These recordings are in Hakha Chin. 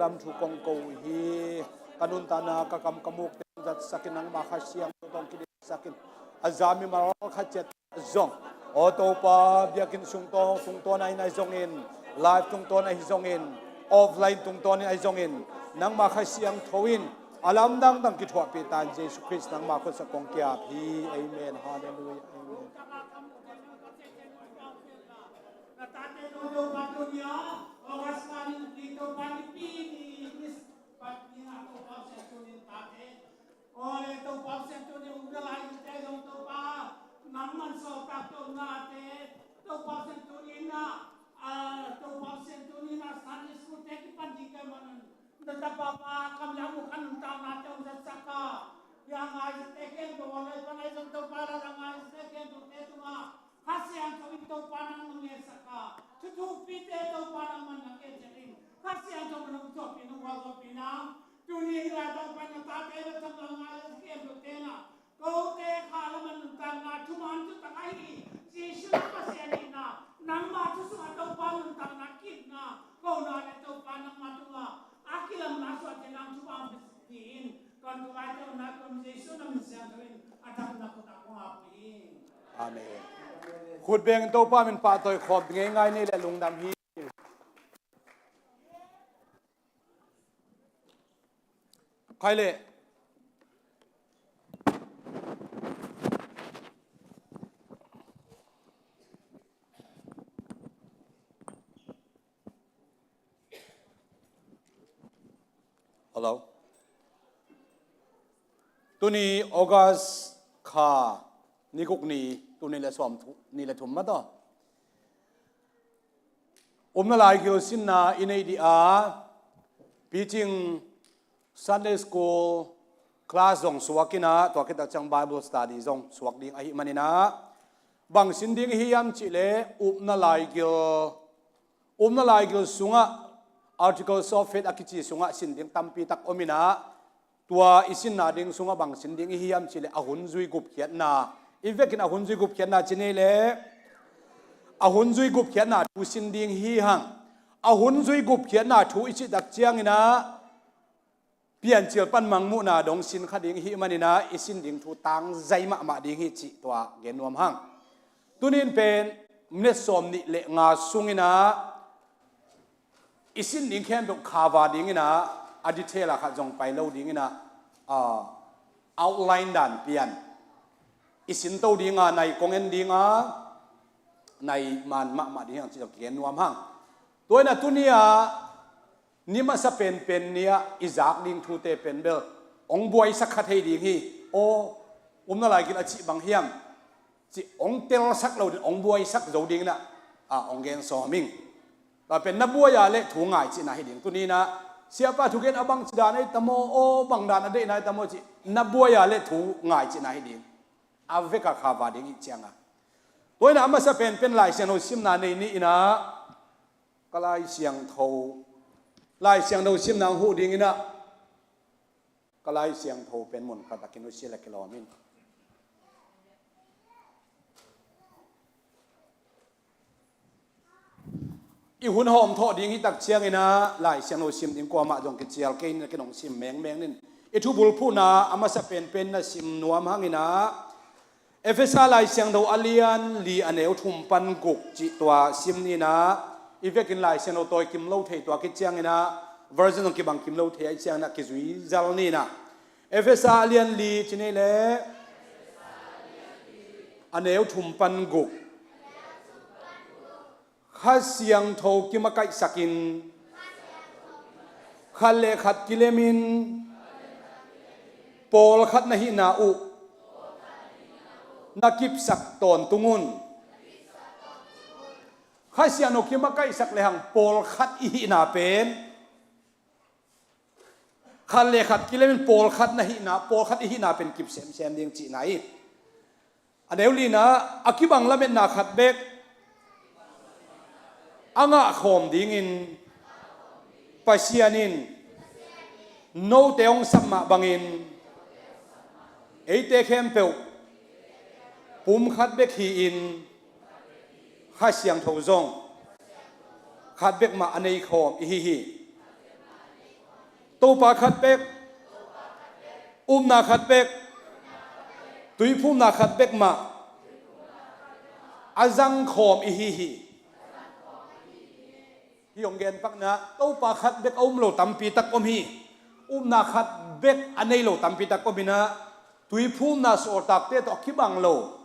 Ram thu kong ko hi kanun ta na ka kam kamuk te zat sakin nang ma kha siang tong ki sakin azami mar kha chet zong auto pa biakin sung tong tung ton ai nai zong in live tung ton ai zong in offline tung ton ai zong in nangma kha siang thoin alam dang dang ki thua pe tan Jesu Christ nangma khon sa kong kia phi amen hallelujah amen. Amen. Khut beng to pa min pa toi khop nge ngai ne le lungdam hi. Khai le Hello. Tuni August kha nikuk ni tuni le som ni le thum ma to. Umna lai kil sin na inei di a Beijing Sunday School class zong suakina to kita chang Bible study zong suak ding ahi manina bang sin ding hi yam chi le upna lai kil umna lai kil sunga articles of faith akichi sunga sin ding tampi tak omina tua isin na ding sunga bang sin ding hi yam chi le ahun zui gup khiat na ivekin ahun zui gup khiat na chine le ahun zui gup khiat na thu sin ding hi hang ahun zui gup khiat na thu ichi dak chiang ina pian chial pan mang mu na dong sin kha ding hi manina isin ding thu tang zai ma ma ding hi chi tua gen nuam hang tunin pen mne som ni le nga sungina isin ding khen dok khawa ding ina a detail a kha jong pai lo ding ina outline dan pian isin to dinga nai kongen dinga nai man ma ma ding hang chi gen nuam hang toina tunia nima sa pen pen nia izak ding thu te pen bel ong buai sakha thei ding hi o umna lai kin achi bang hiam chi ong tel sak lo ong buai sak zo ding na a ong gen so ming ta pen na buai ya le thu ngai chi na hi ding tu ni na siapa thu gen abang chi dan ai tamo o bang dan ade nai tamo chi na buai ya le thu ngai chi na hi ding a veka kha wa ding i chianga toina ama sa pen pen lai sian ho sim na nei ni ina Kalay siang tho lai siang tho sim nang hu ding ina kalay siang tho pen mun khat akin usi la kilomin i hun hom tho ding hi tak chiang ina lai siang lo sim ding kwa ma jong ki chial ke in ke nong sim meng meng nin i thu bul phu na ama sa pen pen na sim nuam hang ina Efesa lai siangdo alian li aneu thum pan guk chi tua sim ni na ivekin lai siangdo toi kim lo thei tua ki chiang ina version ki bang kim lo thei ai chiang na ki zui zal ni na Efesa alian li chine le aneu thum pan guk kha siang tho kima kai sakin khal le khat kilemin pawl khat na hi na u na kip sak ton tungun kha siang no kima kai sak le hang pawl khat i hi na pen Khat le khat kilemin pawl khat na hi na pawl khat i hi na pen kip sem sem ding chi nai. Aneu li na akibang lamen na khat bek anga khom ding in Pasianin no teong samma bangin eite khem peu pum khat bek hi in kha siang tho zong khat bek ma anei khom i hi hi. Topa khat pek. Umnak khat pek. Tuiphumnak khat pek ma. Azang khom i hi hi. Hi ong gen pak na topa khat bek um lo tampi tak om hi. Umnak khat bek anei lo tampi tak om ina tuiphum na sor tak te to khibang lo.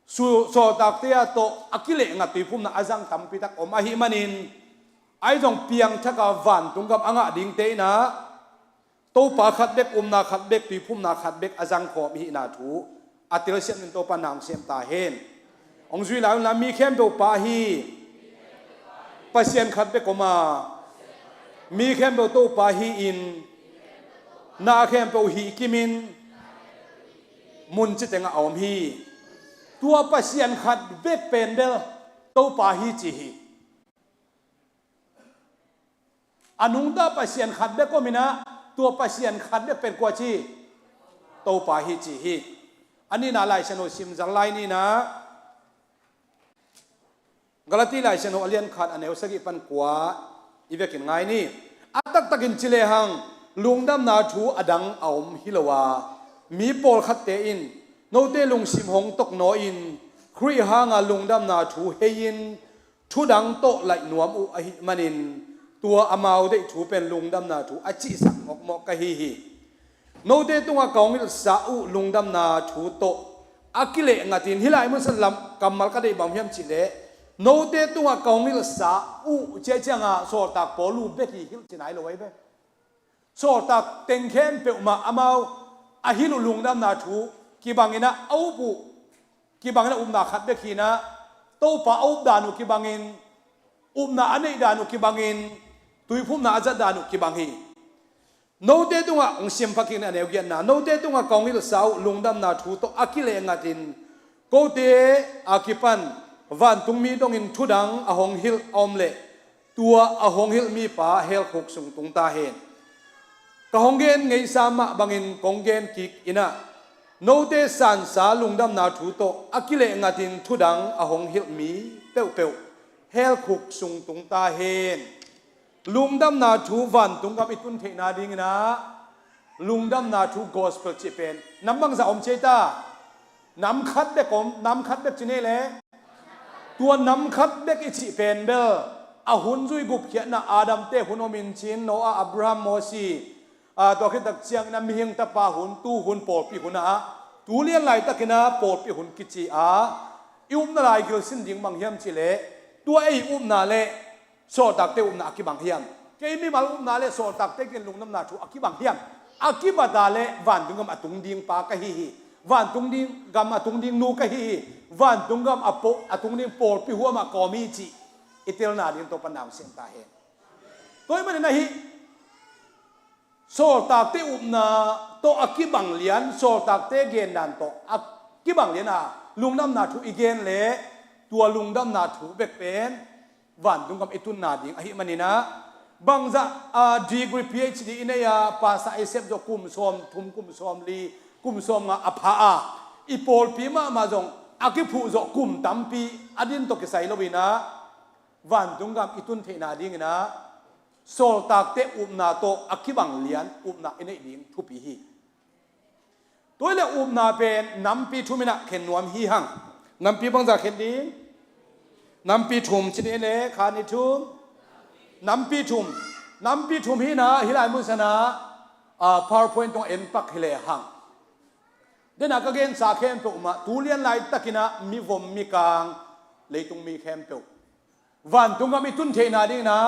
Su sor tak te to akile nga tuiphum na azang tampi tak om a hi manin ai zong piang thaka van tung kam anga ding te na topa khat bek umna khat bek tuiphum na khat bek azang khom hi na thu atil siam nin topa nang siam ta hen ong zui la la mi khem do pa hi pasien khat bek oma mi khem do to pa hi in na khem po hi kimin mun chi tenga om hi tua pasien khat bek pen bel to pa hi chi hi Anung ta Pasian khat bek komina tua Pasian khat bek pen kwa chi to pa hi chi hi ani na lai seno sim zar lai ni na Galati lai seno alian khat aneu sagi pan kwa ivekin ngai ni atak takin chile hang lungdam na thu adang aum hilowa mi pawl khat te in note lung sim hong tok no in Khrih hanga lungdam na thu hein Thu dang to laih nuam u a hi manin tua amau dei thu pen lungdam na thu a chi sak mok mok ka hi hi. Note tunga kaung il sa u lungdam na thu to akile ngatin hilai mun san lam kamal ka dei bang hiam chi le note tunga kaung il sa u che changa sor tak polu be hi hil chinai lo wai be sor tak teng khem pe ma amau a hilu lungdam na thu ki bangina au pu ki bangin umnak khat bek hi na topa a up dan u ki bangin umna a neih dan u ki bangin tuiphum na a zat dan u ki bang hi note tunga ong siam phakin aneu gian na note tunga kong il sau lungdam na thu to akile ngatin kote akipan van tungmi dongin thudang ahong hil om le tua ahong hil mi pa hel khuk sung tung ta hen ka honggen ngei sama bangin konggen kik ina note san sa lungdam na thu to akile ngatin thudang ahong hil mi peu peu hel khuk sung tung ta hen lungdam na thu van tung kam itun the na ding na lungdam na thu gospel chi pen nam bang za om che ta Nam khat bek om nam khat bek chine le tuan nam khat bek i chi pen bel a hun zui gup khian na Adam te hun omin chin Noah Abraham Mosi a to khi tak chiang na mihing ta pa hun tu hun pol pi hun a tu lian lai takina pol pi hun kichi a i um na lai gil sin ding bang hiam chi le tua ei um na le so tak te um na ki bang hiam ke mi mal um na le so tak te kin lungnam na thu aki bang hiam aki ba da le van dungam atung ding pa ka hi hi van tung ding gam atung ding nu ka hi hi van tung gam apo atung ding por pi huama komi chi itel na ding to pan nam sem ta he toy man na hi sol tak te um na to aki bang lian sol tak te gen dan to aki bang lian a lungnam na thu igen le tua lungdam na thu bek pen van dung kam itun na ding ahi manina bangza degree PhD in ya pasa isep zo kum som thum kum som li kum som nga apha a i pol pi ma ma zong aki phu zo kum tampi adin to ki sai lowina van dung gam itun the na ding ina sol tak te um na to akibang lian um na ine ding thu pi hi Toi le um na pen nampi thumina khen nuam hi hang nampi bangza khen ding nampi thum chini le khani thum nampi thum nampi thum hi na hilai mun sana powerpoint tong en pak hile hang dena ka gen sa khem pe uma tulian lai takina mi vom mi kang leitung mi khem pe Vantung am i tun the na ding na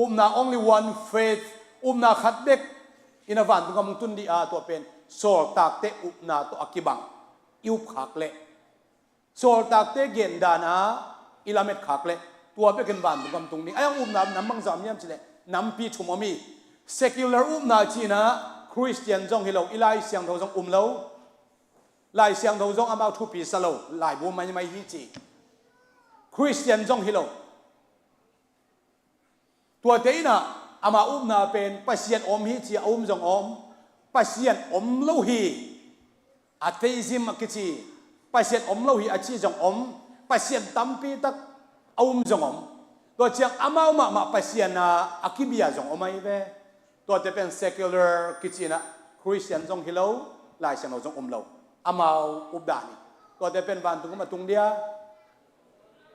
umna only one faith umna khat bek ina vantung am tun di a to pen sol tak te upna to akibang iup khak le sol tak te gen dana ilamet khak le tua bekin vantung am tung ni ayang umna nam bang zam yam chile nam pi thum omi secular umna chi na Christian zong hi lo ilai siang tho zong um lo Lai siang tho zong amau thu pi salo lai bu mai mai hi chi Christian zong hi lo tua te ina ama um na pen Pasian om hi chi um zong om Pasian om lo hi atheism akichi Pasian om lo hi achi zong om Pasian tampi tak um zong om to chiang amau ma ma Pasian na akibia zong omai ve. Tuah te pen secular kichin ah Christian zong hi lo, Lai siang lo zong um lo. Amau up da ni. Tuah te pen van tung ma tung dia.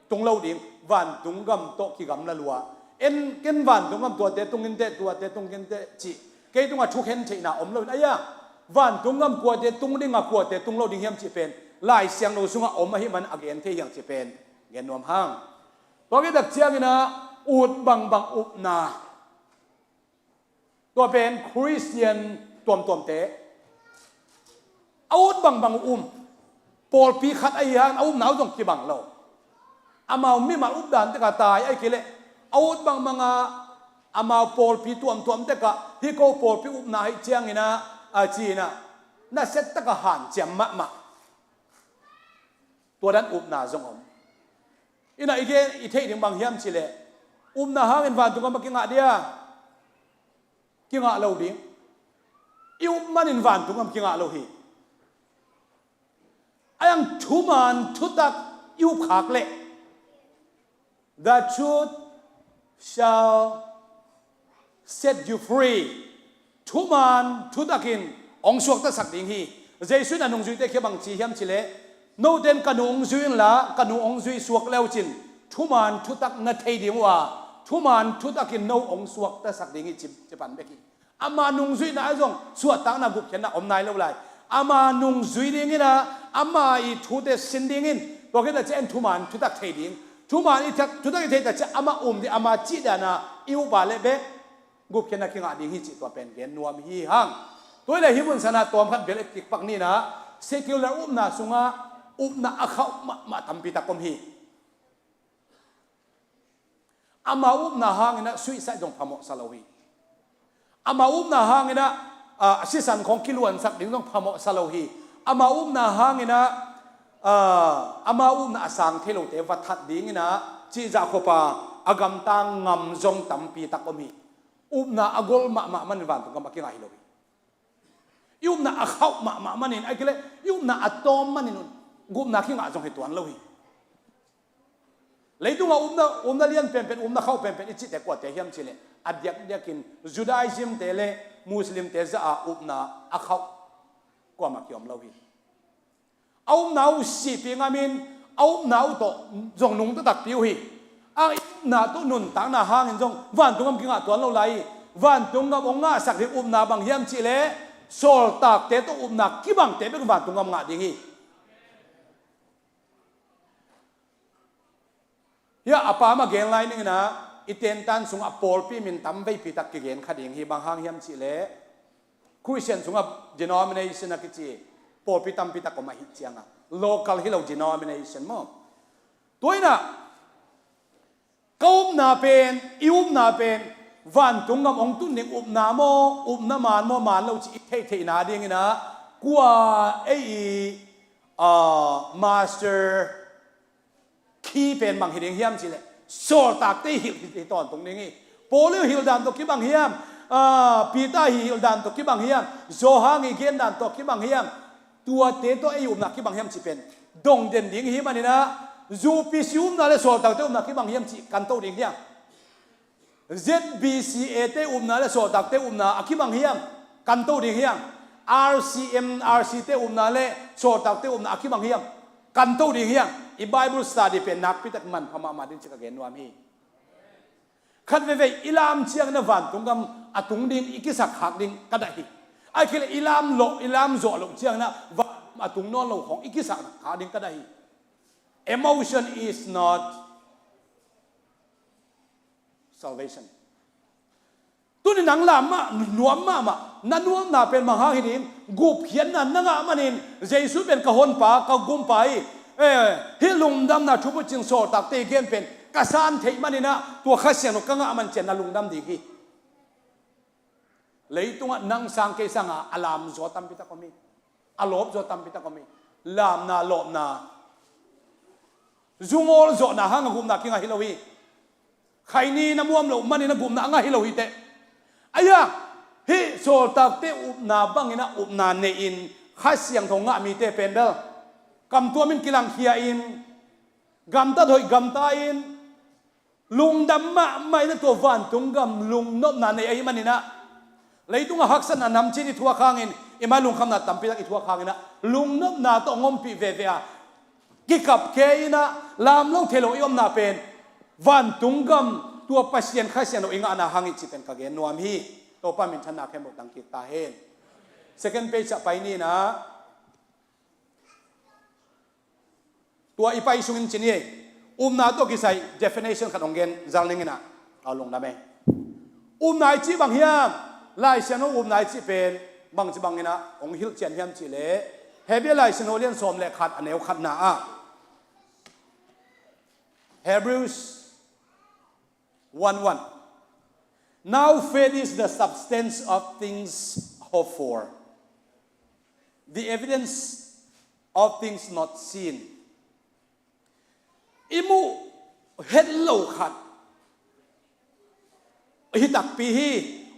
Tung lo ding van tung gam to ki gam la lua. En ken van tung gam tua te tung in te tua te tung in te chi. Ke tung a thu khen the na om lo in aya. Van tung gam kua te tung ding a kua te tung lo ding hiam chi pen. Lai siang lo sunga om a hi man again the hiang chi pen. Gen nuam hang. To ke dak chiang ina ut bang bang up na. Tua pen Christian tuam tuam te a ut bang bang um pawl pi khat ai han a um nau zong ki bang lo amau mi mal up dan te ka tai ai kile a ut bang bang a amau pawl pi tuam tuam te ka hi ko pawl pi up na hi chiang ina a chi na na set taka han chiam ma ma tuadan up na zong om ina ige i thei ding bang hiam chi le um na hang in van tung ma ki nga dia ki nga lo ding i um man in van tung am ki nga lo hi ayang thu man thu tak iu khak le the truth shall set you free. Thuman thutakin ong suak ta sak ding hi. Jesu na nung zui te khi bang chi hiam chi le no ten kanu ong zuin la kanu ong zui suak leo chin thuman thutak na thei ding wa thuman thutakin no ong suak ta sak ding hi chim chipan beki ama nung zui na zong suat tak na gup khen na om nai lo lai ama nung zui ding ina ama i thu te sin ding in to ke ta chen thuman thutak thei ding Thuman i thak thutak i thei ta che ama um di ama chi da na iu ba le be gup khen na kinga ding hi chi to pen gen nuam hi hang toi le himun sana tom khat bel tik pak ni na secular um na sunga um na akhau ma ma tampi ta kom hi ama um na hang ina suicide dong phamo salohi ama um na hang ina sisan khong kiluan sak ding dong phamo salo hi ama um na hang ina ama um na asang thelo te va that ding ina chi za khopa agam tang ngam zong tampi tak omi um na agol ma ma man van tu kam akinga hi lo um na akhau ma ma manin ai kele um na atom manin gum na kinga zong hi tuan lo hi Leitung ah umna umna lian pen pen umna khau pen pen i te kwa te hiam chile adiak diakin Judaism te le Muslim te za a upna a khau kwa ma kiom lo hi aum nau si pi ngamin aum nau to zong nung ta tak piu hi ang na to nun tang na hang in zong van tungam kinga tuan lo lai van tungam ong nga sak hi um na bang hiam chi le sol tak te to um na ki bang te be van tungam nga ding hi Hi apa ma gen lai ning na iten tan sung a pawl pi min tam vei pi tak ki gen khading hi bang hang hiam chi le Christian chung a denomination a ki chi pawl pi tam pi tak ma hi chiang a local hi lo denomination mo tuina Ka um na pen, i um na pen, vantung ngam ong tun ning um na maw, um na man maw man lo chi thei thei na ding ina kua ei i master khi pen bang hi ding hiam chi le sor tak te hil hi ton tung ding i Paul hil dan to ki bang hiam Peter hi hil dan to ki bang hiam Johan i gen dan to ki bang hiam tua te to ei um na ki bang hiam chi pen dong den ding hi manina zu pi si um na le sol tak te um na ki bang hiam chi kan to ding hiam ZBCA te um na le sol tak te um na aki bang hiam kan to ding hiam RCM RC te um na le sol tak te um na aki bang hiam kan to ding hiam i Bible study pe nak pi tak man phama ma din chi ka gen nuam hi Khat veve ilam chiang na van tung gam atung ding ikisak hak ding kada hi. Ai khile ilam lo ilam zo lo chiang na va atung non lo khong ikisak ha ding kada hi. Emotion is not salvation. Tuni nang lam ma nuam ma ma na nuam na pen ma ha hi ding gup hian na na nga manin Jesu pen ka hon pa ka gum pa i hi lungdam na thu ching so tak te gen pen ka san thei manina tua kha siang ka nga man chen na lungdam di hi leitunga nang sang ke sanga alam zo tam pita komi alop zo tam pita komi lam na lop na zungol zo na hang gum na kinga hilowi Khaini na muam lo man in a gum na anga hi lo hi te. Aya hi sol tak te up na bang ina up na ne in kha siang thong nga mi te pen bel kam tua min kilang khia in gam ta thoi gam ta in lung dam ma mai na to van tung gam lung nop na nei ai manina. Leitung a haksan a nam chin i thua khang in ima lungkham na tampi tak i thua khang in lungnom na to ngom pi ve ve a kikap ke ina lam lo thelo i om na pen van tung gam tua pasien kha sian lo inga na hangi chi pen ka gen nuam hi to pa min than na khem bo tang ki ta hen. Second page a pai ni na tua i pai sungin chini umna to ki sai definition khat ong gen zal ning ina alung na me um nai chi bang hiam lai sian um nai chi pen bang chi bang ina ong hil chian hiam chi le hebia lai sian lian som le khat aneu khat na a Hebrews 1:1. Now faith is the substance of things hoped for, the evidence of things not seen. Imu het lo khat hi tak pi hi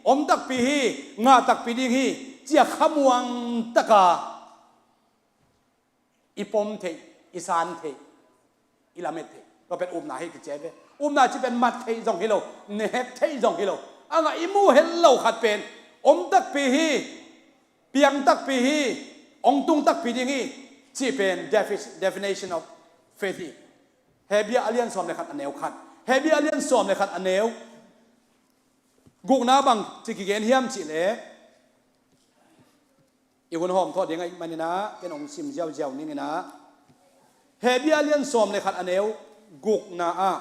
om tak pi hi nga tak pi ding hi chia khamuang taka i pom thei i san thei i lamet thei to pen um na hi ki che ve um na chi pen mat thei zong hi lo ne hek thei zong hi lo anga imu hel lo khat pen om tak pi hi piang tak pi hi ong tung tak pi ding hi chi pen definition of faith hi he bia alian som le khat aneu khat he bia alian som le khat aneu guk na bang chi ki gen hiam chi le I hun hom thaw ding ai manina ken ong sim jiao jiao ning ina he bia lian som le khat aneu guk na a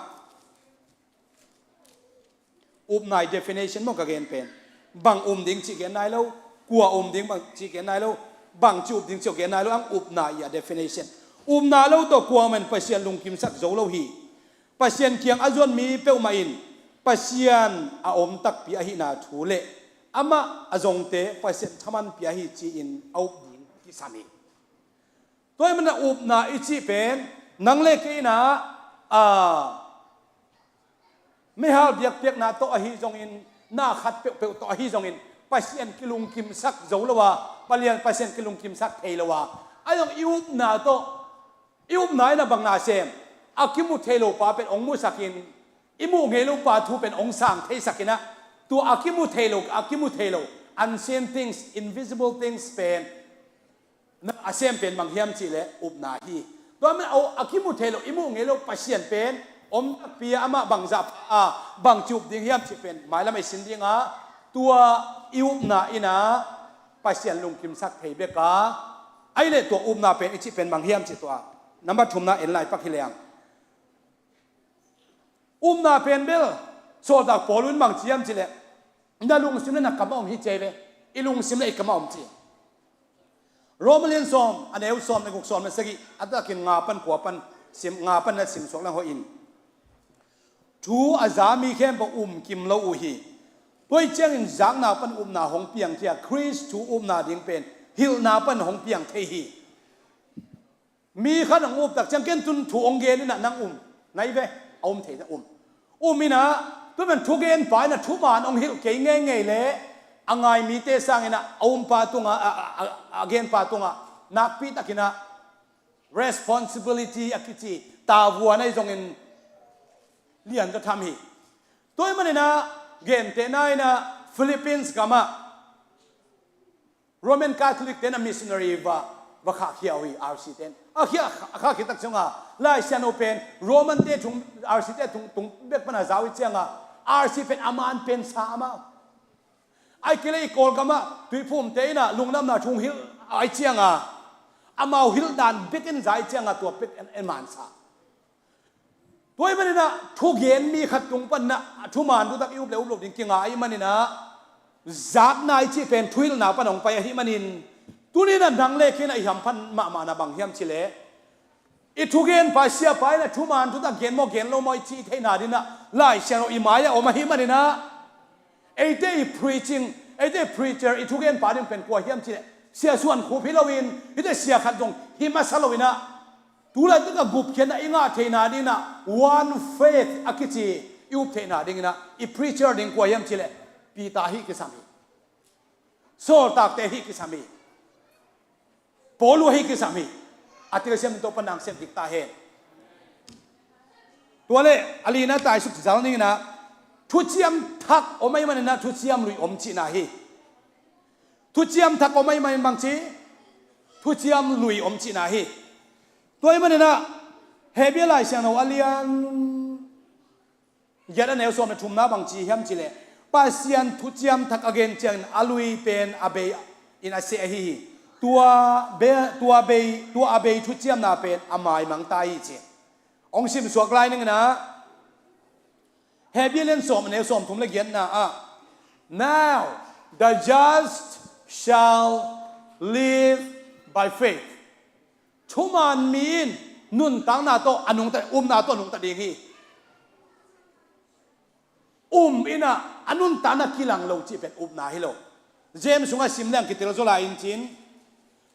up nai definition mo ka gen pen bang um ding chi gen nai lo kua um ding bang chi gen nai lo bang chu up ding chi gen nai lo ang up na ya definition um na lo to kua men pasian lungkim sak zo lo hi Pasian kiang a zuan mi peu ma in Pasian a om tak pi a hi na thu le amah a zong te Pasian thaman pi a hi chi in a up ding ti sami. Toi man a up na i chi pen nang le ke na a mehal biak piak na to a hi zong in na khat peu peu to a hi zong in Pasian kilung kim sak zo lowa palian Pasian kilung kim sak thei lowa ayong i up na to I um nai na bang na sem akimu thelo pa pen ong mu sakin imu ngelo pa thu pen ong sang thei sakina tu akimu thelo akimu thelo unseen things, invisible things pen na asem pen bang hiam chi le up na hi to me au akimu thelo imu ngelo pasian pen om pia ama bang za a bang chup ding hiam chi pen mai lam ai sin ding a tua iup na ina pasian lungkim sak thei beka ai le tua um na pen ichi pen mang hiam chi tua number thum na en lai pak hi leang um na pen bel so dak polun mang chiam chi le na lung sim le na kam om hi che ve i lung sim le i kam om chi Romalian som aneu som ne guk som ne sagi atakin nga pan kwa pan sim nga pan na sim sok lang ho in Thu a zami khen ba um kim lo u hi. Toi chiang in zang na pan um na hong piang thia Christ thu um na ding pen hil na pan hong piang thei hi. Mi khan ang up tak chiang ken tun thu ong gen ina nang um nai ve um thei na um. Um ina tu men thu gen pa ina thu man ong hil ke nge nge le angai mi te sang ina um pa tunga again pa tunga nak pi takina responsibility akichi ta vua nei zong in lian ka tham hi toy manina game te nai na Philippines kama Roman Catholic ten a missionary va va kha khiao hi RC ten a khia kha khi tak chunga lai sian open Roman te thung RC te thung tung bek pana zawi chianga RC pen aman pen sa ama Ai kile i Kawlkam ah tuiphum te in ah lungnam na chung hil ai chiang ah amau hil dan bik in zai chiang ah tua pit en man sa. Tuai manin ah thu gen mi khat tung pan na thu man tu tak i up le up lo ding kinga ai manin ah zak nai chi pen thuil na pan ong pai hi manin tunin a nang le khin a hiam phan ma ma na bang hiam chi le i thu gen pa sia pai la thu man tu tak gen mo gen lo moi chi thei na din a lai sian o i maya o ma hi manin a Eite i preaching, eite preacher i thugen pa ding pen kua hiam chi sia suan khu phi loin ite sia khat dong hi ma sa loina tu lai tu ka gup khian na inga theina ding na one faith akichi i up theina ding na i preacher ding kua hiam chi le pi ta hi ki sami sol tak te hi ki sami Paul hi ki sami atil siam to panang siam dik ta hen tuale alina tai suk zal ning na thu chiam thak omai man na thu chiam lui om chi na hi. Thuchiam thak om ai mai bang chi thuchiam lui om chi na hi. Tuai manin ah he bia lai siang no alian yat aneu som na thum na bang chi hiam chi le pasian thuchiam thak again chiang alui pen abe in ase hi tua be tua be tua abe thuchiam na pen amai mang tai chi ong sim suak lai ning na he bialen som ne som thum le gian na a now the just shall live by faith Thuman mi in nun tang na to anung ta um na to anung ta ding hi um ina anun ta na kilang lo chi pet um na hi lo James sunga sim leng ki tel zola in chin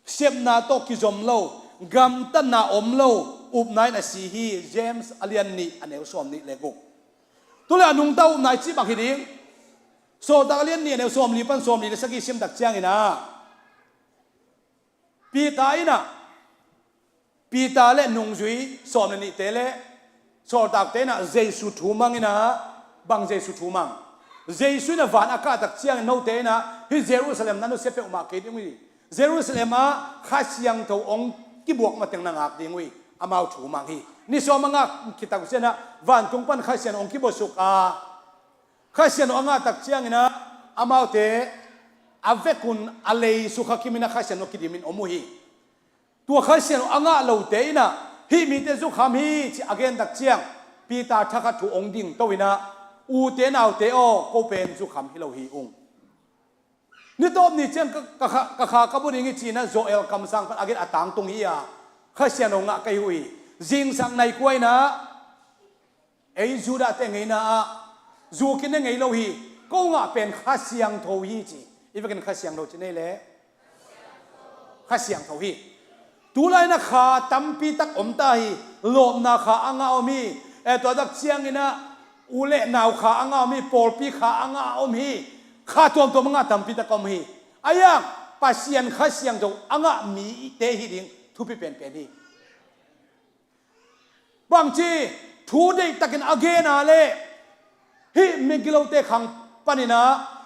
siap na to ki zom lo gam ta na om lo up nai na si hi James alian ni aneu som ni le guk tule anung ta um nai chi bang hi ding so tak alian ni aneu som li pan som li le saki sim dak chiang ina Pita inn ah Pita le nungzui sawm le nih te le chawltak te na Jesuh thu mang ina bang Jesuh thu mang Jesuh na van aka tak chiang no te na hi Jerusalem nanu se pe uma ke ding ui Jerusalem ah kha siang tho ong ki buak ma teng na ngak ding ui amau thu mang hi ni so manga kitak sena van tung pan kha sian ong ki bo suk a Kha sian anga tak chiang ina amau te avekun alei su kha kimina kha sian kidimin omu hi tua kha sian anga lo te ina hi mi te zu kham hi chi again tak chiang pi ta tha kha thu ong ding to ina u te nau te o ko pen zu kham hi lo hi ung ni top ni chiang ka ka ka kha ka bu ning chi na Joel kam sang pan again atang tung hi a kha sian ong nga kai hui jing sang nai kuai na Ei Judah te ngei na ah zu kin na ngei lo hi ko nga pen kha siang tho hi chi ivakin kha siang lo chi nei le kha siang tho hi tu lai na kha tampi tak om ta hi lawm na kha anga om hi e to dak chiang ina ule nau kha anga om hi polpi kha anga om hi kha tuam tuam anga tampi tak om hi ayang pasian kha siang tho anga mi te hi ding thupi pen pen hi Bang chi thu dei takin again a le hi migilo te khang panina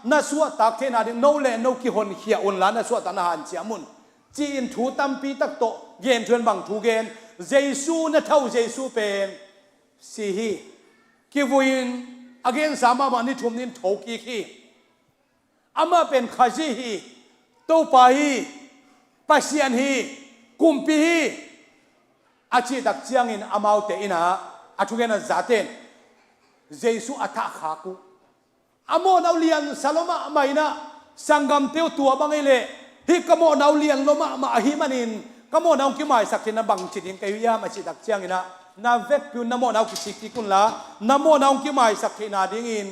na suwa tak the na ding no le no ki hon hia un la na suwa ta na han chia mun chi in thu tampi tak to gen thuen bang thu gen Jesu na thau Jesu pen si hi ki vuin again sama ma ni thum nin tho ki khi ama pen khazi hi topa hi pasian hi kumpi hi achi dak chiang in amau te ina athugen a zaten Jesu atha kha ku amo nau lian saloma maina sangam teu tua bangai le hi kamo nau lian loma ma hi manin kamo nau ki mai sak na bang chi ding kai ya ma chi dak chiang ina na vek pu namo nau ki sik ti kun la namo nau ki mai sak na ding in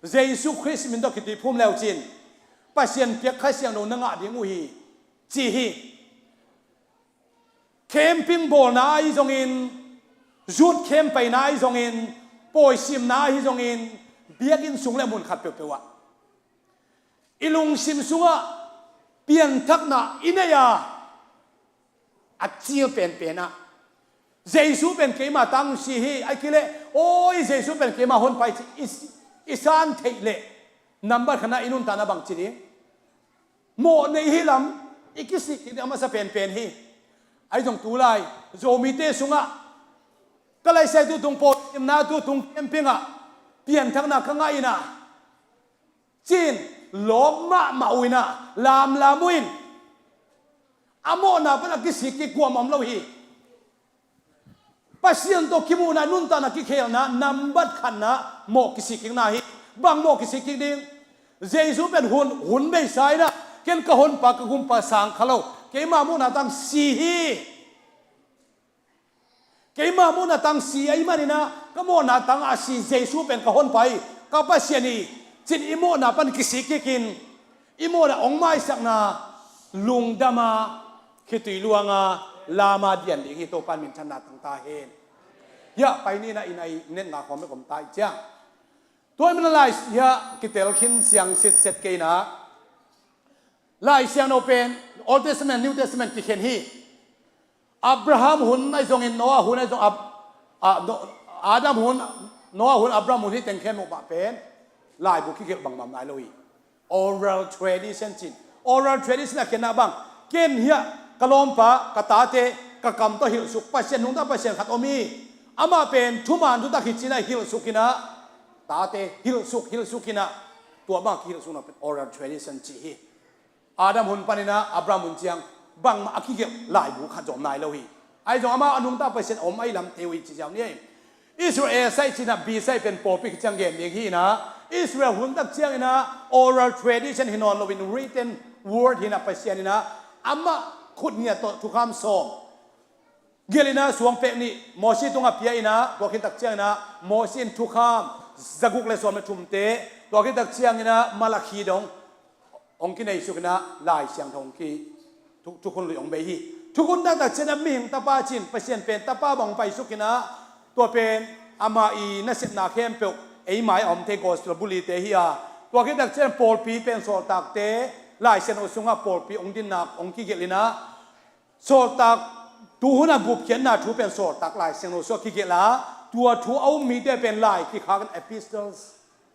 Jesuh Christ min dok hi ti phum leo chin Pasian piak kha siang no na ngah ding u hi chi hi camping ball na ai zong in zut khem pai na ai zong in pawi sim na hi zong in biakinn sung le mun khat pe pe wa ilung sim sunga pian thak na ineya a cil pen pen ah Jesuh pen keimah tang si hi ai kile oi Jesuh pen keimah hon pai isan theih le number khana inun ta na bang chini mo nei hi lam ikisi ki ama sa pen pen hi ai jong tu lai zomi te sunga kalai sai tu tung po na tu tung camping a pian thang na ka ngai na chin lom ma ma uina lam lamuin amo na pan ki si ki kuam om lo hi pasian to kimu na nun ta na ki khel na nambat khan na mo ki si king na hi bang mo ki si king ding Jesu pen hun hun bei sai na ken ka hon pa ka gum pa sang khalo keima mu na tang si hi Keimah mu na tang si ai manina ka mo na tang a si Jesuh pen ka hon pai ka Pasian i chin imo na pan ki si kikin imo na ong mai sak na lungdama khitui luanga lama dian ding hi to pan min chan na tang ta hen ya pai ni na in ai net nga khom kom tai chiang toy man lai ya kitel khin siang sit set ke na lai siang no pen Old Testament New Testament ki khen hi Abraham hun ai zong in Noah hun ai zong Adam hun Noah hun Abraham hun hi teng khen mo ba pen lai bu khi bang mam lai lo hi. Oral tradition chin. Oral tradition a ken ah bang ken hiah ka lawm pa ka ta te ka kam to hil suk pasien nung ta pasien khat omi ama pen thuman tu tak hi chin a hil suk ina ta te hil suk hil suk ina tua bang hil suk na oral tradition chi hi Adam hun panina Abraham hun chiang bang ma akhi ge lai bu kha jom nai lo hi ai jong ama anung ta pasien om ai lam te wi chi jaw ni Israel sai china bi sai pen popi chiang ge ning hi na Israel hun tak chiang ina oral tradition hinon lovin written word hina pasian ina ama khut nia to thukham som gelina suang pe ni Moses tunga pia ina to khin tak chiang ina Moses in thukham zaguk le som le thum te to khin tak chiang ina Malakhi dong ong ki nei sukna lai siang thong ki thu khun lui ong be hi thu khun tak tak chen mi hing tapa chin pasien pen tapa bang pai sukina to pen ama i na set na khem pe ei mai om te gospel buli te hi a to ki tak chen pol pi pen sol tak te lai sen usunga pol pi ong din nak ong ki gelina sol tak tu huna gup khian na thu pen sol tak lai sen usu ki gela tua thu au mi te pen lai ki kha epistles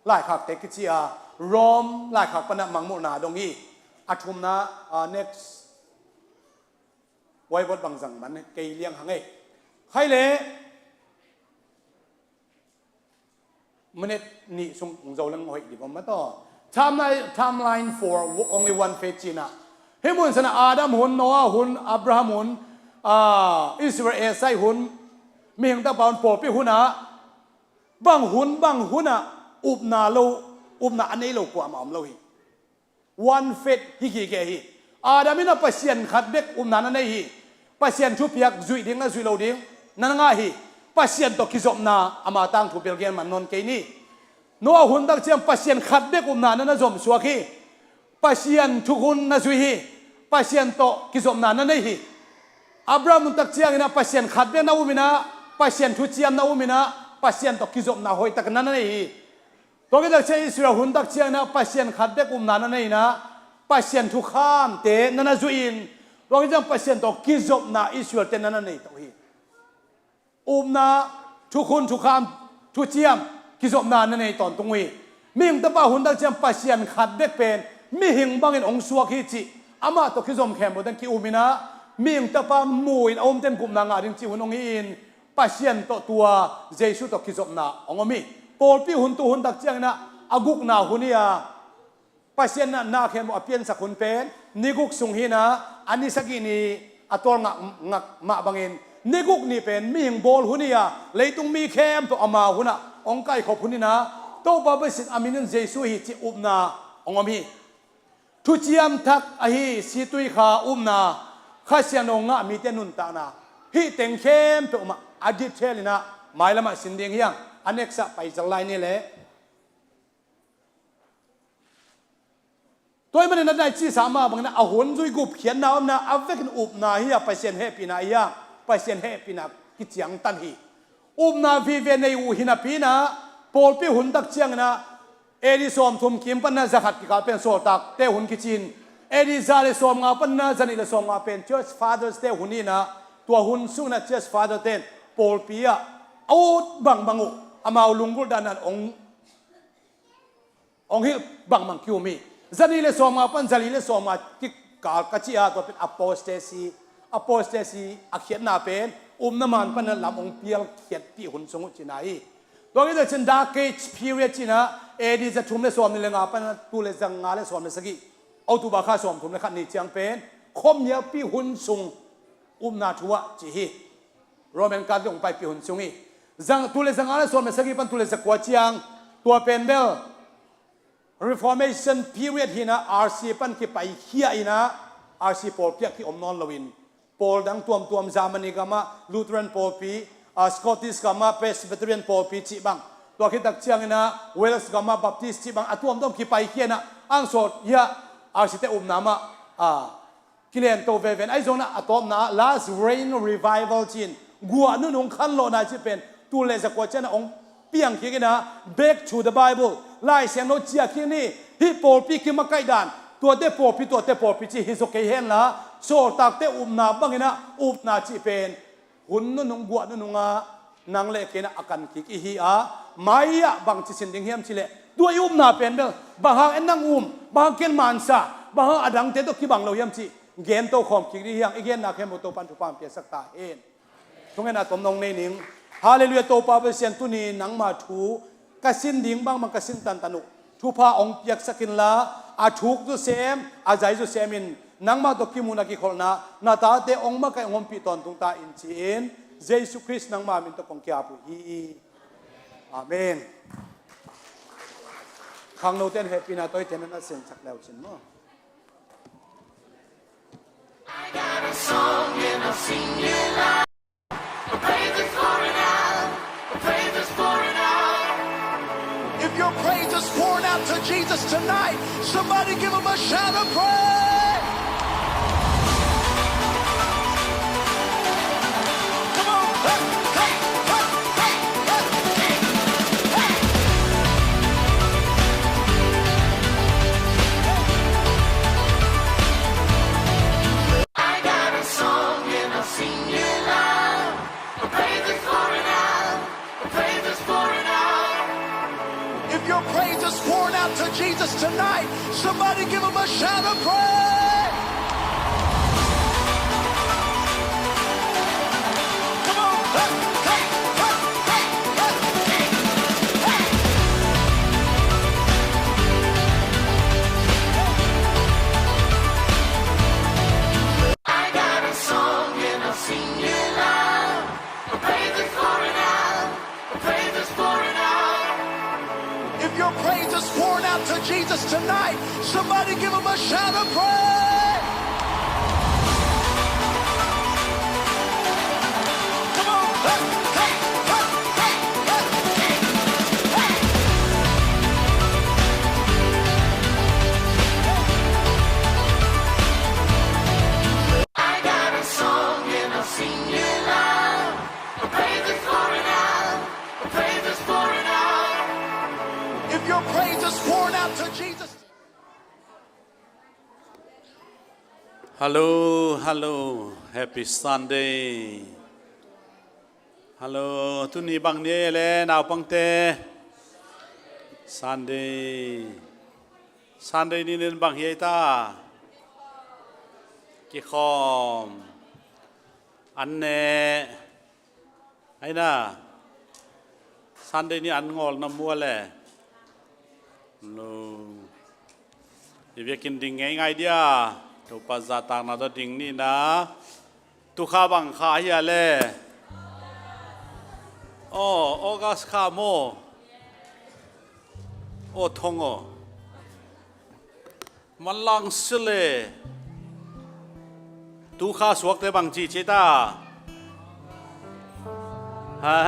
Lai khak te ki chi a Rom lai khak pana mangmu na dong hi athum na next whiteboard bang zang man kei liang hang ei khai le minute ni sung zo lang hoi di bom ma to timeline timeline for only one faith china himun sana Adam hun Noah hun Abraham hun Israel sai hun mi hing ta paun popi huna Bang hun bang hun ah upna lo upna a nei lo kwa ma um lo hi. One faith hi ki ke hi. Adam in a Pasian khat bek umna na nei hi. Pasian thu piak zui ding na zui lo ding na nga hi. Pasian to ki zop na ama tang thu bel gen man non ke ni. Noah hun tak chiam Pasian khat bek umna na na zom suak hi. Pasian thu hun na zui hi. Pasian to ki zom na na nei hi. Abraham tak chiang ina Pasian khat ve na umina Pasian thu chiam na umina Pasian to ki zom na hoi tak na na nei hi. To ki tak che Israel hun tak chiang na Pasian khat bek um na na nei na Pasian thu kham te na na zuin to ki jang Pasian to ki zom na Israel te na na nei to hi. Umna thukhun thukham thuchiam kizawmna na nei tawn tung i ming tapa hun dal chiam pasian khat bek pen mi hing bangin ong suak hi chi ama to khizom khem bodan ki umina ming tapa mu in om ten gumna nga ding chi hun ong hi in pasian to tua Jesu to khizomna ong omi Paul pi hun tu hun dak chiang na aguk na hunia Pasian na na khem a pian sak hun pen niguk sung hi na ani sagi ni atol ngak ngak ma bangin niguk ni pen mi hing bol hunia leitung mi khem to ama huna ongkai khop hunina to ba ba sin aminin Jesu hi chi upna ongom hi thu chiam thak a hi si tui kha umna kha sian ong nga mi te nun ta na hi teng khem pe uma adit thelina mai lama sinding hiang anexa pai jalai ni le Toi man na dai chi sa ma bang na a hon zui gup khian na om na a vek up na hi a pasien he pi na ya pasien he pi na ki chiang tan hi um na vi ve nei u hina pi na pol pi hun tak chiang na eri som thum kim pan na zakhat ki ka pen so tak te hun ki chin eri za le som nga pan na zani le som nga pen church fathers te huni na tua hun su na church father ten pol pi a out bang bangu amau lungul dan an ong ong hi bang mang kiu mi zani le sawma pan zali le sawma ki kal ka chi a to pen apostasy apostasy a khiat na pen um na man pan lam ong pial khiat pi hun sungu china hi to ki da chin dark age period china AD za thum le som ni le nga pan tu le zang nga le som le sagi au tu ba kha som thum le khat ni chiang pen khom ya pi hun sung um na thuwa chi hi Roman Catholic ong pai pi hun chung i zang tu le zanga le som le sagi pan tu le zakua chiang tua pen bel Reformation period hi na RC pan ki pai hia ina RC pawl piak ki om non loin pawl dang tuam tuam Germany gama Lutheran pawl pi Scottish gama Presbyterian pawl pi chi bang tua khi tak chiang ina Wales gama Baptist chi bang atuam dom ki pai hiana ang sot ya RC te um nama kilen to ve ven ai zong na atom na last rain revival chin gua nu nung khan lo na chi pen tu le zakwa chen ong piang khi na back to the bible lai siang no chia khi ni hi pol pi ki makai dan tua te pol pi tua te pol pi chi hi zo ke hen la so tak te um na bangina up na chi pen hun nu nung gua nu nunga nang le ke na akan ki ki hi a maya bang chi sin ding hiam chi le. Tua i um na pen bel bahang en nang um bahang ken man sa bahang adang te to ki bang lo hiam chi gen to khom ki ri hiang igen na khem to pan thu pam pe sak ta hen thungen a tom nong nei ning hallelujah to pa sian tu ni nangma thu ka sin ding bang mang ka sin tan tanu thu pha ong piak sakin la a thuk zu sem a zai zu sem in nangma to kimuna ki kholna na ta te ong ma kai ngom pi ton tung ta in chi in Jesu Christ nangma min to kong kya pu hi Amen. Khang no ten happy na toy ten na sen chak leo chin mo. I got a song and I'll sing it loud. Praise is pouring out. Praise is pouring out. If your praise is pouring out to Jesus tonight, somebody give him a shout of praise. Come on. Hey, hey, hey, hey, hey, hey. I got a song and I'll sing it loud. Praise is pouring out. Praise is pouring out. If your praise is pouring out to Jesus tonight, somebody give him a shout of praise. Come on. Hey, hey, hey, hey, hey, hey. I got a song and I'll sing it loud. Praise is pouring out. Praise is pouring out. If your praise is pouring out to Jesus tonight, somebody give him a shout of praise. Come on. Hey, hey, hey, hey, hey, hey. I got a song and I'll sing it loud. Praise is pouring out. Praise is pouring out. If your praise is pouring out to Jesus. Hello, hello, happy Sunday. Hello, tuni bang ne le nau pang te. Sunday. Sunday ni nen bang hiai ta. Ki khom. An ne. Ai na. Sunday ni an ngol na mua le. No. Biakin ding ngai ngai dia. To pa za tang na do ding ni na. Tu kha bang kha hi le. Oh, August kha mo. Oh, thong o. Man lang sile. Tu kha suak te bang chi che ta. Ha.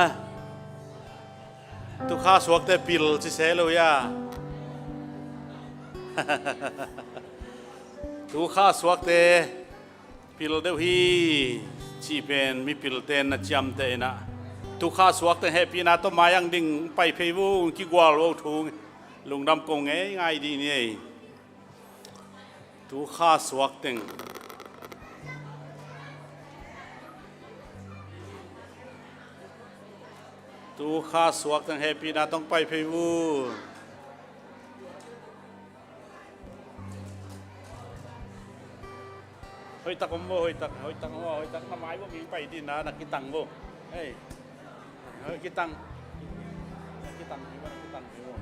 Tu kha suak te pil chi se lo ya. Tu kha suak te pil deuh hi chi pen mi pil ten na chiam te na. Tu kha suak te happy na to mayang ding pai phei vu ki gwal wo thung lungdam ko nge ngai di ni. Tu kha suak teng. Tu kha suak teng happy na tong pai phei vu. Hoi tak mo hoi tak hoi tak mo hoi tak na mai bo mi pai di na na kitang bo. Hey. Hoi kitang. Kitang mi ba kitang mi bo.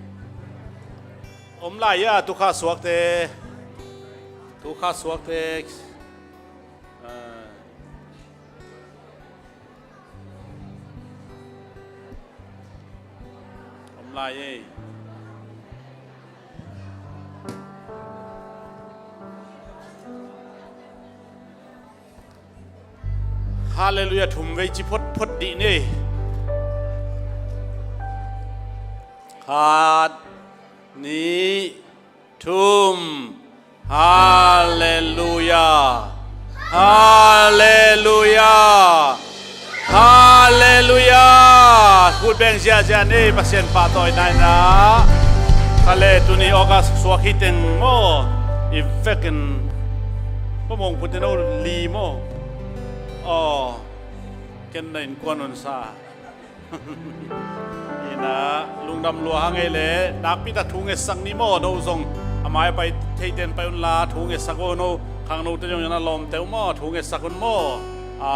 Om lai ya tu kha suak te. Tu kha suak te. Om lai ei. Hallelujah thum vei chi phot phot di ni. Khat ni thum Hallelujah Hallelujah Hallelujah Good beng zia zia ni pasien pa toy nai na khale tuni August suak hi teng mo i vekin pamong putino li mo oh ken na in kwanon sa. Ina lungdam lua ha ngei le nak pi ta thu nge sak ni mo no zong amai pai thei ten pai un la thu nge sak o no khang no te jong na lom teu mo thu nge sak un mo a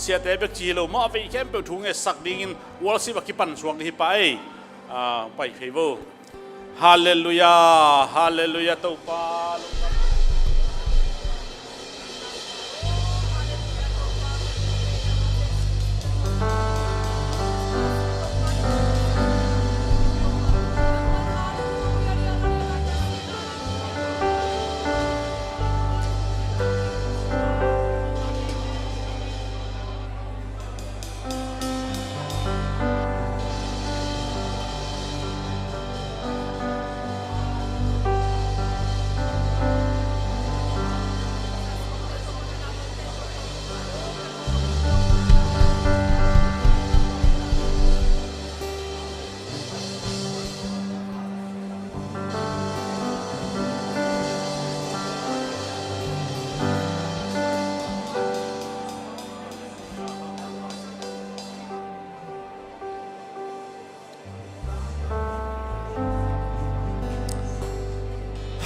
sia te bek chi lo mo ve khem pe thu nge sak ding in worship ki pan suak hi pai a pai phei bo Hallelujah Hallelujah to pa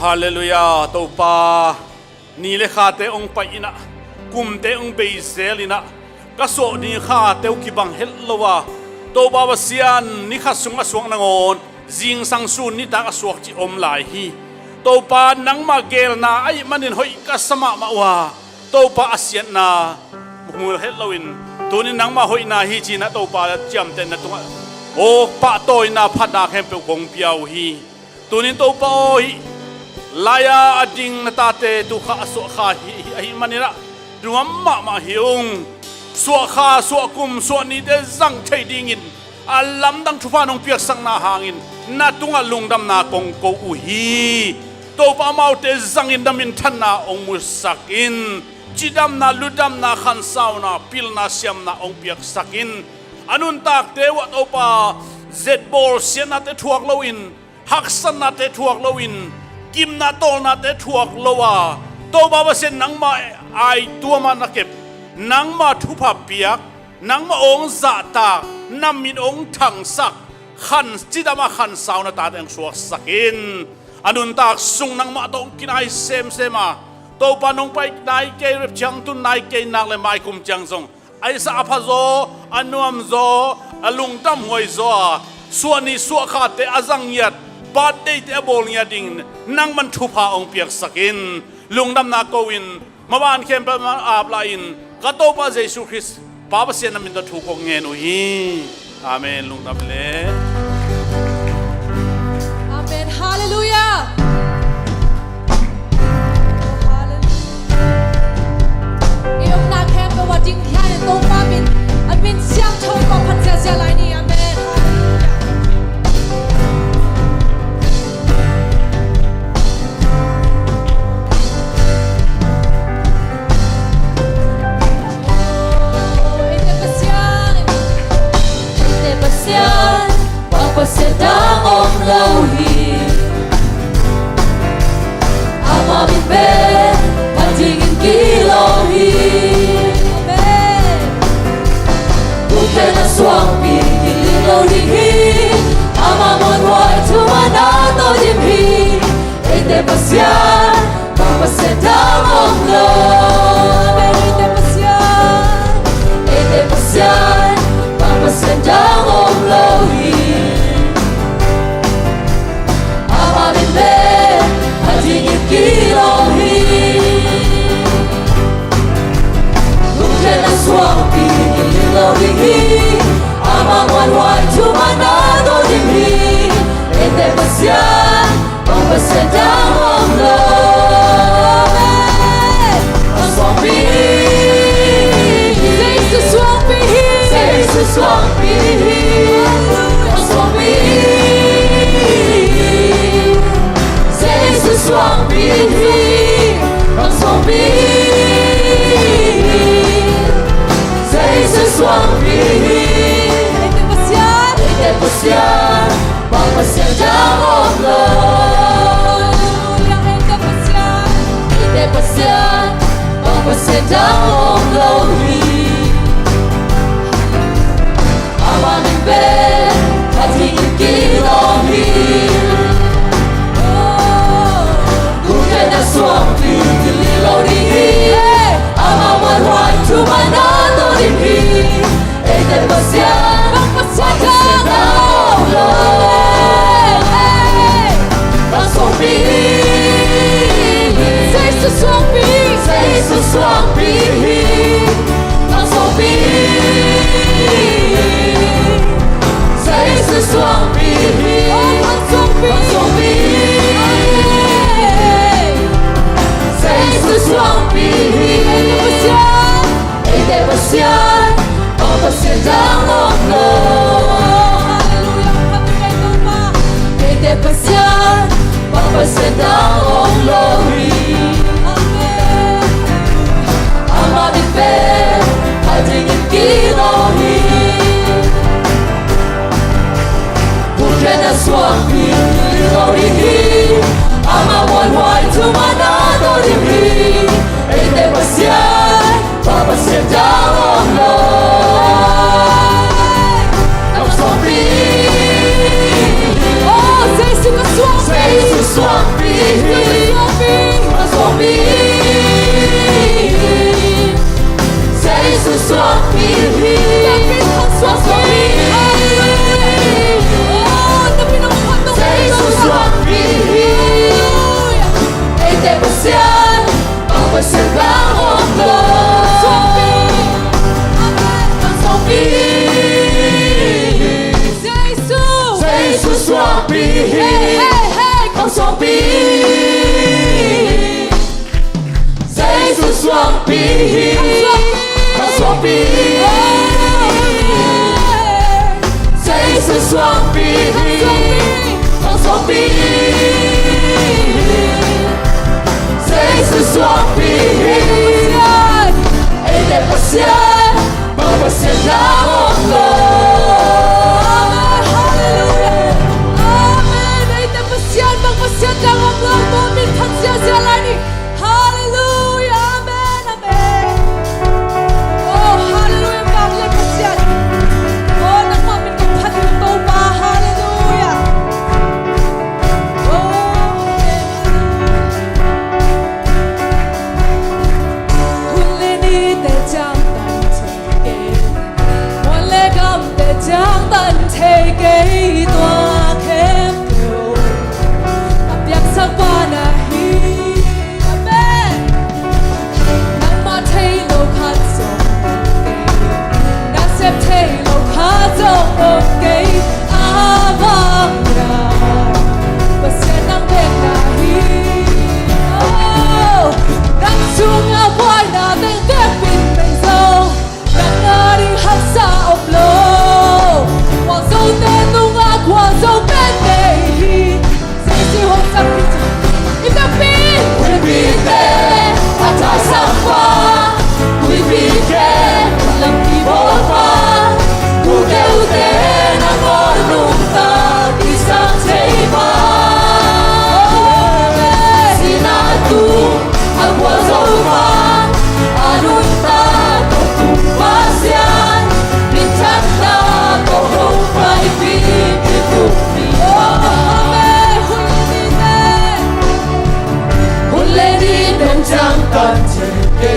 Hallelujah to pa ni le kha te ong pai ina kum te ong bei zel ina ka so ni kha teu ki bang hel lowa to ba ba sian ni kha sung a suang na ngon jing sang sun ni ta a suak chi om lai hi to pa nang ma gel na ai manin hoi ka sama ma wa topa asian na mul het loin tunin nangma hoi na hi chi na topa chiam ten na tunga o pa toi na phat na khem pe kong piau hi tunin topa o hi laya ading na ta te tu kha aso kha hi hi manira duam ma ma hiung suwa kha suwa kum suwa ni te zang thei ding in alam dang thupa nong piak sang na hangin na tunga lungdam na kong ko u hi topa mau te zangin damin than na ong mu sakin chidam na ludam na khan sau na pil na siam na ong piak sakin anun tak te wa topa zet bol sian na te thuak lo in hak san na te thuak lo in kim na tol na te thuak lo wa to ba ba sen nang ma ai tua ma na kep nang ma thu pha piak nang ma ong za ta nam min ong thang sak khan chidama khan sau na ta teng suak sakin anun tak sung nang ma tong kinai sem sema to pa nong pai nai ke rep chang tu nai ke nak le mai kum chang zong ai sa pha zo anuam zo alung tam hoi zo suani suwa kha te azang yat birthday te abol nya ding nang man thu pha ong piak sakin lungdam na ko in mawan khem pa ma ap la in ka to pa Jesu Christ pa pa sian namin ta thu ko nge nu hi amen lungdam le Amen. Hallelujah. Oh, hallelujah. Iom na khem pa wa ding hian to pa min amin siang tho pa phat sia sia lai ni. Amen. Hallelujah. Oh, ite pasian. Ite pasian, papasedang om lo hi. Ama min be, patingin kilo hi. Amen. Bukan na suang pi, kiling lo hi hi. Ama mon wai tu mana to jim hi. Ite pasian, papasedang om lo. Amen. Ite pasian. Ite pasian, papasedang om lo hi. Ama min be, patingin kilo hi. Bukan na suang pi, kiling lo hi hi. Ama mon wai tu mana to jim hi. Ite pasian, papasedang om lo. Amen. Suang pi. Jesus suang pi hi. Jesus suang pi. Suang pi. Jesus suang pi. Suang pi. Jesus suang pi. Ite pasian. Ite pasian, papasedang om lo. Hallelujah. Ite pasian. Ite pasian, papasedang om lo hi. Ama min be, patingin Kukena suang pi tili lo ding hi Ama muan hoài thu ma na to ding hi Ei te pasian Bang pasian dang lo Hey Bang song pi Giêsu suang pi Giêsu suang pi Bang song pi Giêsu suang pi Oh bang suang pi Bang song pi Hey Giêsu suang pi Ei te pasian Ei te pasian Bang pasian dang om lo Hallelujah Patuloy to pa Ei te pasian Bang pasian dang om lo hi Amen Ama bin pe Ading in kino hi Bukena suang pi Lilo ri hi Ama muan hoài thu ma na do rim hi Ei te pasian Ba pasian dang om lo Bang song pi Oh Giêsu ka suang pi Giêsu suang pi Giêsu suang pi Bang song pi Giêsu suang pi Tapi kang suang pi Hallelujah Oh tapi nang patong Giêsu suang pi Hallelujah Ei te pasian Bang pasian dang om lo Suang pi Amen Bang song pi Giêsu Giêsu suang pi Hey hey hey Bang song pi Giêsu suang pi Kang suang pi Bang song pi Giêsu suang pi Kang suang pi Bang song pi Giêsu suang pi Pasian Ei te pasian Bang pasian dang om lo Amen Hallelujah Amen Ei te pasian bang pasian dang om lo to min than sia sia lai ni Hallelujah Amen Amen Oh Hallelujah bang le pasian Oh nang ma min ka phat to pa Hallelujah Oh Amen Hun le ni te chang tan che ke Muan le gam te chang tan che ke tua khem tu Apiak sak pa na hi Amen Nang ma thei lo khat song ke Nang sep thei lo khat song om ke Awang ya Pasian nang pek na hi Oh Nang chung a buai na beng bek pin mei zo Nang na ding hak sa om lo Wa zo te tung a kwa zo pen te hi Giêsu hong sak hi Ita pin Pi te Atai sang pa Tui pi ke Lam ki bo pa Ku ke u te na ngor nung ta Ki sang chei pa Sina tu Agwa zo pa Anun ta To tu pasian Pinchat na To ho pai pi Pi tu pi Amen Hun le ni te Hun le ni ten chang tan che ke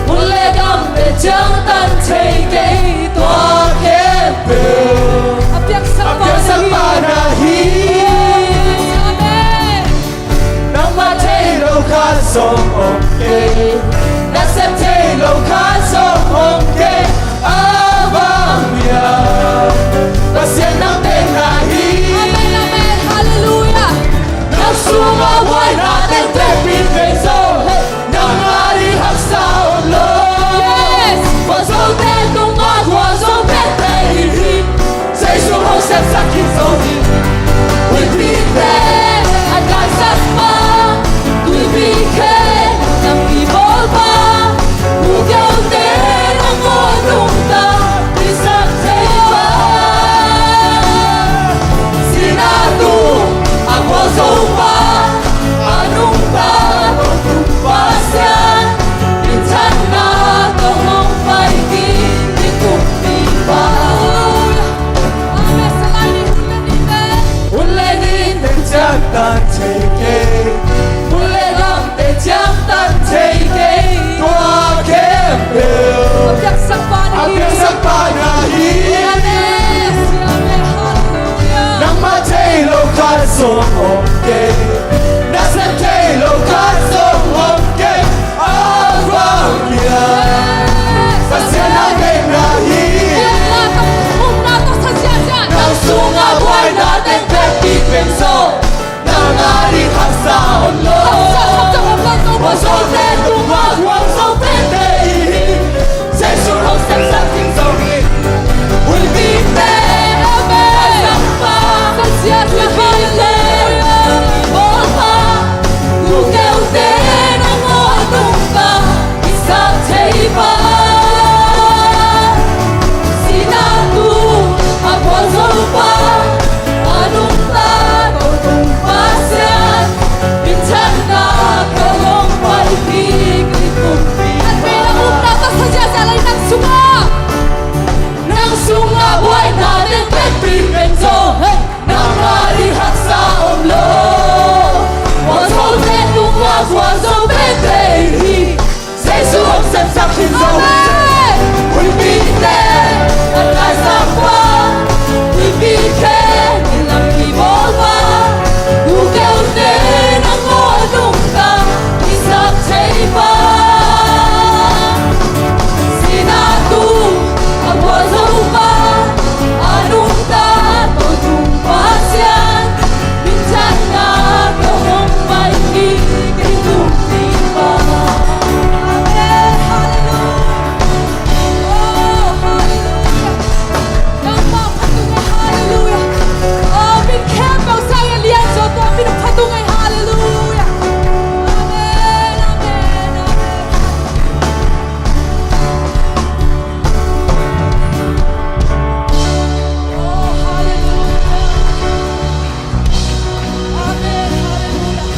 Hun le gam te chang tan che ke Tua ke pe Apiak sak pa Apiak sak pa na hi Amen Nang ma te lo kha song om ke Na sep te lo kha song om ke Awang ya Pasien nang te na hi Amen Amen Hallelujah Nang suma wai na ten te pin ve zo Nang ma di hak sa om lo Yes Wa zo te tung ma kwa zo pe te hi hi Giêsu hong sep sak ki zo hi Ui pi te Akai sak pa Tui pi ke Nam ki Afuan zo pen pe hi Jesu om sem sak hin zo Hui pi te an kai sak qua Hui pi khe in lam ki bol pa U keu te nang mo nung ta I sak chei pa Sinatu abuan zo pa Anung ta to tung pa sian Min chan na to hong mai ki ki tung ti pa Amen. Hallelujah. Oh, hallelujah. Nangmah phatungai hallelujah. Oh, min khem ko sang e lian zo to min phatungai hallelujah. Amen. Amen. Amen. Oh, hallelujah. Amen. Hallelujah.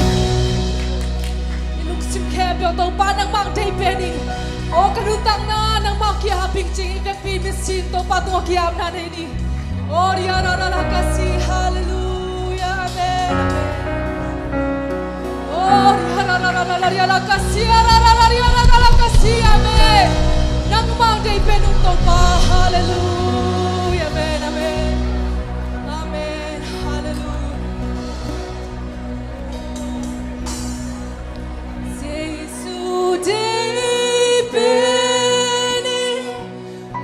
Ilung sim khe pyo to pa nang mang dei pe ning. O kanu tang na nang mang kia ha ping ching vek pi mi sin to pa to kia am na nei ni. O ria ra ra ra ka si hallelujah. Amen. Amen. O ria ra ra ra ra ra ria ra ka si ra ra ra ria ra ra ra ka si amen. Nang mang dei pe nung to pa hallelujah. Amen. Amen. Amen. Hallelujah. Giêsu đi bên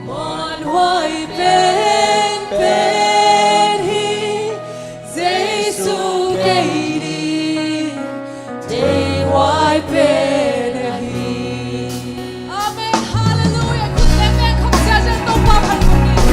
mon hoài bên bên hi Giêsu cây đi để hoài bên hi Amen. Hallelujah. Kun te men khom sia jen to pa phan ni.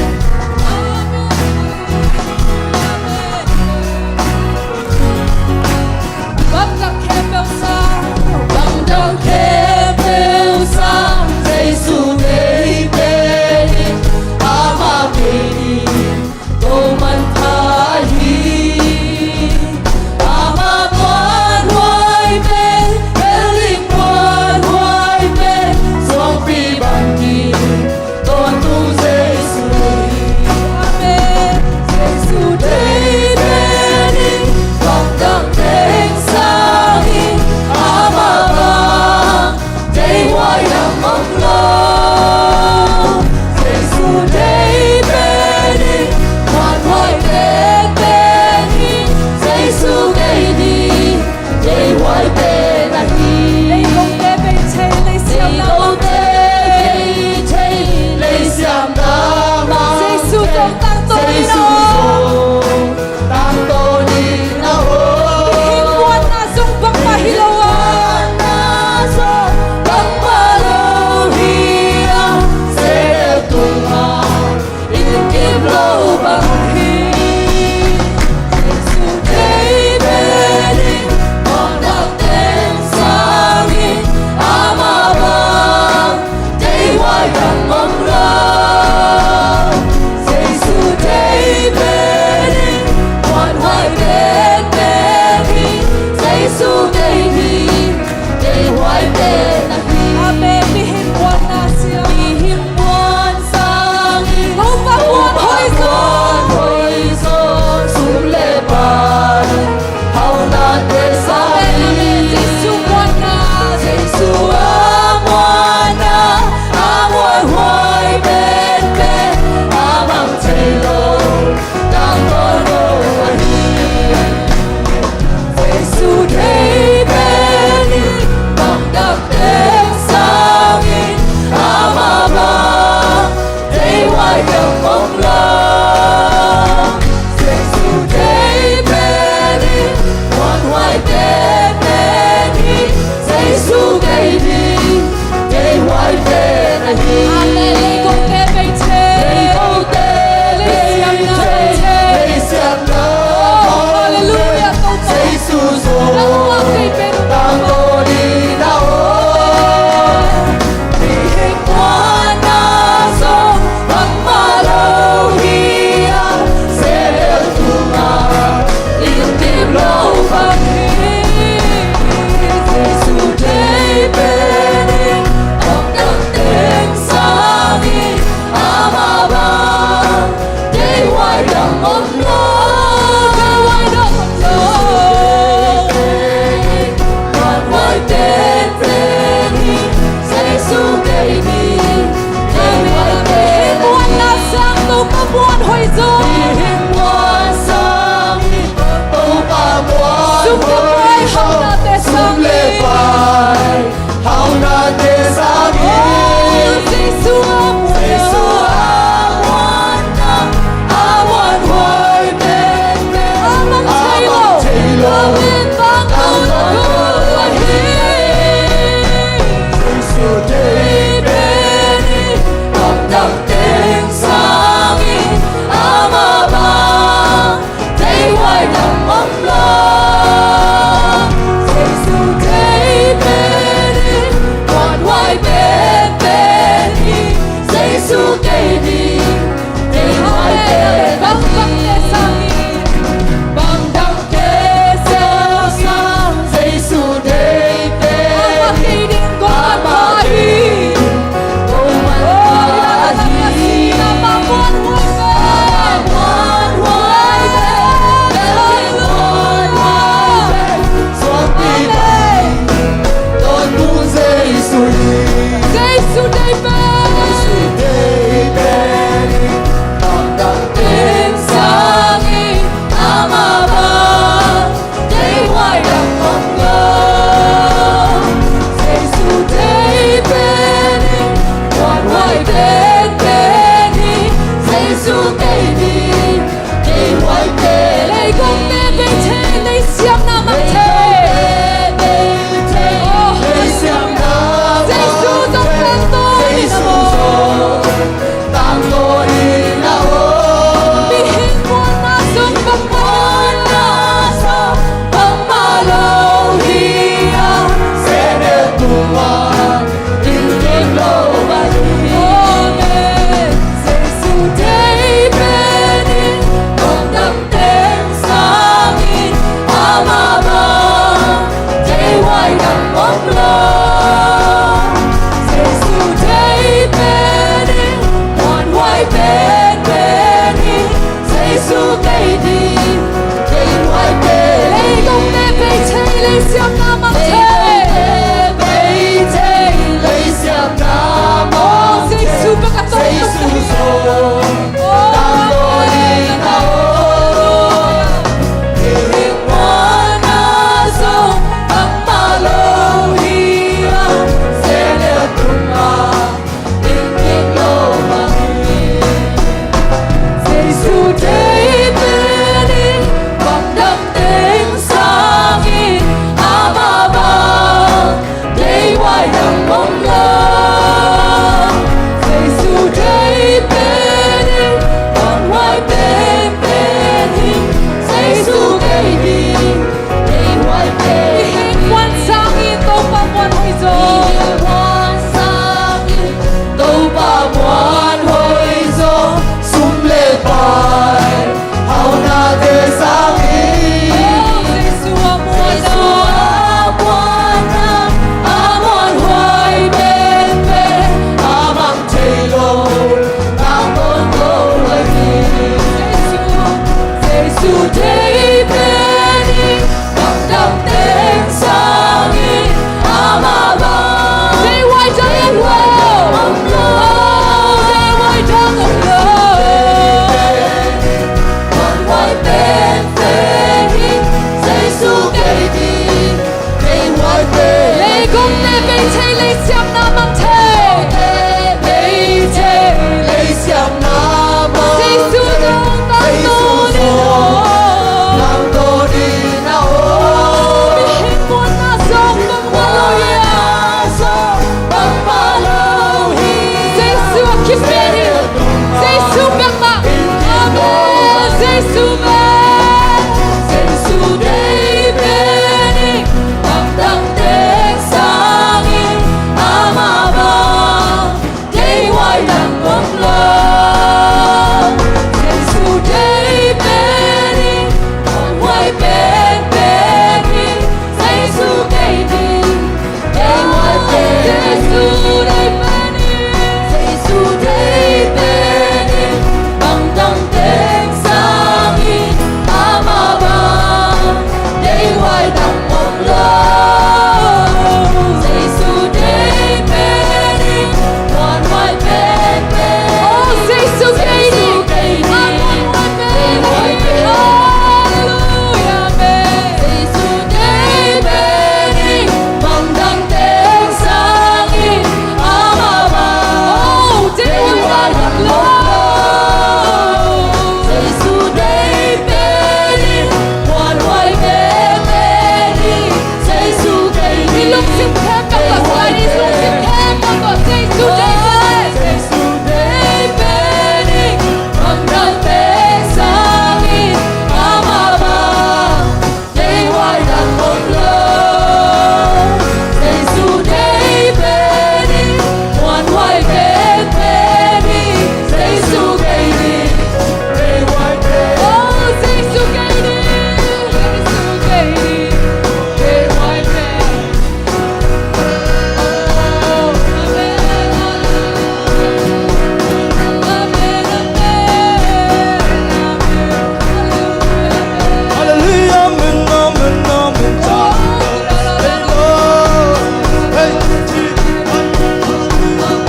Gong te bei chei lei siam na mang the. Bei chei lei siam na mang the. Jesu dong tang to ni no. Tang to ni na o. Mi hing mon na song bang ma lo ya. Song bang ma lo hi. Jesu a khip pe ni. Jesu bek ma. Amen. Jesu men. Jesu dei pe ni. Bang dang te sang in ama bang. Dei wai dang bom lo. Jesu dei pe ni. Bang wai pen pe ni. Jesu dei ni. Dei wai pen. Jesu dei pe ni. Jesu dei pe ni. Bang dang te sang in ama bang. Dei wai dang bom lo. Jesu dei pe ni. Wan wai pen pe. Oh, Jesu dei ni. Amen. Wai pen. Hallelujah. Amen. Jesu dei pe ni. Bang dang te sang in ama bang. Oh, dei wai dang lo. Jesu dei pe ni. Wan wai pen pe ni. Jesu dei ni. Lung sim the ka pa sai ni lung sim the ka pa Jesu dei pe. Jesu dei pe ni. Bang dang te sang in ama bang. Dei wai dang bom lo. Jesu dei pe ni. Wan wai pen pe ni. Jesu dei ni. Dei wai pen. Oh, Jesu dei ni. Jesu dei ni. Dei wai pen. Oh, amen. Amen, amen, amen. Hallelujah, amen, amen, amen. Hey, Amen, amen.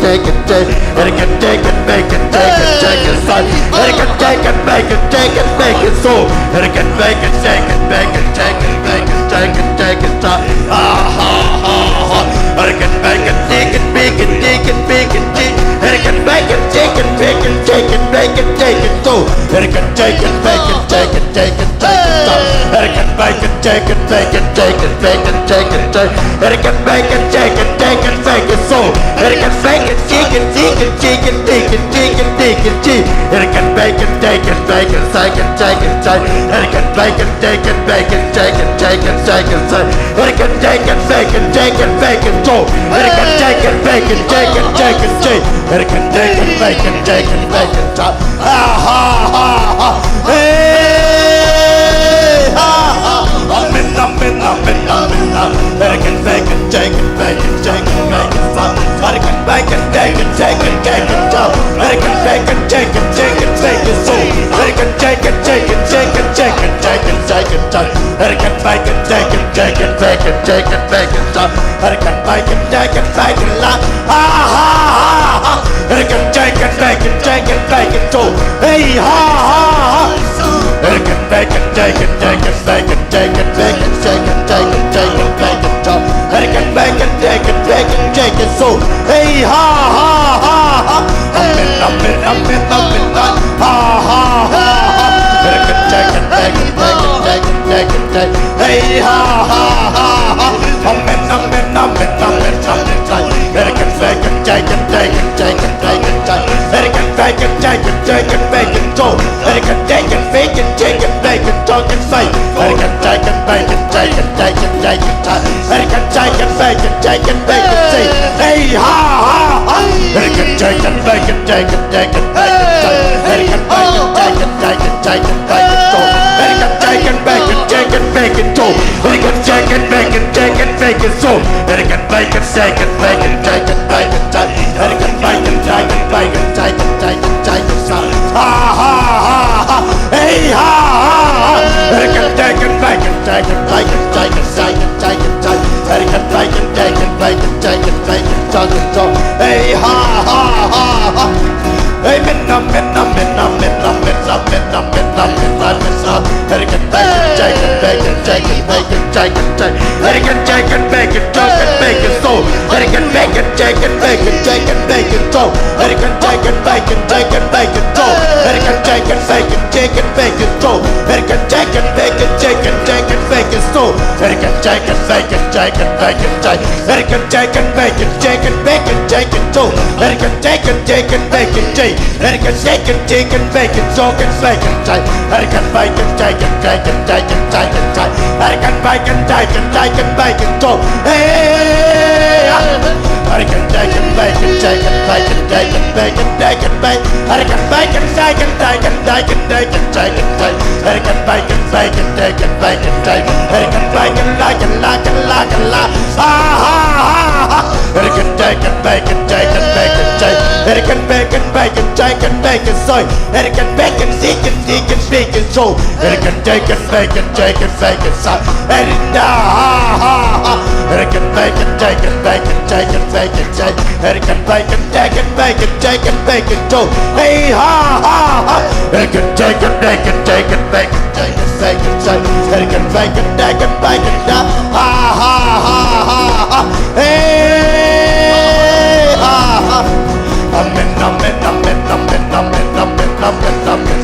take it, take it, take it, make it, take it, take it, take it, take it, make it, take it, make it, so it can make it, take it, make it, take it, make it, take it, take it, ha ha ha ha. It can make it, take it, make it, take it, make it, take it, can make it, take it, make it, take it, make it, take it, so it can take it, make it, take it, take it, take it, it can make it, take it, make it, take it, make it, take it, take it can make it, take it, take it, make it, so it can make it, take it, take it, take it, take it, take it, take it, take it can make it, take it, make it, take it, take it, take it can make it, take it, make it, take it, take it, take it, take it can take it, make it, take it, make it, so it can take it, make it, take it, take it, take it can take it, make it, take it, make it, ha ha ha ha, hey ha ha, I'm in, I'm in, I'm in, I'm in, I'm in, make it, take it, make it, take it, make it, I can make it, take it, take it, take it, so I can make it, take it, take it, make it, so I can take it, take it, take it, take it, take it, take it, take I can make it, take it, take it, make it, take it, make it, so I can make it, take it, make it, ha ha ha ha. I can take it, make it, take it, make it, so hey ha ha ha. I can make it, take it, take it, make it, take it, make it, take it, take it, take it, make it, so I can make it, take it, make it, take it, so hey ha ha ha ha. I'm in, I'm in, I'm in, I'm in, ha ha ha ha. I can take it, take it, take it, take it, take it, take it, hey ha ha ha ha. I'm in, I'm in, I'm in, I'm in, I'm in, I can make it, take it, take it, take it, take it, take it. I can make it, take it, take it, make it, so I can take it, make it, take it, make it, talk and fight. I can take it, make it, take it, take it, take it, take it. I can take it, make it, take it, make it, say, hey ha ha ha. I can take it, make it, take it, take it, make it, take it. I can make it, take it, take it, take it, make it, so. I can take it, make it, take it, make it, so. I can take it, make it, take it, make it, so. I can make it, take it, make it, take it, make it, take it. I can make it, take it, make it, take it, take it, take it, so. Ha ha ha ha. Hey ha ha ha. I can take it, make it, take it, make it, take it, take it, take it, take it. I can make it, take it, make it, take it, make it, take it, so. Hey ha ha ha ha. Hey, minna, minna, minna, minna, minna, minna, minna, minna, minna. I can make it, take it, make it, take it, make it, take it, take it. I can take it, make it, take it, make it, so. I can make it, take it, make it, take it, make it, so. I can take it, make it, take it, make it, so. I can take it, make it, take it, make it, so. I can take it, make it, take it, take it, make it, so. I can take it, make it, take it, make it, take it. I can take it, make it, take it, make it, take it, so. I can take it, take it, make it, take it. I can take it, take it, make it, talk it, make it, take it. I can make it, take it, take it, take it, take it, take it. I can make it, take it, take it, make it, talk. Hey, I can take it, make it, take it, make it, take it, make it, take it, make it. I can make it, take it, take it, take it, take it, take it, take it. I can make it, make it, take it, make it, take it. I can make it, like it, like it, like it, like. Ha ha ha ha. I can take it, make it, take it, make it, take it. I can make it, make it, take it, make it, say. I can make it, take it, take it, make it, so. I can take it, make it, take it, make it, say. And ha ha ha. I can make it, take it, make it, take it, make it, take it. I can make it, take it, make it, take it, make it, so. Hey ha ha ha. I can take it, make it, take it, make it, take it, make it, take it. I can make it, take it, make it, ha ha ha ha ha. Hey ha ha. I'm in, I'm in, I'm in, I'm in, I'm in, I'm in, I'm in, I'm in,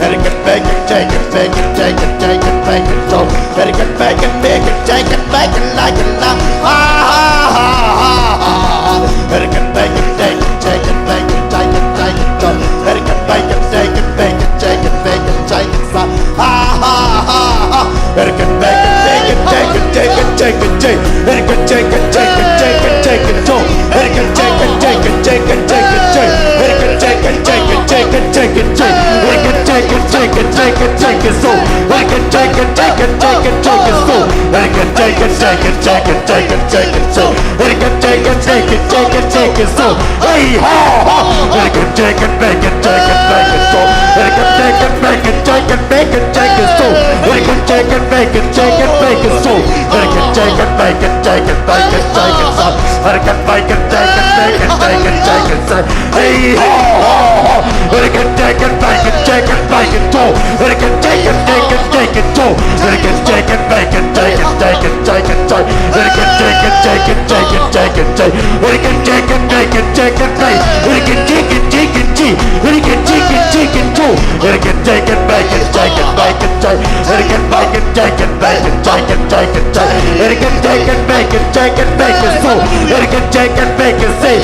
I can make it, take it, make it, take it, take it, make it, so. I can make it, make it, take it, make it, like it, like ha ha ha ha ha. I can make it, take it, take it, make it, take it, take it, so. I can make it, take it, make it, take it, make it, take it, so. Ha ha ha ha. I can make it, take it, take it, take it, take it, take it. I can take it, take it, take it, take it, so. I can take it, take it, take it, take it, take it. I can take it, take it, take it, take it, take it. I can take it, take it, take it, take it, so. I can take it, take it, take it, take it, so. I can take it, take it, take it, take it, take it, so. I can take it, take it, take it, take it, so. Hey ha ha. I can take it, make it, take it, make it, so. I can take it, make bacon, chicken, bacon, chicken, so. Bacon, chicken, bacon, chicken, bacon, so. Bacon, chicken, bacon, chicken, bacon, chicken, so. Bacon, bacon, chicken, bacon, chicken, chicken, so. Hey ho ho ho. Bacon, chicken, bacon, chicken, bacon, so. Bacon, chicken, chicken, chicken, so. Bacon, chicken, bacon, chicken, chicken, chicken, so. Bacon, chicken, chicken, chicken, chicken, chicken. Bacon, chicken, bacon, chicken, bacon. Bacon, chicken, chicken, chicken. Bacon, chicken, chicken, so. Bacon, chicken, bacon, chicken, bacon, chicken. Bacon, bacon, chicken, bacon, chicken, chicken, chicken. Bacon, chicken, bacon, chicken, bacon, so. Bacon, chicken, bacon, say.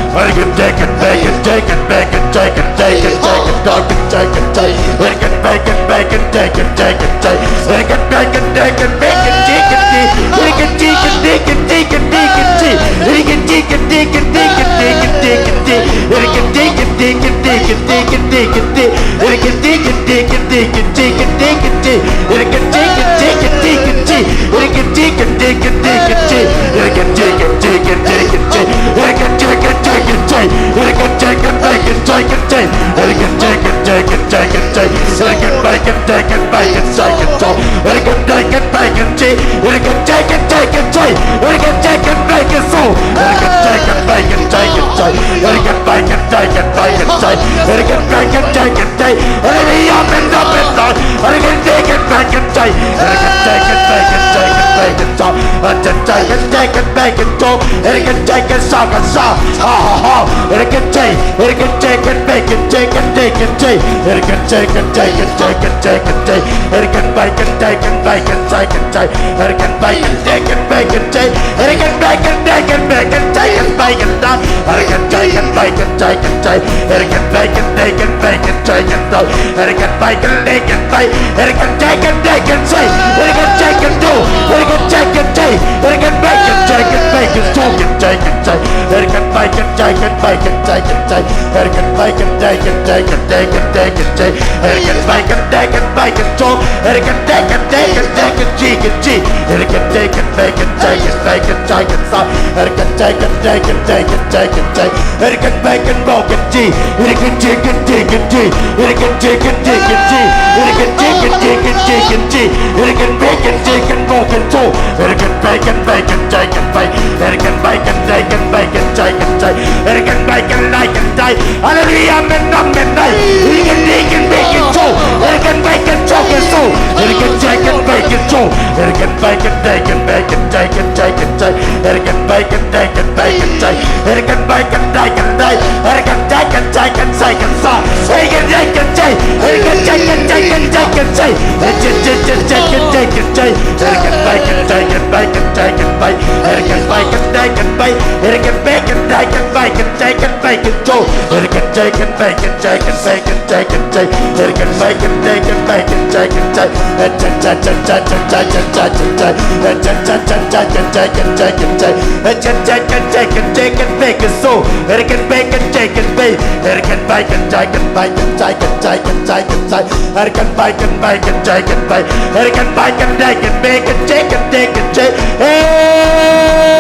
Bacon, chicken, bacon, chicken, bacon, chicken, chicken, chicken, chicken, chicken, chicken. Bacon, bacon, bacon, chicken, chicken, chicken. Bacon, bacon, chicken, bacon, chicken, chicken, chicken, chicken, chicken, chicken, chicken. Bacon, chicken, chicken, chicken, chicken, chicken, chicken. Bacon, chicken, chicken, chicken, chicken, chicken, chicken. Bacon, chicken, chicken, chicken, chicken, chicken, chicken. Bacon, chicken, chicken, chicken, chicken. Bacon, chicken, chicken, chicken, chicken. Bacon, chicken, chicken, chicken, chicken. Bacon, chicken, chicken, chicken. Bacon, chicken, bacon, chicken, chicken. Bacon, chicken, chicken, chicken, chicken. Bacon, bacon, chicken, bacon, chicken, chicken. Bacon, chicken, bacon, chicken. Bacon, chicken, chicken, chicken. Bacon, chicken, bacon, so. Bacon, chicken, bacon, chicken, chicken. Bacon, bacon, chicken, bacon, chicken. Bacon, bacon, chicken, chicken. Bacon, up and up and down. Bacon, chicken, bacon, chicken. Bacon, chicken, bacon, chicken, bacon, chicken. Chicken, chicken, bacon, chicken. Bacon, chicken, soccer, saw. Ha ha ha. Bacon, chicken, bacon, chicken, bacon, chicken, chicken, chicken. Bacon, chicken, chicken, chicken, chicken, chicken. Bacon, bacon, chicken, bacon, chicken, chicken. Bacon, bacon, chicken, bacon, chicken. Bacon, bacon, chicken, bacon, chicken, bacon, chicken. Bacon, chicken, bacon, chicken, chicken. Bacon, bacon, chicken, bacon, chicken, chicken. Bacon, bacon, chicken, bacon. Bacon, chicken, chicken, chicken. Bacon, chicken, do. Bacon, chicken, chicken. Bacon, bacon, chicken, bacon, chicken, chicken, chicken. Bacon, bacon, chicken, bacon, chicken, chicken. Bacon, bacon, chicken, chicken, chicken, chicken, chicken. Bacon, bacon, chicken, bacon, chicken. Bacon, chicken, chicken, chicken, chicken, chicken. Bacon, chicken, bacon, chicken, bacon, chicken, chicken. Bacon, chicken, chicken, chicken, chicken, chicken. Bacon, bacon, bacon, chicken. Bacon, chicken, chicken, chicken. Bacon, chicken, chicken, chicken. Bacon, chicken, chicken, chicken, chicken. Bacon, bacon, chicken, bacon, chicken. Bacon, bacon, bacon, chicken, bacon. Bacon, bacon, chicken, bacon, chicken, chicken. Bacon, bacon, bacon, chicken. Hallelujah, amen, amen, Bacon, bacon, bacon, chicken. Bacon, bacon, chicken, so. Bacon, chicken, bacon, chicken. Bacon, bacon, bacon, bacon, chicken, chicken, chicken. Bacon, bacon, bacon, bacon, chicken. Bacon, bacon, bacon, bacon. Bacon, chicken, chicken, chicken, so. Bacon, chicken, chicken. Bacon, chicken, chicken, chicken, chicken. Chicken, chicken, chicken, chicken, chicken. Bacon, bacon, chicken, bacon, chicken, bacon. Bacon, bacon, bacon, bacon. Bacon, bacon, bacon, bacon, chicken, bacon, chicken. Bacon, chicken, bacon, chicken, bacon, chicken, chicken. Bacon, bacon, bacon, bacon, chicken, chicken. Chicken, chicken, chicken, chicken, chicken, chicken. Chicken, chicken, chicken, chicken, chicken. Chicken, chicken, chicken, chicken, bacon, so. Bacon, bacon, chicken, bacon. Bacon, bacon, chicken, bacon, chicken, chicken, chicken, chicken. Bacon, bacon, bacon, chicken, bacon. Bacon, bacon, bacon, bacon, chicken, chicken, chicken. Hey!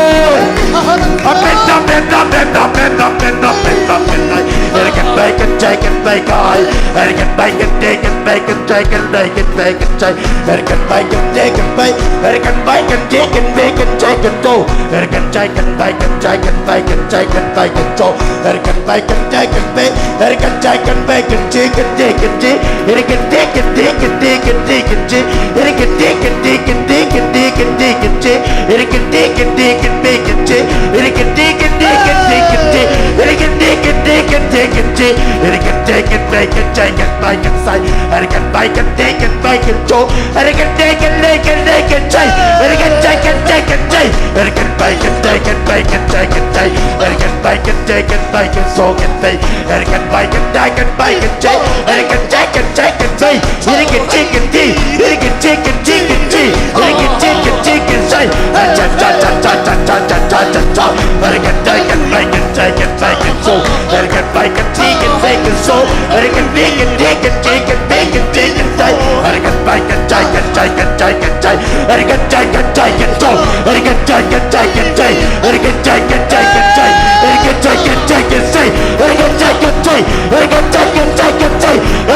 Up and up and up and up and up and up and up and up. Bacon, bacon, chicken, bacon. Bacon, bacon, chicken, bacon, chicken, bacon, bacon, chicken. Bacon, bacon, chicken, bacon. Bacon, bacon, chicken, bacon, chicken, go. Bacon, chicken, bacon, chicken, bacon, chicken, bacon, go. Bacon, bacon, chicken, bacon. Bacon, chicken, bacon, chicken, chicken, chicken. Bacon, chicken, chicken, chicken, chicken, chicken. Bacon, chicken, chicken, chicken, chicken, chicken, chicken. Bacon, chicken, chicken, bacon, chicken. Bacon, chicken, chicken, chicken, chicken. Bacon, chicken, chicken, chicken, chicken. Bacon, chicken, bacon, chicken, bacon, say. Bacon, bacon, chicken, bacon, joe. Bacon, chicken, chicken, chicken, chicken. Bacon, chicken, chicken, chicken. Bacon, bacon, chicken, bacon, chicken, chicken. Bacon, bacon, chicken, bacon, so can bacon. Bacon, bacon, chicken, bacon, chicken. Bacon, chicken, chicken, chicken. Bacon, chicken, chicken. Bacon, chicken, chicken, chicken. Bacon, chicken, chicken, chicken. Cha cha cha cha cha cha cha cha cha cha. Bacon, chicken, bacon, chicken, bacon, so. Bacon, bacon, chicken, bacon, so. Bacon, bacon, chicken, chicken, bacon, chicken, chicken. Bacon, bacon, chicken, chicken, chicken, chicken. Bacon, chicken, chicken, so. Bacon, chicken, chicken, chicken. Bacon, chicken, chicken, chicken. Bacon, chicken, chicken, chicken. Bacon, chicken, chicken. Bacon, chicken, chicken, chicken.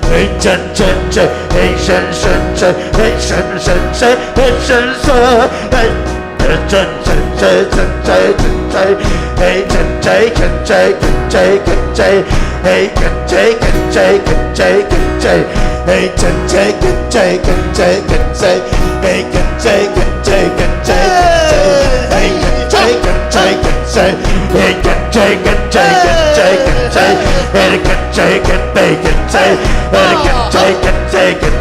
Hey chen chen chen, hey shen shen chen, hey shen shen chen, hey shen shen, hey chen chen chen chen chen chen chen, hey chen chen chen chen chen chen chen, hey chen chen chen chen chen chen chen, hey chen chen chen chen chen chen chen, hey chen chen chen chen chen chen, hey chen chen chen chen chen, hey chen chen chen chen chen chen, hey chen chen chen bacon chen, hey chen chen chen chen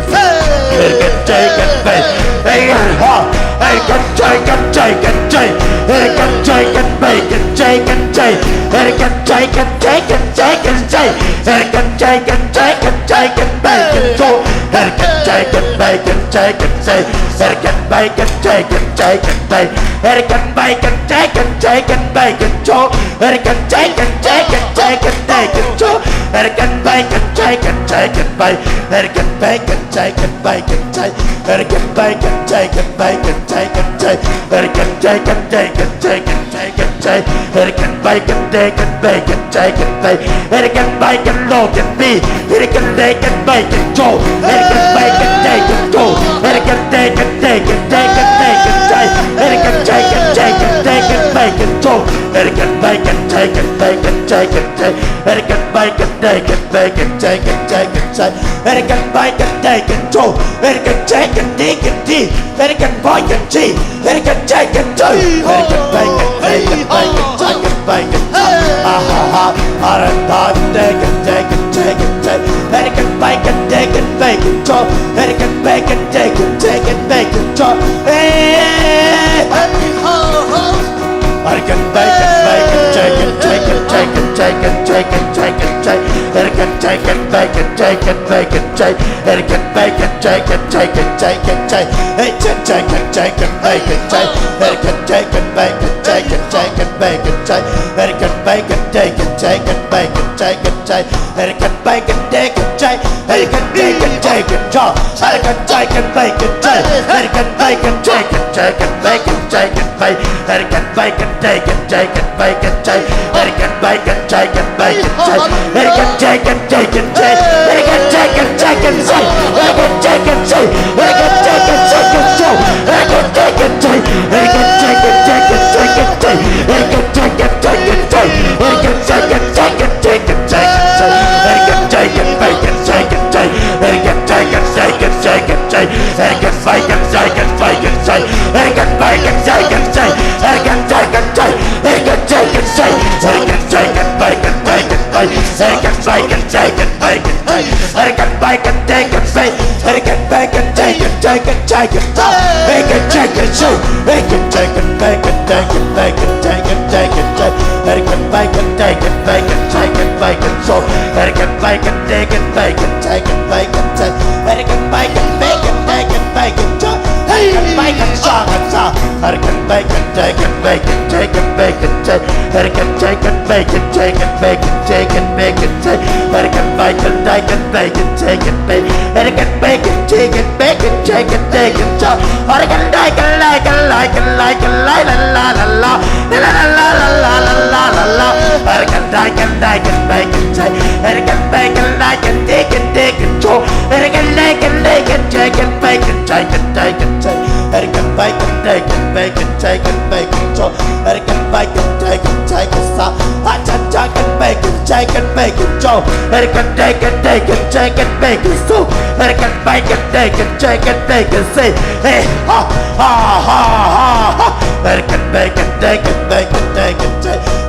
hey chen chen chen bacon, hey ha, hey chen chen chen chen chen chen, hey chen chen chen bacon chen chen chen, hey chen chen chen chen chen chen chen chen, hey chen chen chen chen chen chen chen bacon chen, hey chen chen chen bacon chen chen chen, hey chen bacon chen chen chen chen chen, hey chen bacon chen chen chen chen bacon chen, hey chen chen chen chen chen chen chen bacon chen, hey chen bacon chen chen chen chen bacon, hey chen bacon chen chen bacon chen, hey chen bacon chen chen bacon chen chen chen, hey chen chen chen chen chen chen chen chen chen, hey chen bacon chen bacon chen chen bacon, hey chen bacon lo chen bi, hey chen chen bacon chen, hey chen bacon chen chen chen, hey chen chen chen chen chen chen bacon chen, hey chen chen chen chen chen chen bacon chen, hey chen bacon chen chen bacon chen chen chen, hey chen bacon chen chen bacon chen chen chen chen, hey chen bacon chen chen chen, hey chen chen chen chen chen, hey chen bacon chen, hey chen chen chen chen, hey chen bacon chen chen bacon chen chen bacon chen, ah ha ha, ah da da chen chen chen chen, hey chen bacon chen chen bacon chen, hey chen bacon chen chen chen bacon chen, hey. Bacon, bacon, bacon, chicken, chicken, chicken, chicken, chicken, chicken, chicken, bacon, chicken, bacon, chicken, bacon, chicken, bacon, bacon, chicken, chicken, chicken, chicken, hey, chicken, chicken, bacon, chicken, bacon, chicken, bacon, chicken, chicken, bacon, chicken, bacon, bacon, chicken, chicken, bacon, chicken, chicken, bacon, bacon, chicken, chicken, bacon, bacon, chicken, chicken, chicken, bacon, chicken, bacon, bacon, chicken, chicken, bacon, chicken, bacon, bacon, chicken, chicken, bacon, chicken, bacon, bacon, chicken, bacon, chicken, bacon, chicken, chicken, chicken, bacon, chicken, chicken, chicken, bacon, chicken, chicken, bacon, chicken, chicken, chicken, bacon, chicken, chicken, bacon, chicken, chicken, chicken, chicken, bacon, chicken, chicken, chicken, bacon, chicken, chicken, chicken, chicken, chicken, bacon, chicken, bacon, chicken, chicken, bacon, chicken, chicken, chicken, chicken, bacon, bacon, chicken, bacon, chicken, bacon, bacon, chicken, chicken, bacon, chicken, chicken, bacon, chicken, chicken, bacon, chicken, bacon, bacon, bacon, bacon, bacon, chicken, bacon, bacon, bacon, chicken, bacon, bacon, chicken, chicken, chicken, bacon, chicken, chicken, bacon, chicken, bacon, chicken, bacon, chicken, chicken, chicken, bacon, bacon, chicken, bacon, chicken, bacon, so bacon, bacon, chicken, bacon, chicken, bacon, chicken, bacon, bacon, bacon, bacon, bacon, bacon, bacon, bacon, bacon, bacon, chicken, bacon, chicken, bacon, chicken, bacon, chicken, bacon, chicken, bacon, chicken, bacon, chicken, bacon, bacon, bacon, bacon, chicken, bacon, bacon, bacon, chicken, bacon, chicken, chicken, chicken, bacon, bacon, like, like, like, la la la la la, la la la la la la la la la, bacon, bacon, bacon, bacon, chicken, bacon, bacon, bacon, chicken, chicken, chicken, bacon, bacon, bacon, chicken, bacon, chicken, chicken, chicken, bacon, bacon, bacon, bacon, chicken, bacon, chicken, bacon, bacon, chicken, chicken, sa, chicken, bacon, chicken, bacon, chicken, bacon, bacon, bacon, chicken, bacon, so, bacon, bacon, bacon, chicken, bacon, say, hey, ha, ha, ha, ha, ha, bacon, bacon, bacon, bacon, bacon,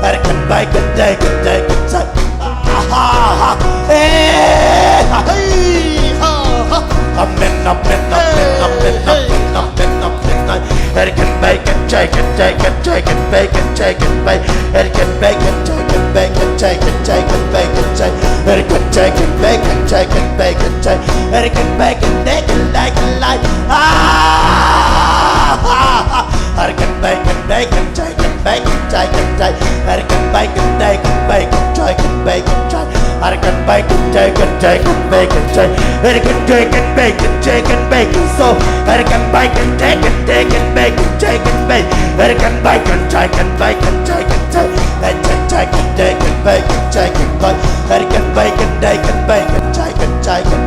bacon, bacon, bacon, bacon, ha, ha, ha, hey, ha, Hey, ha, ha. Amen, amen, amen, amen, amen, amen, amen. Bacon, bacon, chicken, chicken, chicken, bacon, chicken, bacon, bacon, bacon, chicken, bacon, chicken, chicken, bacon, chicken, bacon, chicken, bacon, chicken, bacon, chicken, bacon, bacon, bacon, bacon, like ah, bacon, bacon, bacon, chicken, bacon, chicken, chicken, bacon, bacon, bacon, bacon, chicken, bacon, chicken, bacon, bacon, chicken, chicken, bacon, chicken, bacon, chicken, bacon, chicken, bacon, so bacon, bacon, chicken, chicken, bacon, chicken, bacon, bacon, bacon, chicken, bacon, chicken, chicken, chicken, chicken, bacon, chicken, bacon, bacon, bacon, bacon, chicken, chicken,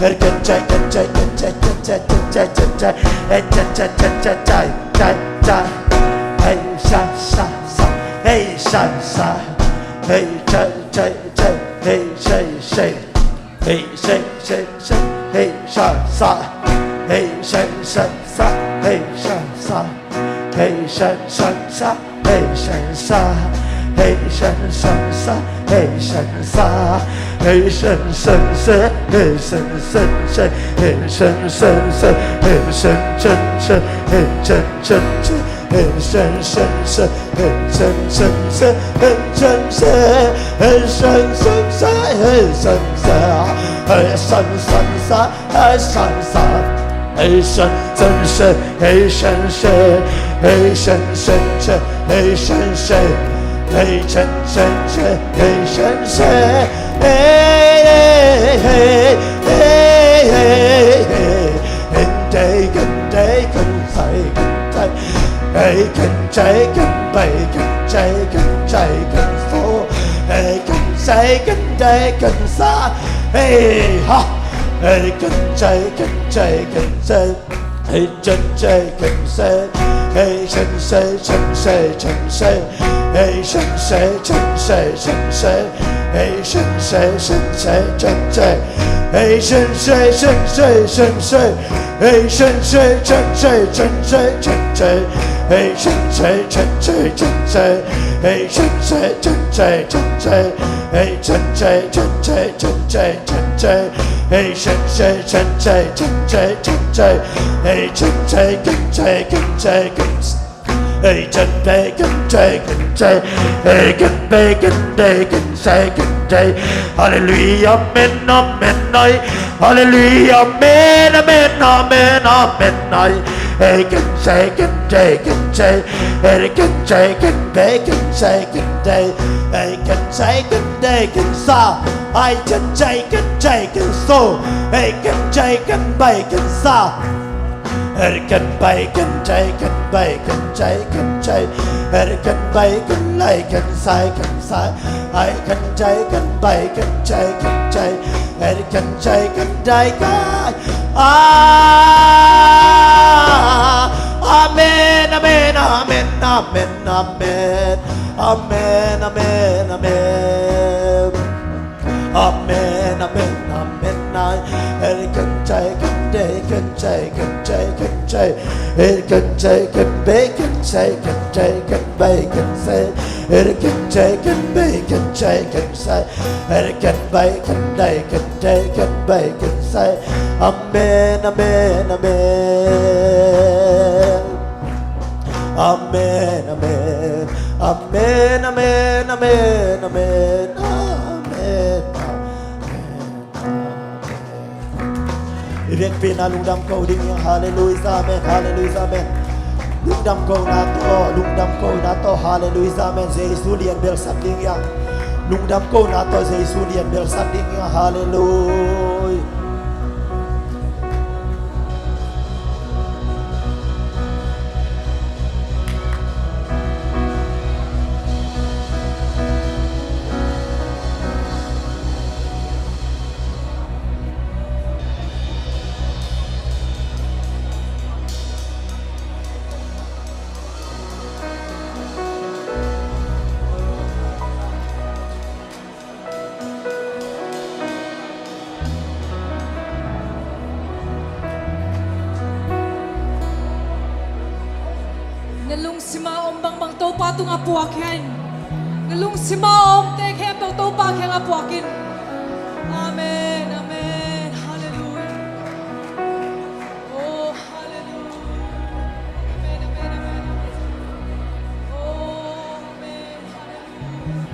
Can chạy can chạy can chạy can chạy can chạy can chạy chạy chạy chạy chạy chạy chạy chạy hey sa sa sa hey sa sa hey chạy chạy chạy hey say say hey say say say hey sa sa hey say say sa hey sa sa hey sa sa sa hey sa sa hey sa sa sa hey sa sa hey sa sa sa hey sa sa sa hey sa sa sa hey sa sa sa hey sa sa sa hey sa sa sa hey sa sa sa hey sa sa hey sa sa sa hey sa sa hey sa sa sa hey sa sa hey sa sa sa hey sa sa hey sa sa sa hey sa sa hey sa sa sa hey sa sa hey hey hey hey hey hey day good day good say good day hey good day good bay good day good day good four hey good say good day good sa hey ha hey good day good day good say hey good day good say hey say say say say say hey say say say say say hey say say say say say hey say say say say say say hey say say say say say say say hey say say say say say hey say say say say say hey say say say say say say hey say say say say say say say hey say say say say say Hey, can bacon, bacon, say, hey, can bacon, bacon, say, can say, Hallelujah, amen, amen, hallelujah, amen, amen, amen, amen, hey, can say, can say, can say, hey, can say, can bacon, say, can say, hey, can say, can say, can sa, I can say, can say, can so, hey, can say, can bacon, sa. Can bacon, can bacon, can say, can bacon, like can say, can say, I can say, can bacon, say, can say, can say, can die, Ah, Amen, amen, amen, amen, amen, amen, amen, amen. Amen, amen, amen. Can say, can day, can say, can say, can say, can say, can bacon, say, can say, can bacon, say, can say, can bacon, say, can say, can bacon, day, can day, can bacon, say, Amen, amen, amen. Amen, amen, amen, amen, amen, amen, amen, amen. Riek pina lungdam ko ding yang hallelujah amen hallelujah amen lungdam ko na to lungdam ko na to hallelujah amen Jesu lian bel sak ding yang lungdam ko na to Jesu lian bel sak ding yang hallelujah. Na lung sima om bang bang to pa tung apuak hen. Na lung sima om te khem to to pa khem apuakin. Amen, amen. Hallelujah. Oh, hallelujah. Amen, amen, amen, amen. Oh, amen. Hallelujah.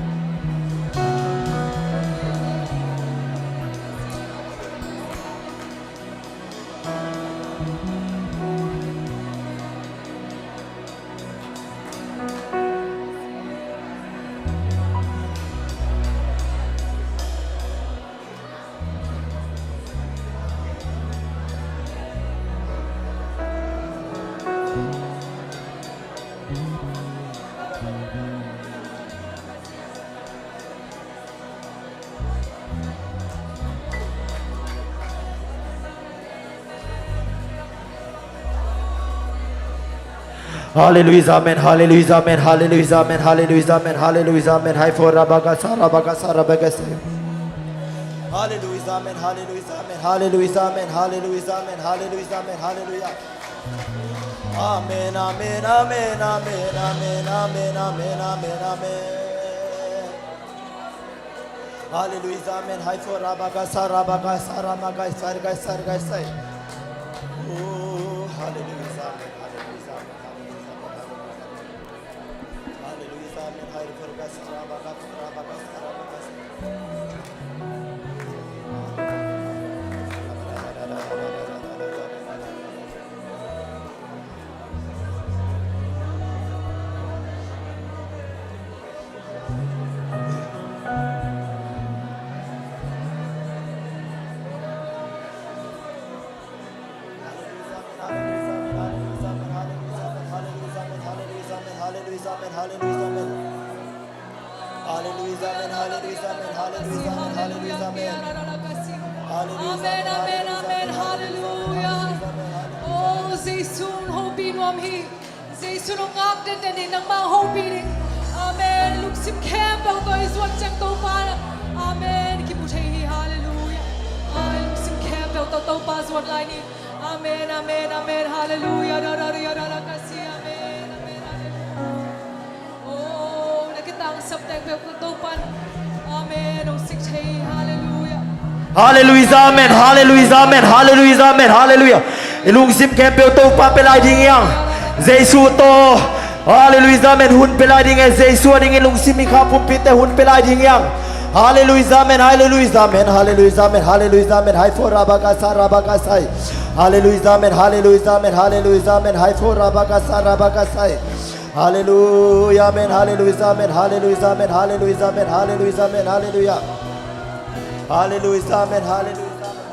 Hallelujah, amen, hallelujah, amen, hallelujah, amen, hallelujah, amen, hallelujah, amen. Hai for rabaga sarabaga sarabaga Hallelujah, amen, hallelujah, amen, hallelujah, amen, hallelujah, amen, hallelujah, amen, hallelujah. Amen, amen, amen, amen, amen, amen, amen, amen, amen. Hallelujah, amen. Hai for rabaga sarabaga saramaga sarga sarga sai. Oh, hallelujah, amen, hallelujah, amen, hallelujah, amen, hallelujah, amen. Hai for rabaga sarabaga sarabaga. Amen, amen, amen. Hallelujah. Oh, Jesu hopi nuam hi. Jesu no ngak den den ni nang ma hopi ding. Amen. Lung sim khem bang to zuat chang to pa. Amen. Ki bu thei hi hallelujah. Ai lung sim khem bang to to pa zuat lai ni. Amen, amen, amen. Hallelujah. Da da da da da kasi. Amen, amen, hallelujah. Oh, nakitang sap teng pe to pan. Amen. Oh, sik thei hallelujah. Hallelujah, amen, hallelujah, amen, hallelujah, amen, hallelujah. Ilung sim kem pe to pa pelai ding yang. Jesu to. Hallelujah, amen. Hun pelai ding e Jesu ding ilung sim kha pum pi te hun pelai ding yang. Hallelujah, amen, hallelujah, amen, hallelujah, amen, hallelujah, amen. Hai for rabaka sa rabaka sai. Hallelujah, amen, hallelujah, amen, hallelujah, amen. Hai for rabaka sa rabaka sai. Hallelujah, amen, hallelujah, amen, hallelujah, amen, hallelujah, amen, hallelujah, amen, hallelujah. Hallelujah, amen, hallelujah, amen.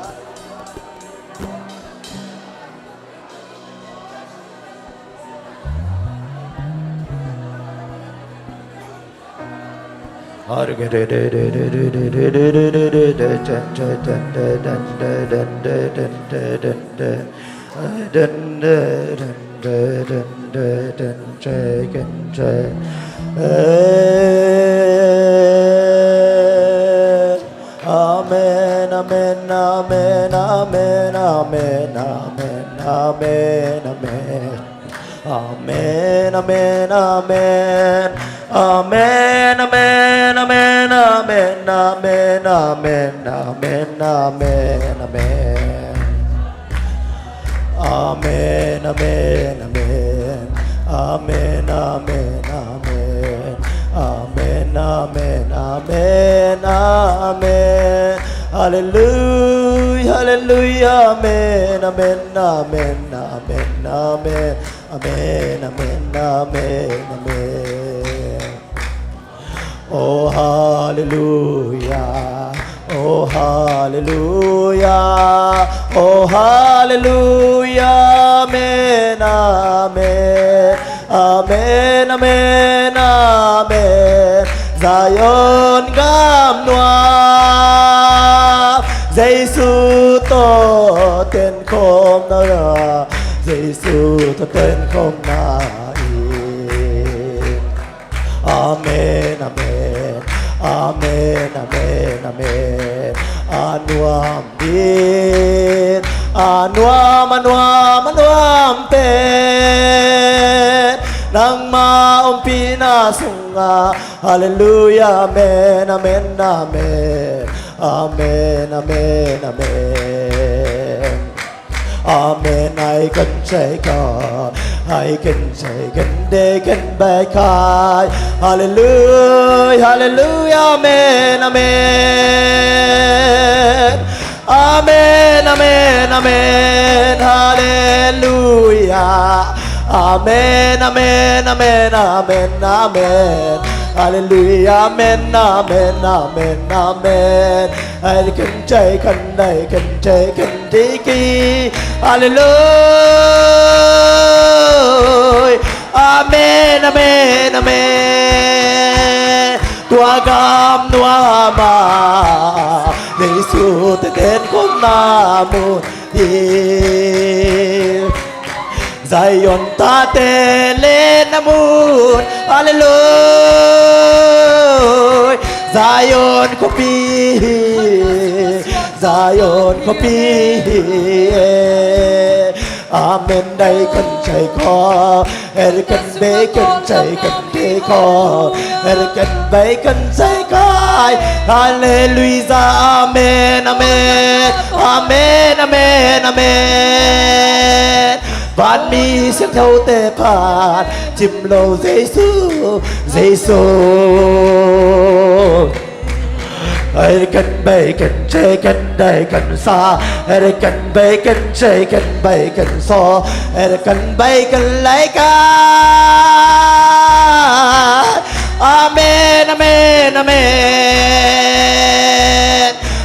Amen, amen, amen, amen, amen, amen, amen, amen. Amen, amen, amen. Amen, amen, amen, amen, amen, amen, amen, amen, amen. Amen, amen, amen. Amen, amen, amen. Amen, amen, amen, amen. Hallelujah, hallelujah, amen, amen, amen, amen, amen, amen, amen, amen, amen. Oh hallelujah, oh hallelujah, oh hallelujah, amen, amen, amen, amen, amen. Zion gam nuam, Giêsu to ten khom na, Giêsu to ten khom na. Amen, amen, amen, amen, amen. Anuam din, anuam, anuam, anuam te. Nang maong pinasunga, hallelujah, amen, amen, amen, amen, amen, amen. Amen. I can say God, I can say can day can back high. Hallelujah, hallelujah, amen, amen. Amen, amen, amen, hallelujah. Amen, amen, amen, amen, amen. Hallelujah, amen, amen, amen, amen. I can take and I can take and take it. Hallelujah. Amen, amen, amen. Tua gam nua ma, Giêsu te ten kom na mu. Zion ta te le na mun Hallelujah Zion khuapi Zion khuapi Amen dai kan chai kho er kan be kan chai kan te kho er kan be kan chai kai Hallelujah Amen Amen Amen Amen Amen Vanmi siang tho te phan chim lo Jesuh Jesuh Ai kan bay kan che kan dai kan sa Ai kan bay kan che kan bay kan so Ai kan bay kan lai ka Amen Amen Amen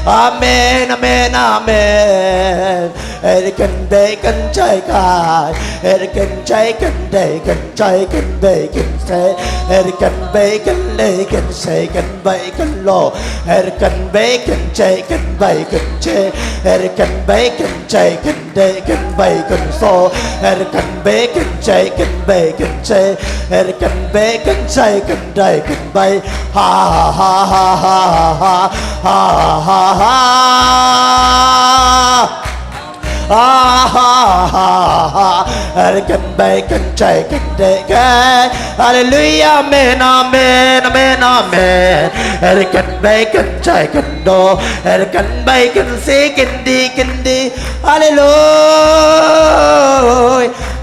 Amen Amen Amen Ai kan bay kan chai kai Ai kan chai kan dai kan chai kan bay kan say Ai kan bay kan lay kan say kan bay kan lo Er kan bay kan chạy kan bay kan che Er kan bay kan chạy kan day kan bay kan so Er kan bay kan chạy kan bay kan che Er kan bay kan chạy kan day kan bay ha ha ha ha ha ha ha ha Ah, ha, ha, ha. Er kan bay kan chạy kan day kan Hallelujah amen amen amen amen Er kan bay kan chạy kan do Er kan bay kan si kan di kan di Hallelujah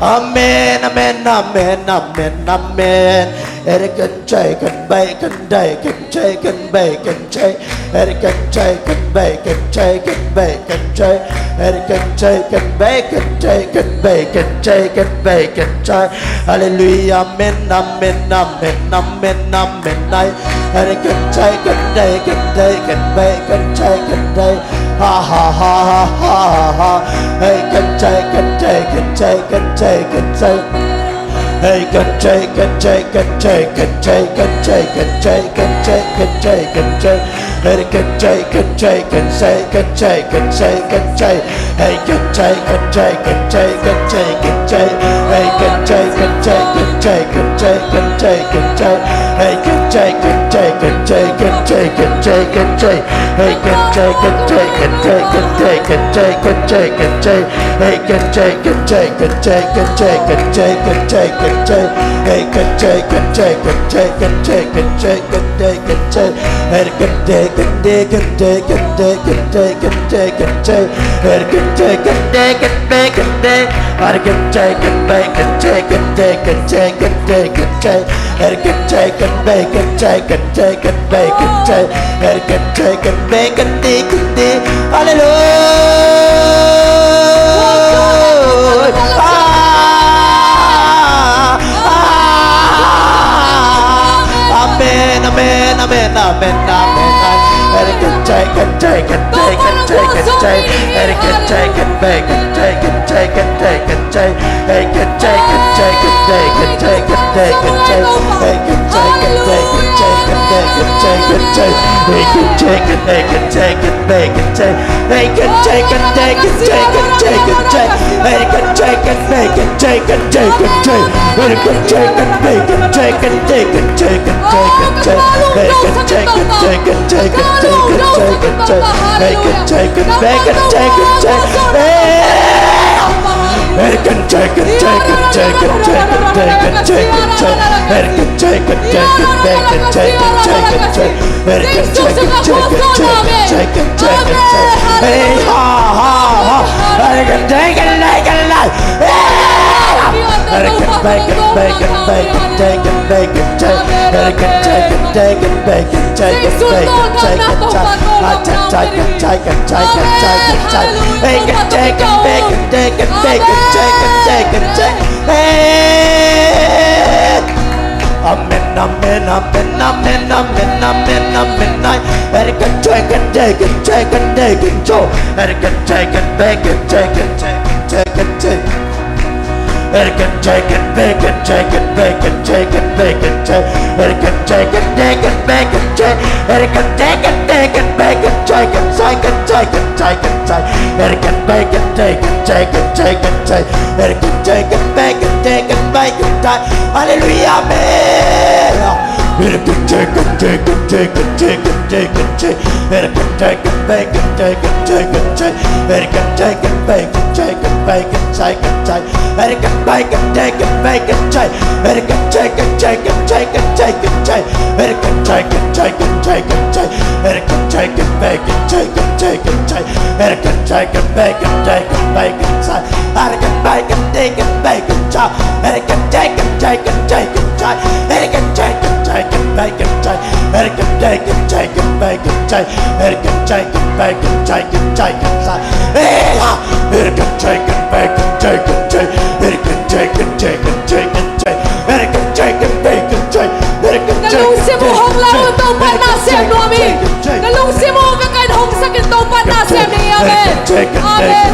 Amen amen amen amen amen Er kan chạy kan bay kan day kan chạy kan bay kan chạy Er kan chạy kan bay kan chạy kan bay kan chạy Er kan chạy kan bay kan chạy kan bay kan chạy kan bay kan chạy Hallelujah amen amen amen amen amen ai Er kan chạy kan day kan day kan bay kan chạy kan day ha ha ha ha ha ha Hey kan chạy kan chạy kan chạy kan chạy kan chạy Hey, kan chạy kan chạy kan chạy kan chạy kan chạy kan chạy kan chạy kan chạy kan chạy Hey, kan chạy kan chạy kan chạy kan chạy kan chạy kan chạy Hey, kan chạy kan chạy kan chạy kan chạy kan chạy Hey, kan chạy kan chạy kan chạy kan chạy kan chạy kan chạy Hey, kan chạy kan chạy kan chạy kan chạy kan chạy kan chạy Hey, kan chạy kan chạy kan chạy kan chạy kan chạy kan chạy kan chạy Hey, kan chạy kan chạy kan chạy kan chạy kan chạy kan chạy kan chạy Hey, kan chạy kan chạy kan chạy kan chạy kan chạy kan chạy kan chạy Hey, kan chạy kan chạy kan chạy kan chạy kan chạy kan chạy kan chạy Hey, kan chạy kan chạy kan bay kan chạy Hey, kan chạy kan bay kan chạy kan chạy kan chạy kan chạy kan chạy Hey, kan chạy kan bay kan chạy kan chạy kan bay kan chạy Hey, kan chạy kan bay kan đi kan đi Hallelujah Ah, ah, Amen, amen, amen, amen, amen. Er kan chạy kan chạy kan chạy kan chạy kan chạy Er kan chạy kan bay kan chạy kan chạy kan chạy kan chạy Er kan chạy kan chạy kan chạy kan chạy kan chạy kan chạy Er kan chạy kan chạy kan chạy kan chạy kan chạy kan chạy Er kan chạy kan chạy kan chạy kan bay kan chạy Er kan chạy kan chạy kan chạy kan chạy kan chạy Er kan chạy kan bay kan chạy kan chạy kan chạy Er kan chạy kan bay kan chạy kan chạy kan chạy kan chạy kan chạy Er kan chạy kan chạy kan chạy kan chạy kan chạy kan chạy Er kan chạy kan bay kan chạy kan chạy Er kan chạy kan chạy kan chạy kan chạy kan chạy kan chạy kan chạy Er kan chạy kan chạy kan bay kan chạy kan chạy kan chạy Er kan chạy kan chạy kan chạy kan chạy kan chạy kan chạy Hey ha ha ha Er kan chạy kan chạy kan chạy Er kan bay kan bay kan bay kan chạy kan bay kan chạy Er kan chạy kan chạy kan bay kan chạy kan bay kan chạy kan chạy Ah chạy chạy kan chạy kan chạy kan chạy kan chạy Hey kan chạy kan bay kan chạy kan bay kan chạy kan chạy kan chạy Hey Amen, amen, amen, amen, amen, amen, amen. Er kan chạy kan chạy kan chạy kan chạy kan chạy Er kan chạy kan bay kan chạy kan chạy kan chạy kan chạy Erican chicken bacon chicken bacon chicken bacon chicken Erican chicken chicken bacon chicken Erican chicken chicken bacon chicken chicken chicken chicken chicken Erican bacon chicken chicken chicken chicken Erican chicken bacon chicken bacon chicken Hallelujah amen Erican chicken chicken chicken chicken chicken chicken Erican chicken bacon chicken chicken chicken Erican chicken bacon chicken bacon chicken chicken Erican bacon chicken bacon chicken Erican chicken chicken chicken chicken chicken Erican chicken chicken chicken chicken Erican chicken bacon chicken chicken chicken Erican chicken bacon chicken bacon chicken Erican bacon chicken bacon chicken Erican chicken chicken chicken chicken Erican chicken chicken bacon chicken Erican chicken chicken bacon chicken Erican chicken bacon chicken chicken chicken Erican chicken bacon chicken chicken Erican chicken chicken chicken chicken Erican chicken bacon chicken Erican Na lungsi mo hong la un to pa na sem no mi. Na lungsi mo ka kan hong sakin to pa na sem ni amen. Amen.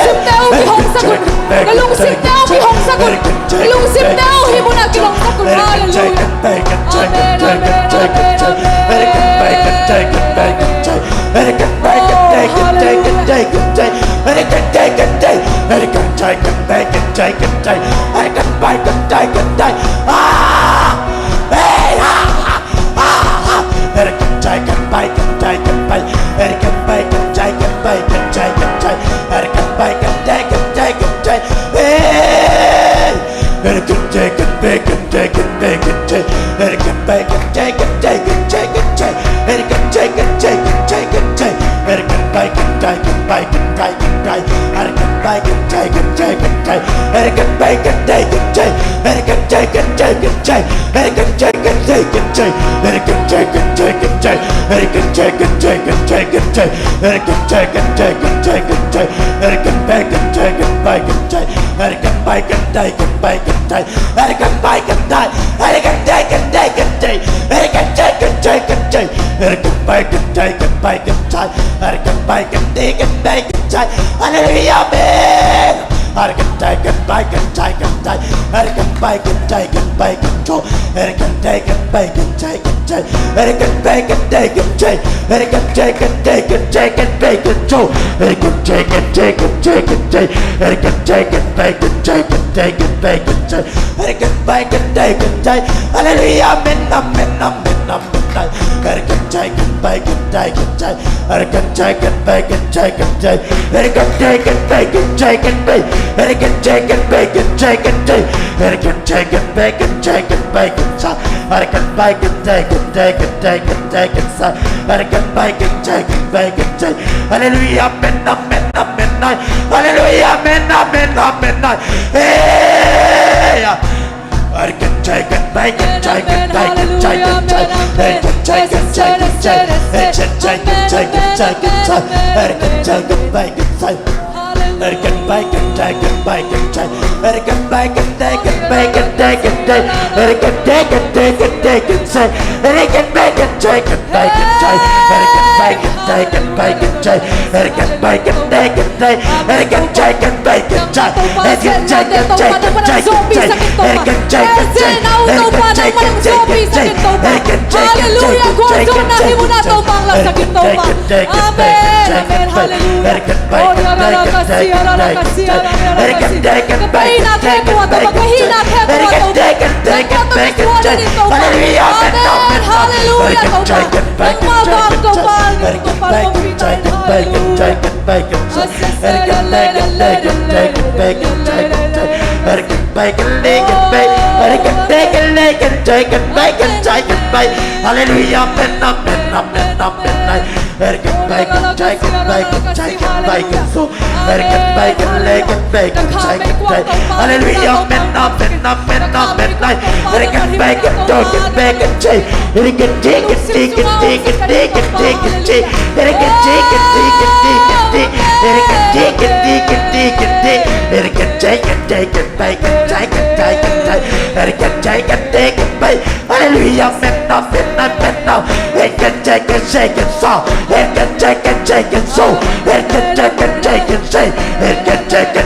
Sim teo ki hong sakun. Na lungsim teo ki hong sakun. Na lungsim teo hi mo na ki hong sakun. Hallelujah. Amen. Amen. Amen. Hallelujah. Guangzhou na himuna to pangla sakit to pa. Amen. Amen. Hallelujah. Oh, yara la kasi, yara la kasi, yara la kasi. Kapahina khe ko to pa, kahina khe ko to pa. Nagpa to miswa ni to pa. Amen. Hallelujah to pa. Nagma bang to pa, to pa to pita.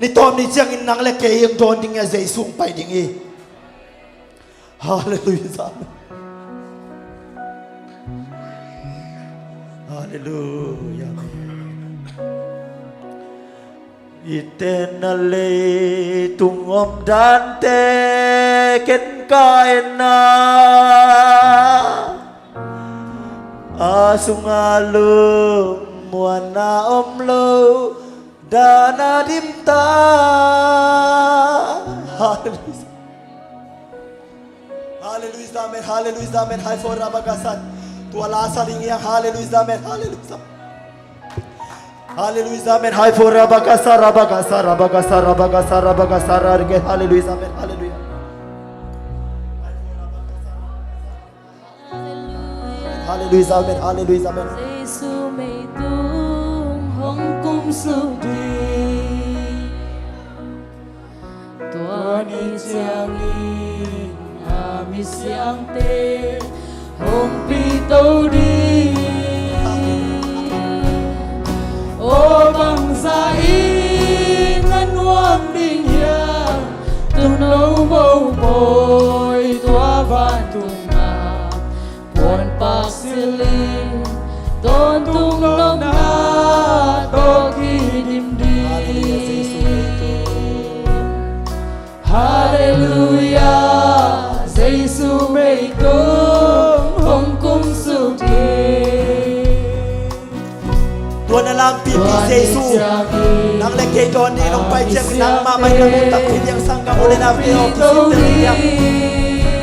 Ni tom ni chiang in nang le ke yung don ding ya Jesu pai ding i. Hallelujah. Hallelujah. Itenale tungom dante ken kaena asungalung muana omlo dana dimta. Hallelujah. Hallelujah. Amen. Hallelujah. Amen. Hai for Rabagasan. Tuala saling yang hallelujah. Amen. Hallelujah. Hallelujah. Amen. Hai for Rabagasa Rabagasa Rabagasa Rabagasa Rabagasa Rabagasa Hallelujah. Amen. Hallelujah. Hallelujah. Amen. Hallelujah. Amen. Giêsu mây tung hong cung su đi Tua ni chiang in a mi siang te hong pi to đi Ô bang za in na nuam ding hiang tu no mo boi tua van tung na buồn bạc siling tôn tung nôm na to khi dim đi Hallelujah, Giêsu mây tung hong cung su đi Tuan alam pi pi Jesu. Nang le ke don ni nong pai cheng nang ma mai na mutak pi yang sang ka ole na pi o ki sin te yang.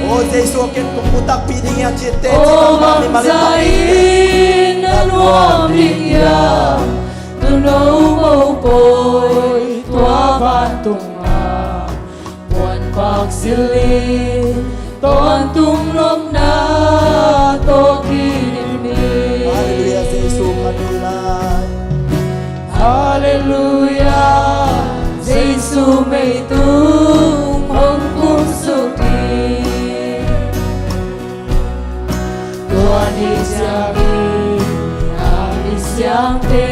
O Jesu ken tung mutak pi ding yang chi te chi Ô nang ma mi bằng ma le tak pi te. giấy na nuam ding ya tu nâu mâu bồi tua van tung à buồn bạc xili tôn tung nôm na tô khi dim ni Hallelujah Jesu kanulai. Hallelujah, Giêsu mây tung hong cung su đi Tua ni chiang na mi siang te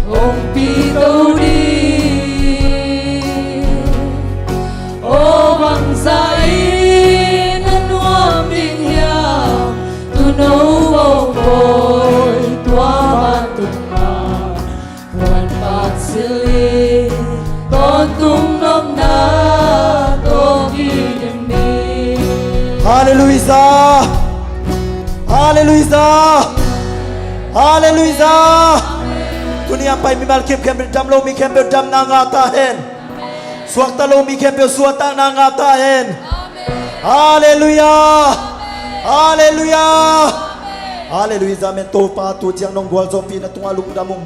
hong pi to đi Ô bang zai na nuam ding hiam tu nâu mâu bồi tua van tung ma buồn bạc xili tôn tung nôm na tô ghi đêm ni Hallelujah. Hallelujah. Hallelujah. Dunia pai mi mal kem kem dam lo mi kem dam na nga ta hen. Suak ta lo mi kem pe suak ta na nga ta hen. Hallelujah. Hallelujah. Hallelujah. Men to pa tu chiang nong gwal zo pi na tunga lung damung.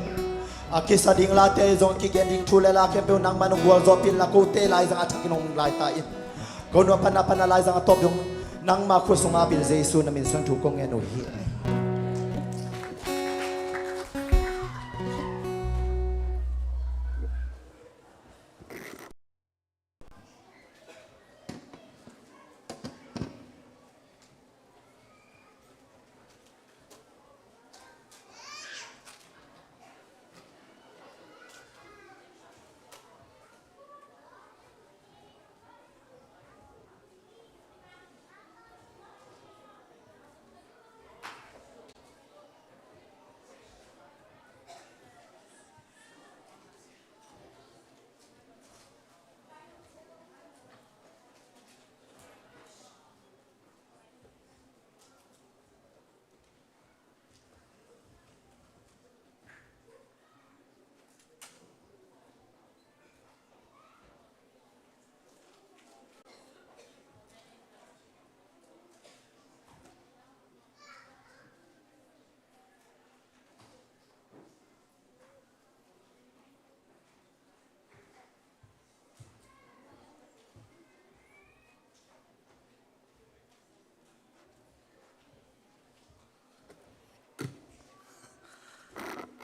Aki sa ding la te zong ki gen ding thu le la kem pe nang ma nong gwal zo pi la ko te lai zang athak nong lai ta in. Ko no pana pana lai zang atop yung nang ma khu sunga bil Jesu na min sang thu kong en hi.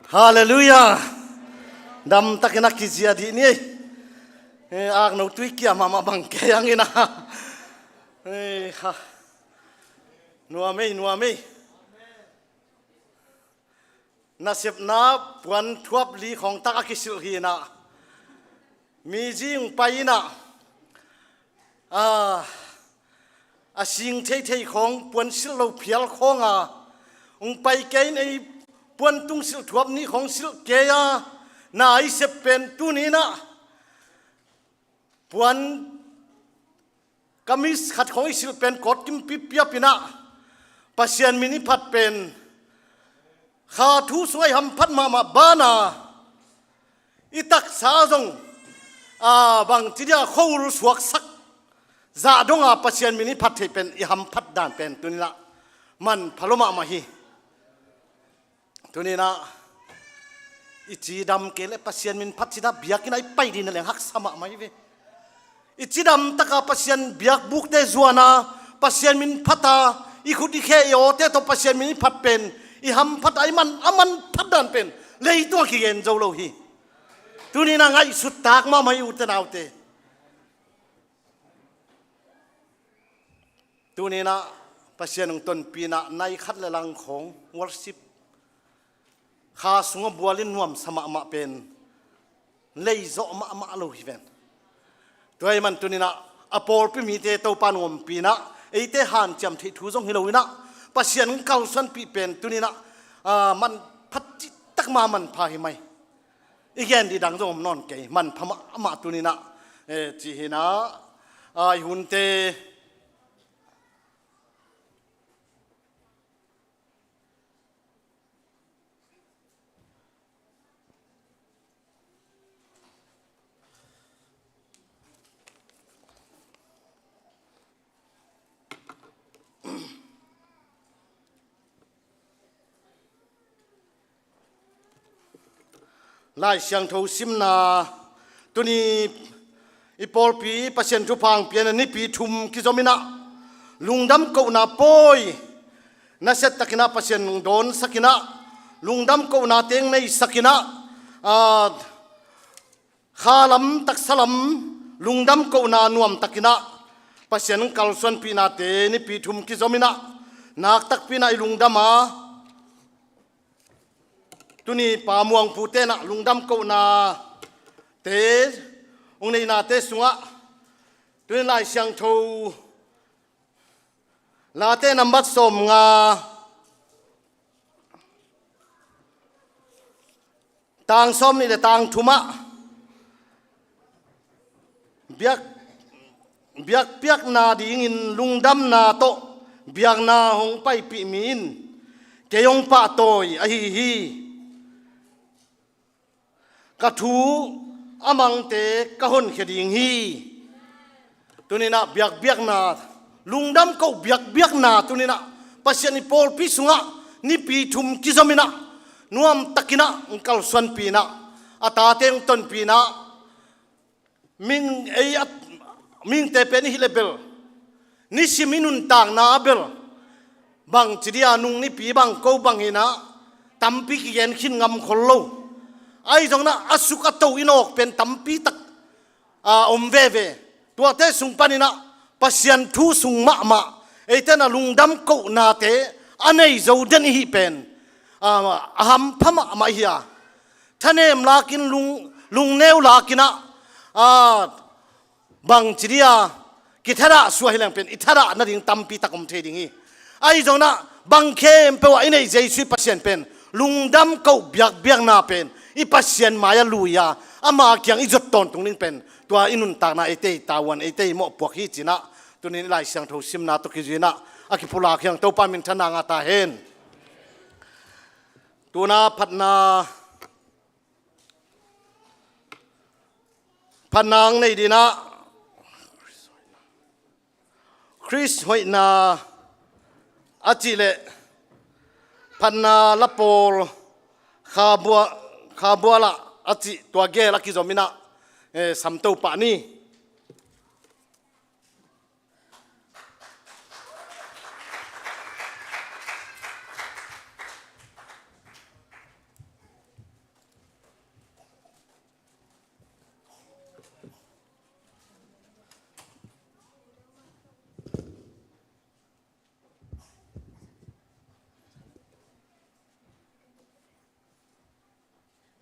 Hallelujah. Dam takina kizia di ni. Ak no tui kia mama bang ke yang ina. Ha. Nuame nuame. Na sep na puan thuap li khong tak akisil hi na. Mi jing paina a a sing thei thei khong puan sil lo phial khong a ung pai kein ei puan tung sil thuap ni khong sil ke ya na ai sep pen tu ni na puan kamis khat khong i sil pen kot kim pi pia pina pasian min i phat pen kha thu suai ham phat ma ma bana i taksa zong a bang chidia khol suak sak za donga pasian min i phat thei pen i ham phat dan pen tunila man phaloma ma hi Tunina i chi dam ke le Pasian min phat sida biakin ai pai din leng hak sama mai ve. I chi dam taka Pasian biak buk te zuana Pasian min phata i khut i khe yo te to Pasian min phat pen i ham phat ai man aman phat dan pen lei tua ki gen zo lo hi. Tunina ngai sut tak ma mai u te nau te. Tunin ah Pasian ung ton pinah nai khat le lang khong worship kha sunga bualin nuam sama ma pen lei zo ma ma lo hi ven tuai man tunin ah apol pi mi te to pan ngom pi na ei te han cham thi thu zong hi lo ina Pasian ung kal san pi pen tunin ah man phat chi tak ma man pha hi mai igen di dang zong non ke man phama ama tunin ah chi hi na ai hun te Lai siangtho simna tuni i pawlpi Pathian thuphang pian ni pi thum ki zomina lungdam ko na poi na set takina Pathian don sakina lungdam ko na teng nei sakina khalam taksalam lungdam ko na nuam takina Pathian kal suan pi na te ni pi thum ki zomina nak tak pi na i lungdama Tuni pa muang pu te na lungdam ko na te ung nei na te sunga tuni lai siang tho la te number som nga tang som ni le tang thuma biak biak piak na ding in lungdam na to biak na hong pai pi min keyong pa toi a hi hi ka thu amang te ka hon khe ding hi tunina biak biak na lungdam ko biak biak na tunina pasian ni paul pi sunga ni pi thum kizomina nuam takina ungkal suan pi na ata teng ton pi na ming ei at ming te pen hi lebel ni siminun tang na bel bang chidia nung ni pi bang ko bang ina tampi ki gen khin ngam khol lo ai jong na asuk ato inok pen tampi tak a om ve ve tua te sung panina pasian thu sung ma ma eite na lungdam ko na te anei zo den hi pen a ham phama ma hiya thanem lakin lung lungneu lakina a bang chiria ki thara suwa hileng pen i thara na ding tampi takom the ding hi ai zong na bang khem pe wa inei jesu pasien pen lungdam ko biak biak na pen i pasien maya luya ama kyang i jot ton tung ning pen tua inun tak na ete tawan ete mo puak hi china tunin lai siang tho sim na to ki jina akipula kyang to pa min thana nga ta hen Tuna phatna phanang nei dina Chris hoina achi le phanna lapol kha bua kha bua la achi tua ge la ki zomina samto pa ni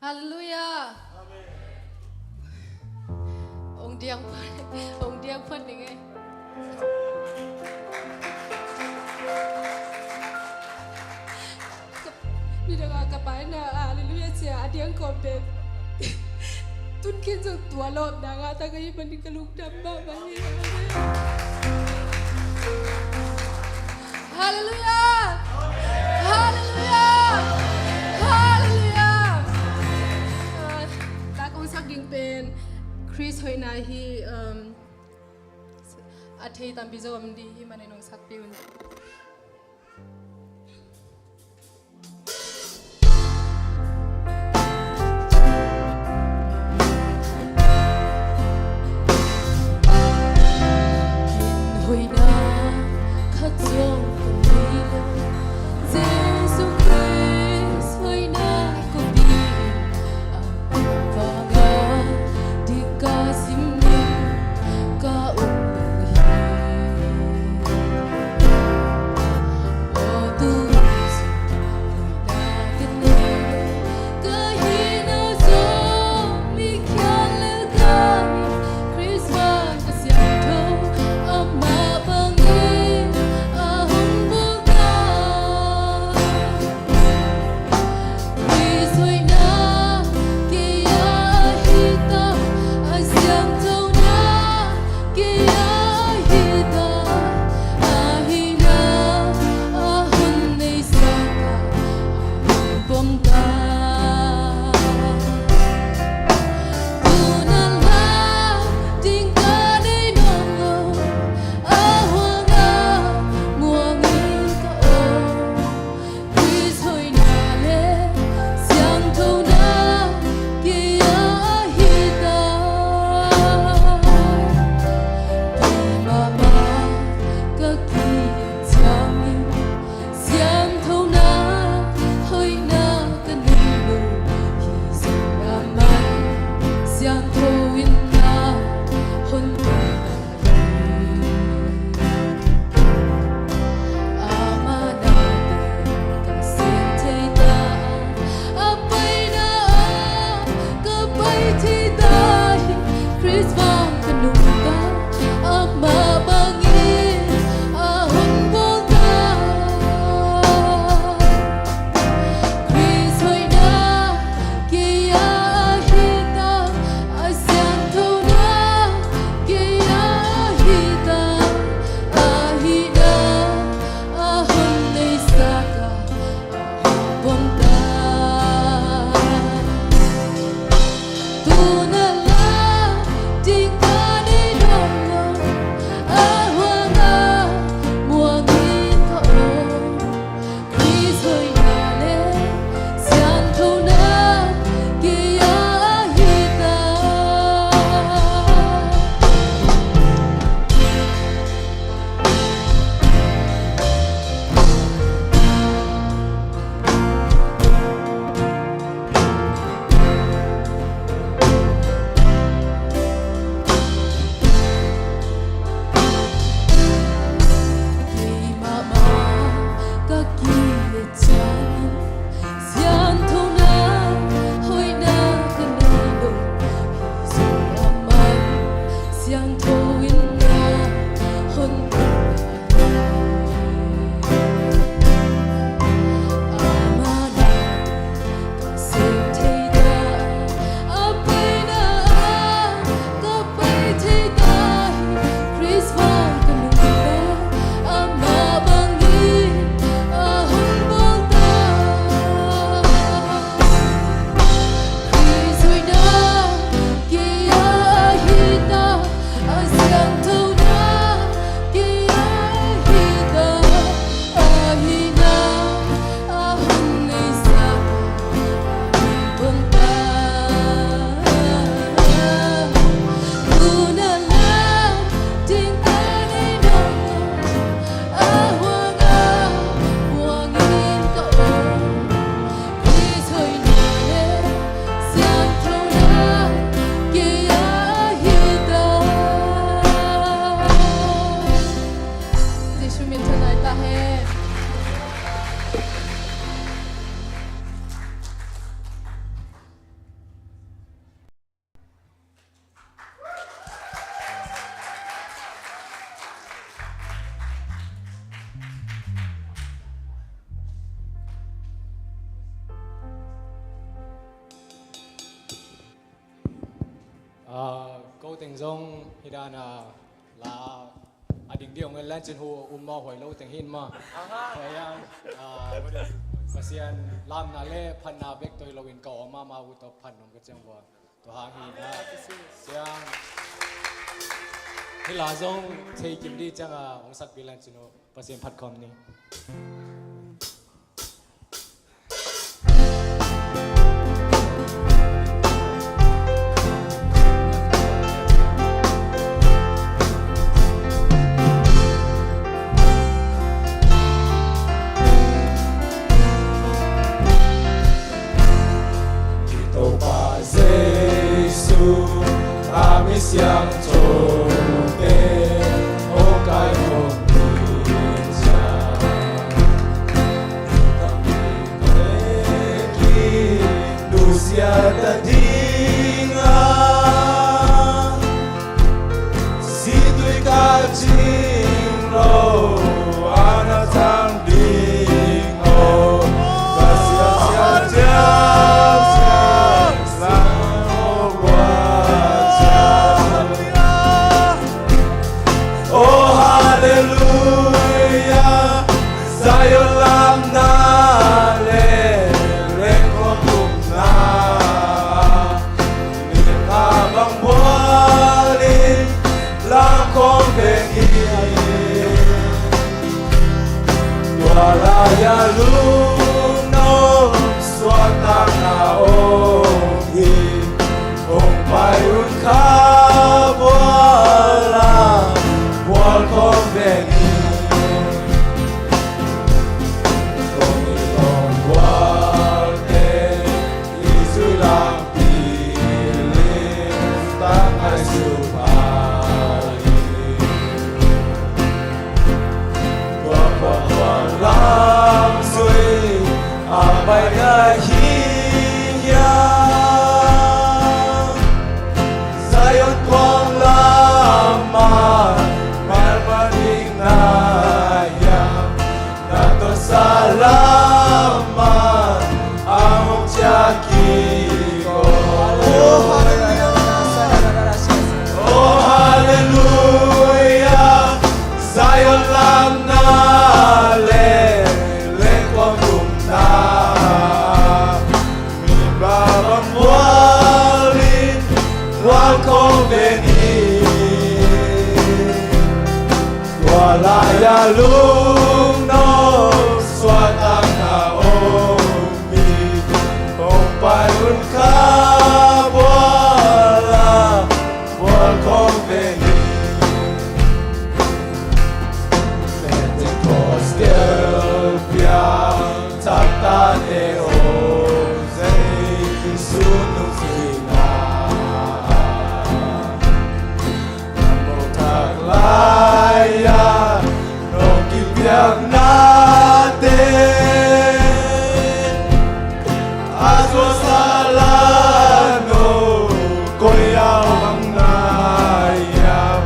Hallelujah. Diang ong diang phot ning e. Midang ah ka pai na hallelujah chia a diang ko pe. Tun khin chu tua lo na nga ta ka i man ka lung dam ma ma hi. Hallelujah! Hallelujah! Hallelujah! Ta kong sak ding pen Chris hoi na hi a thei tampi zo am di hi man nong sak pi un. Ko ting zong hidan la ading diong lan chin hu um ma hoi lo ting hin ma. Kaya pasian lam na le phan na bek toi lo in ka oma ma u to phan nom ka chang wa to hang hi na siang hi la zong thei kim di chang a ong sak bi lan chinu pasian phat khom ni. Topa Jesu ami siang te o kai hong Oh hallelujah Zion lam na le lengkong na mi tha bang bualin lam kong vengi tua la ya lung no suata na o hi ong pai un kha buala bual kong vengi Zion quang lama malmaning na yang nato salamat among ko. Oh hallelujah, Zion lam na le le quang tum na mi babang walin wal konveni Wala ya lung no suata ka omi Kong pai un ka bola bual konveni Pentecost gel piang takta ne o Jesu nung sina Taglaya no kipiak natin Aso salano koyaw ang nayam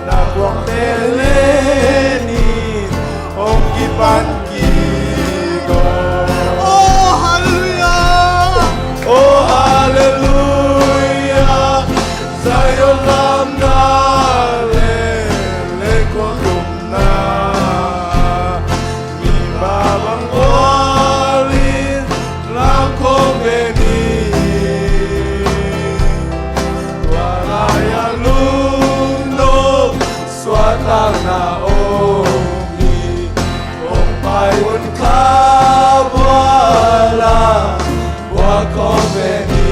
Nakuang teleni ong ipankigo. Oh hallelujah, oh hallelujah, Zion lam na le le kwa na mi babang olin lam kong Walaya lundok suatang na omi Ong payun ka wala wakomeni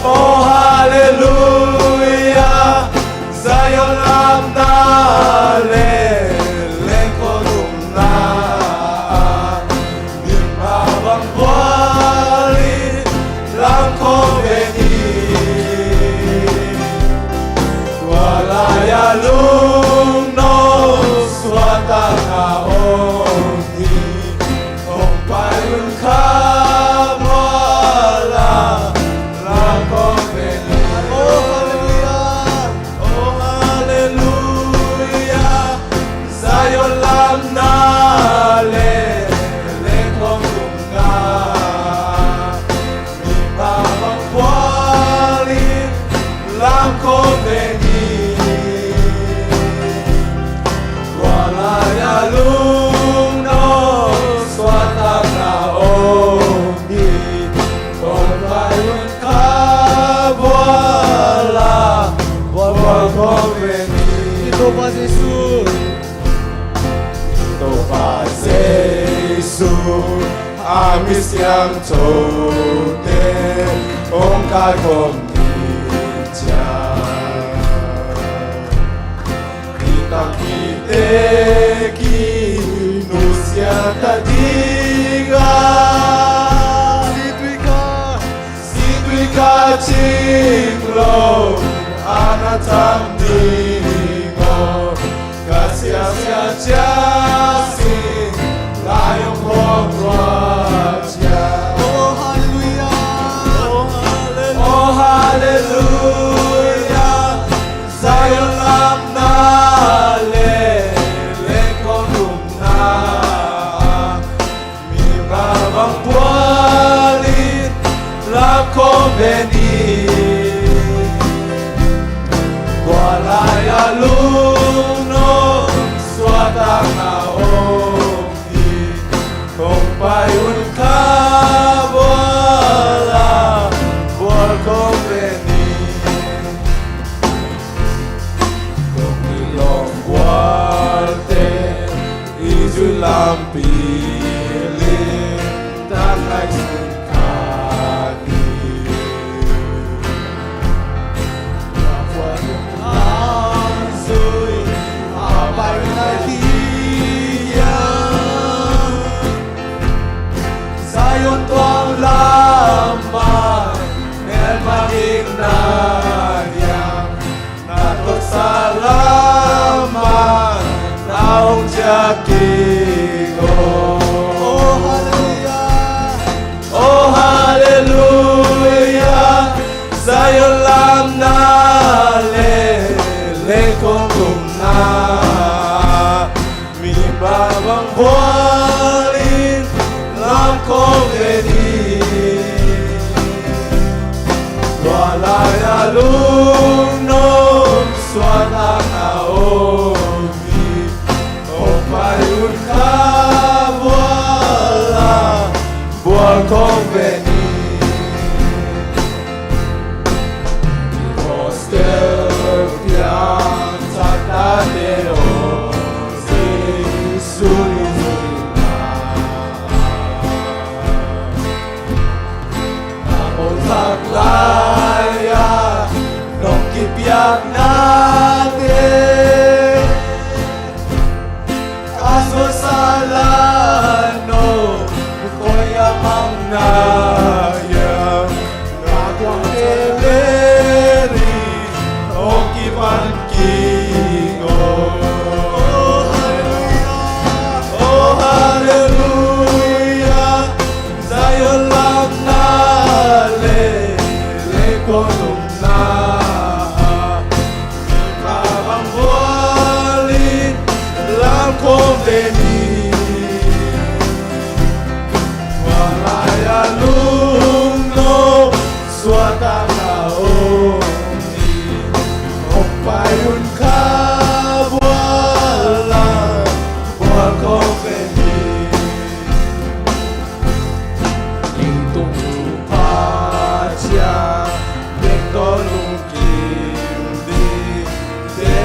Oh hallelujah, Zion lam na le le ko. Ami siang cho te ong kai kom ni cha Ki ta ki te ki nu sia ta dinga Si tui ka si tui ka ching lo ana tam dingo ka sia sia chia si la yong hong rua chia. Oh hallelujah. Oh hallelujah, Zion lam na le le kon rum na, mi ba bang bualin lam ko beni, tua lai a lung no sua ta na om hi, kong pai un ka buala bual ko beni. Kong ilong guarte izu lampi lintang ay sukani. Azui abay na hiya Zion tuang lamang nel maging nayang Natot salaman naong jakingo. Oh hallelujah. Oh hallelujah, Zion lam na le le kong na mi babang bualin lam kong veni Tua la ya lung no sua ta na o mi o payun ka buala bual kong veni Hostel pian tata de o si suri suri na Ako taklaya nong kipiak natin Kaso salano ko'y amang nayang Nakuang teleri o kipankingo. Oh hallelujah, Zion lam na le le konum na Kabang bualin lam kong veni Walaya lungno suata kaoni Opayun ka buala bual kong veni Lingtung Pa chia bek do lung kim di te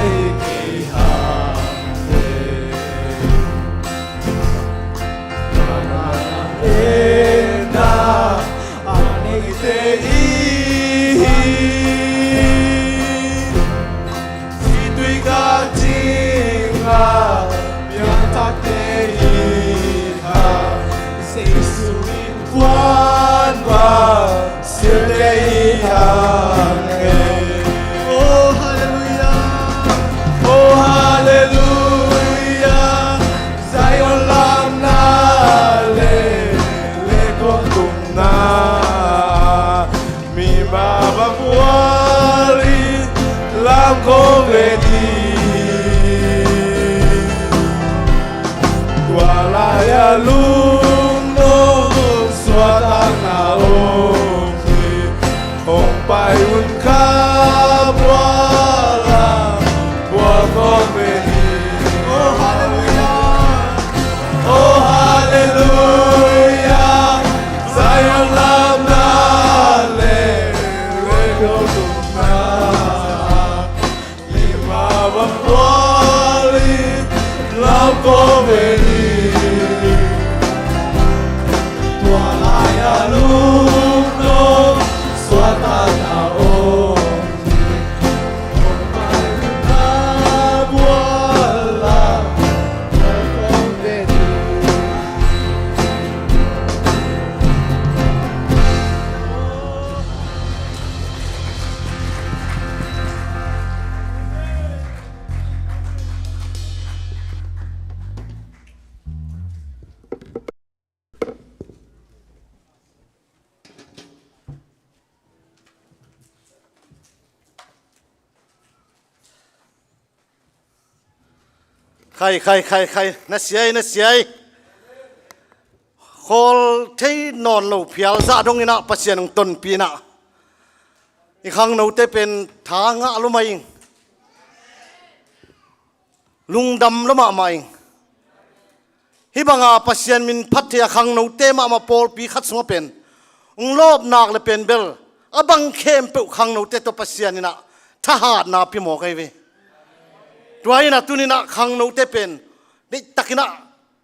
ki ha te na ani te i Si tui ka chinga piang tak te i ha Si surin quan ba siêu te i hang e. Oh hallelujah. Oh hallelujah, Zion lam na le le kon tum na mi baba buali lam ko veni Tua la ya lung no sua ta na o ki Ong pai un ka buala bual ko veni. Oh hallelujah. Oh hallelujah, Zion lam na le le ko tum na Lima buali lam ko veni. Khai khai khai khai na siai na siai. Khol thei non lo phial za dong ina pasian ung ton pi na. I khang no te pen tha nga lo mai. Lungdam lo ma mai. Hi banga pasian min phat the khang no te ma ma pol pi khat sunga pen. Ung lop nak le pen bel abang khem pe khang no te to pasian ina tha hat na pi mo kai ve. Tuai na tunina khang no te pen ni takina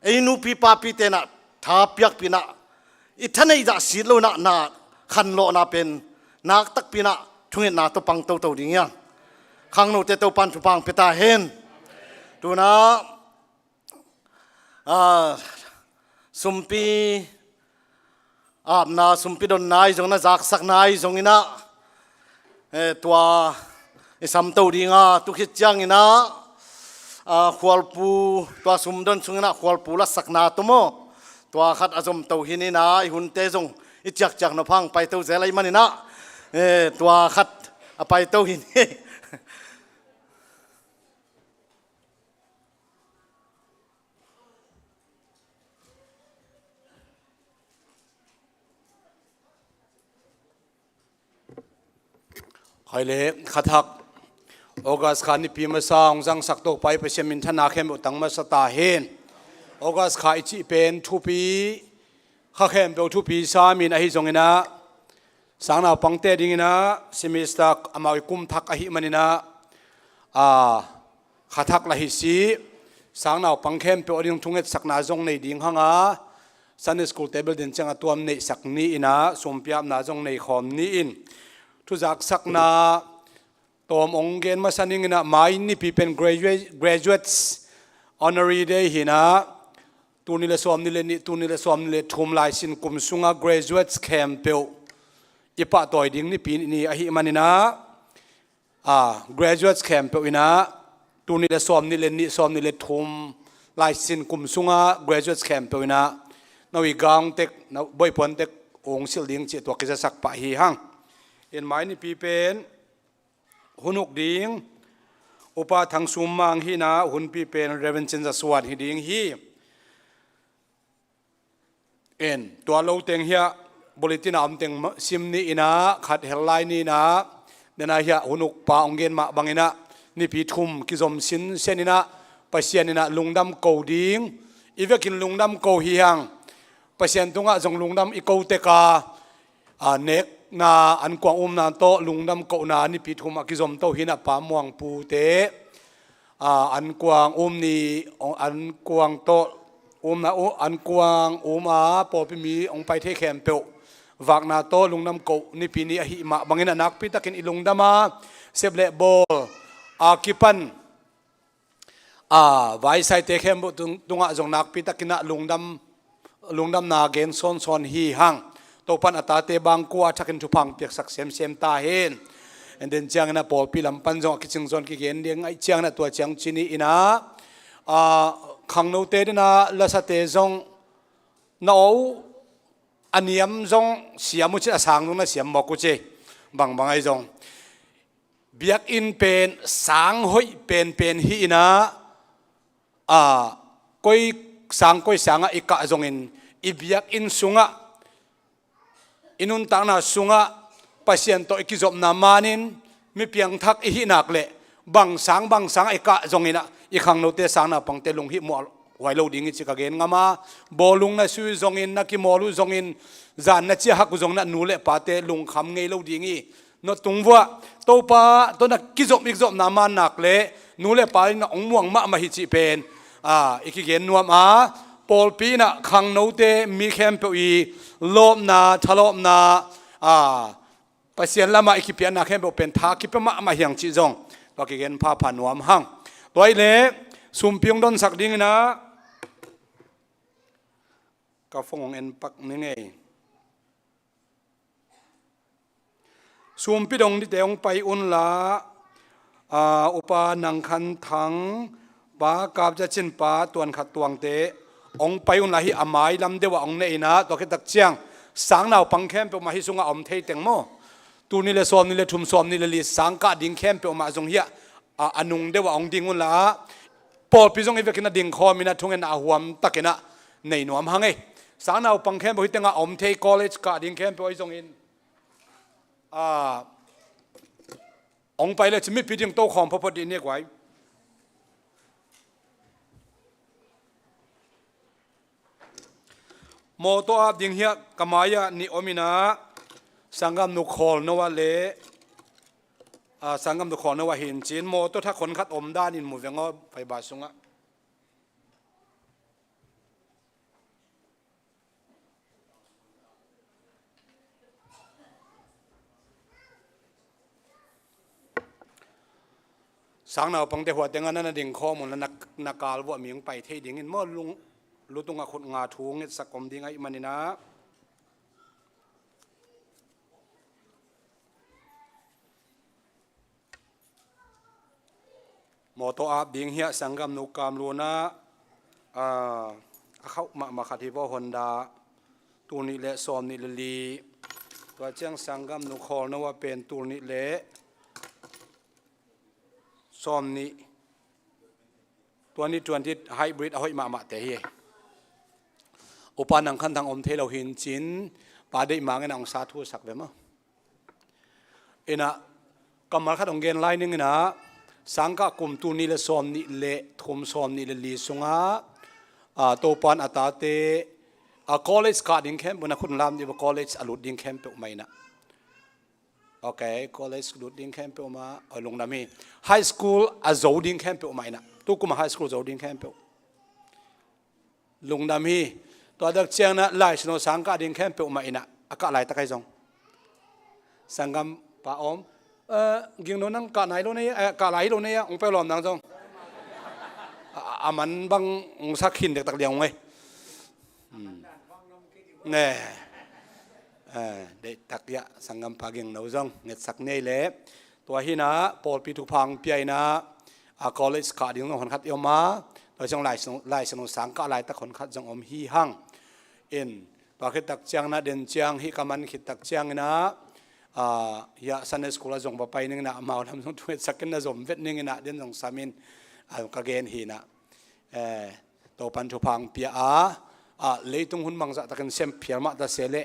ei nu pi pa pi te na tha piak pi na i thanei da si lo na na khan lo na pen nak tak pi na thungin na to pang to to ding yang khang no te to pan thu pang peta hen tu na a sumpi ap na sumpi don nai zong na zak sak nai zong ina tua i sam to dinga tu khit chiang ina khualpu tua sum don chungina khualpu la sakna tumo tua khat azom to hinina i hun te zong i chiak chiak no phang pai to zelai manina tua khat apai to hin. Haile khathak August kha ni pi ma sang jang sak to pai pasem min thana khem utang ma sata hen August kha ichi pen thu pi kha khem pe thu pi sa min a hi zongina sang na pangte dingina semester amawi kum thak a hi manina a khathak la hi si sang nau pangkhem pe oding thunget sakna zong nei ding hanga Sunday school table din changa tuam nei sak ni ina sompiam na zong nei khom ni in thu zak sak na tom ong gen ma saning ina mai ni pi pen graduate graduates honorary day hina tuni le som ni le ni tuni le som ni le thum lai sin kum sunga graduates camp pe ipa toy ding ni pi ni a hi manina a graduates camp pe ina tuni le som ni le ni som ni le thum lai sin kum sunga graduates camp pe ina nawi gang tek na boi pon tek ong sil ding chi to ki sak pa hi hang in mai ni pi pen hunuk ding upa thang sum mang hi na hun pi pen Reverend Chin za suat hi ding hi en tua lo teng hia bulletin am teng sim ni ina khat her lai ni na nena hia hunuk pa ongen ma bangina ni pi thum ki zom sin senina pasian ina lungdam ko ding ivekin lungdam ko hi hang pasian tunga jong lungdam i ko te ka a nek na an kwang um na to lungdam ko na ni pi thum a ki zom to hina pa muang pu te an kuang um ni an kuang to um na an kuang um a po pi mi ong pai the khem pe wak na to lungnam ko ni pi ni a hi ma bangin anak pi takin ilungdama sep le bol a kipan a vai sai te khem bu tunga jong nak pi takina lungdam lungdam na gen son son hi hang to pan ata te bang kwa thakin thu phang piak sak sem sem ta hen. And then chiang na pol pi lam pan jong ki ching zon ki gen ding ai chiang na tua chiang chini ina a khang no te na la sa te zong na o aniam zong siamu chi asang na siam mo ku che bang bang ai zong biak in pen sang hoi pen pen hi ina a koi sang koi sanga ika zong in i biak in sunga inun tak na sunga pasien to ikizop na manin mi piang thak i hi nak le bang sang bang sang ika zong ina i khang no te sang na pang te lung hi mo wai lo ding chi ka gen ngama bolung na su zong in na ki molu zong in zan na chi hak zong na nu le pa te lung kham ngei lo ding i no tungwa to pa to na ki zop ik zop na man nak le nu le pa na ong muang ma ma hi chi pen a iki gen nuam a pol pi na khang no te mi khem pe i lop na thalop na a pasian lama iki pian na khem pe pen tha ki pe ma ma hiang chi zong to ki gen pha pha nuam hang toy le sum piung don sak ding na ka phong en pak ni ngei sum pi dong di teong pai un la a upa nang khan thang pa kap ja chin pa tuan khat tuang te ong pai un la hi amai lam dewa ong nei na to ke tak chiang sang naw pang khem pe ma hi sunga om thei teng mo tu ni le som ni le thum som ni le li sang ka ding khem pe ma zong hi a anung dewa ong ding un la. Paul pi zong i vekin a ding kho mina thungen a huam takina nei nuam hang e sang nau pang khem hoi tenga om thei college ka ding khem poi zong in a ong pai le chimi pi ding to khom pho pho di ne kwai Mo to ap ding hiya kamaya ni omina sangam nu khol nowa le sangam nu khol nowa hin chin mo to tha khon khat om dan in mu vengo phai ba sunga Sangnau pangte hua tenga na ding kho mun na na kal wa ming pai thei ding in mo lung lutung a khut nga thu nget sak om ding ai manina Moto ap ding hia sangam nu kam lu na a khau ma ma khat hi bo Honda tu ni le som ni le li tua chiang sangam nu khol na wa pen tu ni le som ni 2020 hybrid a hoi ma ma te hi upa nang khan thang om the lo hin chin pa dei ma ngen ang sa thu sak ve ma ina kamal khat ong gen lai ning ina sangka kum tu ni le som ni le thum som ni le li sunga a to pan ata te a college ka ding khem buna khun lam di college alut ding khem pe mai na okay college lut ding khem pe ma lung na mi high school a zo ding khem pe mai na tu kum high school zo ding khem pe Lungdam hi to dak chiang na lai sino sang ka ding khem pe uma ina aka lai takai zong sangam pa om ging no nang ka nai lo ne ka lai lo ne ya ong pe lom nang zong aman bang ong sak hin dek tak liang ngai ne de tak ya sangam pa ging no zong nget sak nei le tua hi na paul pi tu phang piai na a college ka ding hon khat yoma to chong lai sung lai sung sang ka lai ta khon khat jong om hi hang in pa khit tak chiang na den chiang hi kaman khit tak chiang na a ya Sunday school a jong ba pai ning na mau lam jong thuet sakin na zom vet ning na den jong samin a ka gen hi na eh to pan thu phang pia a a leitung hun mang za takin sem phiar ma ta sele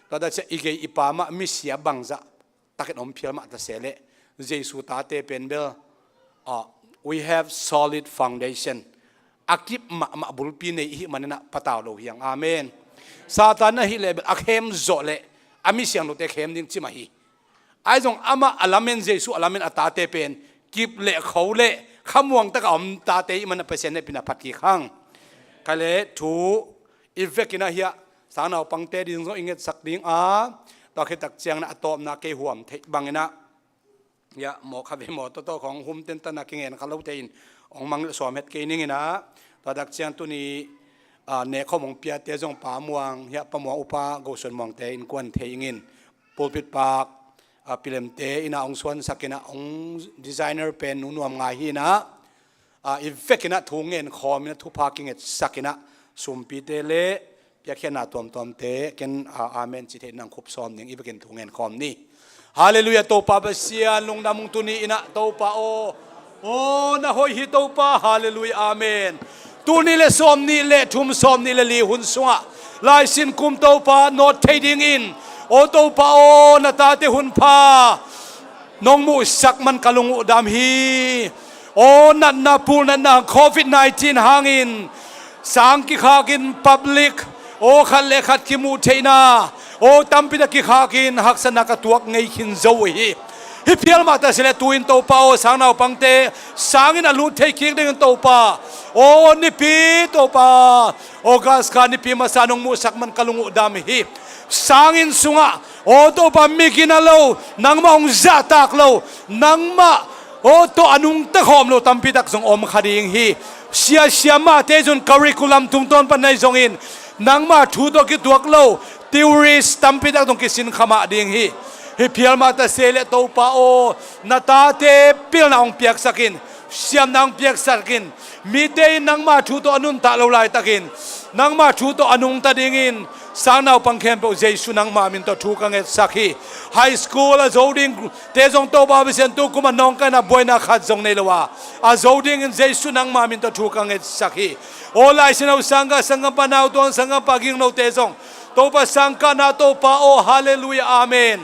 ta da che ige ipa ma mi sia bang za takin om phial ma ta sele Jesu ta te pen bel we have solid foundation akip ma ma bulpi nei hi manena pataw lo hiang amen satan na hi le akhem zo le ami siang lo te khem ding chima hi ai jong ama alamen Jesu alamen ata te pen kip le kho le khamuang tak om ta te man pasien ne pina phat ki khang kale thu ivekina hiya sanau pangte ding zo inget sak ding a to khi tak chiang na atom na ke huam thei bangina ya mo kha ve mo to to khong hum ten ta na ki ngen khalo te in ong mang som het ke ning ina to dak chiang tu ni ne kho mong pia te jong pa muang ya pa muang upa go son mong te in kwan the ingin pulpit park pilem te ina ong suan sakina ong designer pen nu nuam nga hi na i vekina thu ngen khom ina thu pha ki nget sakina sumpi te le pia na tom tom te ken amen chi the nang khup som ning i vekin thu ngen khom ni hallelujah to pa ba sia lung na mung tu ni ina to pa o o na hoi hi to pa hallelujah amen tu ni le som ni le thum som ni le li hun sunga lai sin kum to pa not thading in o to pa o na ta te hun pha nong mu sak man kalung u dam hi o nat na pul nat na covid 19 hangin sang ki khakin public o khat le khat ki mu theina o tampi na ki khakin haksana ka tuak ngei khin zo hi hi phial ma ta sile tuin to pa o sang nau pangte sangin alu thei khik ding to pa o ni pi to pa o gas ka ni pi ma sanong mu sak man kalungu dam hi sangin sunga o to pa mikina lo nangma ong za tak lo nangma o to anung tak hom lo tampi tak zong om khading hi sia sia ma te zon curriculum tung ton pan nei zong in nangma thu to ki tuak lo theories tampi tak dong ki sin khama ding hi hi phial ma ta se le to pa o na ta te pil na ong piak sakin siam nang piak sakin mi te nangma thu to anun ta lo lai takin nangma thu to anung ta ding in Sangnau pangkhem po Jesu nang ma min to thu ka nget sak hi. High school a zoding te zong to ba bisen tu kuma nong ka na boina khat zong nei lowa. A zoding in Jesu nang ma min to thu ka nget sak hi. O lai sinau sangga sangam pa nau ton sangam pa ging no te zong. To pa sangka na to pa o hallelujah amen.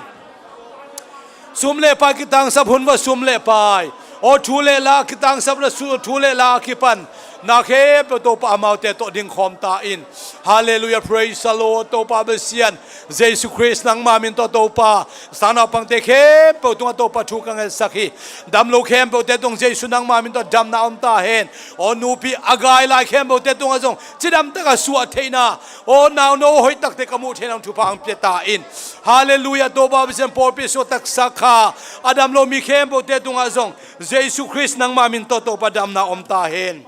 Sum le pai ki tang sap hun va sum le pai. O thu le la ki tang sap la su thu le la ki pan. Na khe pe to pa mau te to ding khom ta in. Hallelujah praise the Lord to pa besian. Jesu Christ nang ma min to to pa. Sana pang te khe pe tung to pa thu ka ngal sakhi. Dam lo khem pe te tung Jesu nang ma min to dam na om ta hen. O nu pi agai lai khem pe te tung azong chidam ta ka suwa theina. O nau no hoi tak te kamu thenang thu pa ang pe ta in. Hallelujah to ba bisen por pi so tak sakha. Adam lo mi khem pe te tung azong Jesu Christ nang ma min to to pa dam na om ta hen.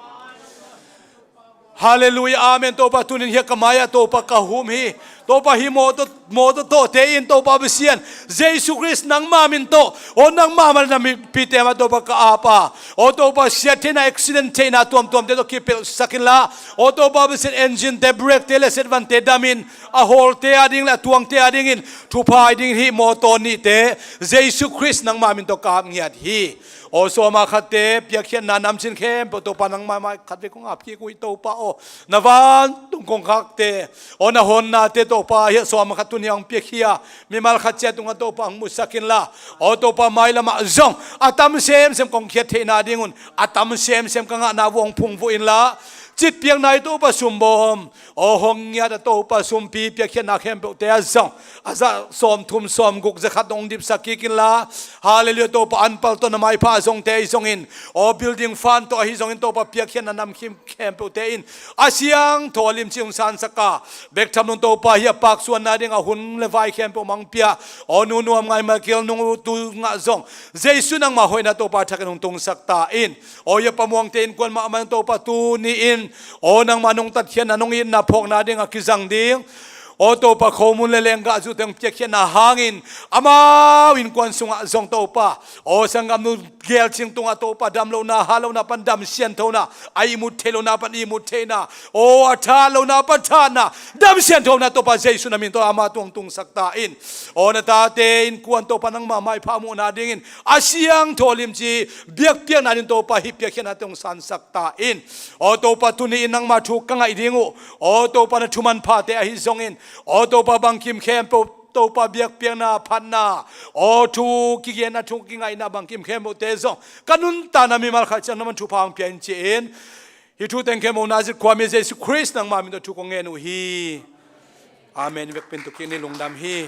Hallelujah amen to pa tunin hi kamaya to pa ka hum hi to pa hi mo to mo to to te in to pa bisian Jesu Christ nang ma min to o nang ma ma na mi pi te ma to pa ka apa o to pa sia the na accident the na tuam tuam te to ki pel sakin la o to pa bisian engine te brake te le set van te damin a hol te ading la tuang te ading in thu phai ding hi mo to ni te Jesu Christ nang ma min to ka ngiat hi o so ma khat te pia khian na nam chin khem po to pa nang ma ma khat ve kong ap ki kui to pa o na van tung kong khak te o na hon na te to pa hi so ma khat tu niang pia khia mi mal khat che tung to pa ang mu sakin la o to pa mai lama zong atam sem sem kong khiat the na dingun atam sem sem ka nga na wong phung vu in la chit piang nai to pa sum bom o hong ngia da to pa sum pi pia khian na khem pe te zong aza som thum som guk zakhat dong dip saki kin la hallelujah to pa an pal to na mai pha zong te zong in o building fan to hi zong in to pa pia khian na nam khim khem pe te in asiang tholim chiung san saka bek tham nun to pa hi pak suan na ding a hun le vai khem pe mang pia o nu nuam ngai ma kel nung tu nga zong jesu nang ma hoina to pa thakan tung tung sak ta in o ya pamuang te in kwan ma man to pa tu ni in o nang ma nung tat khian na nung in na phok na ding a kizang ding o to pa khomun le leng ga zu teng pye khian na hangin ama win kwan sunga zong to pa o sangam nu gel ching tunga to pa dam lo na ha lo na pan dam sian tho na ai mu the lo na pan i mu the na o atha lo na pan tha na dam sian tho na to pa jesu na min to ama tung tung sakta in o na ta te in kwan to pa nang ma mai pha mu na ding in asiang tholim chi biak piak na din to pa hi piak hian atong san sakta in o to pa tu ni in nang ma thu ka ngai dingu o to pa na thuman pha te a hi zong in o to pa bang kim khem po to pa biak piang na phan na o thu ki gen na thu ki ngai na bang kim khem bo te zong kanun ta na mi mal kha chang na man thu phang pian chi in hi thu teng khem o na zit kwa mi Jesu Christ nang ma min to thu ko nge nu hi amen vek pen tu ki ni lungdam hi.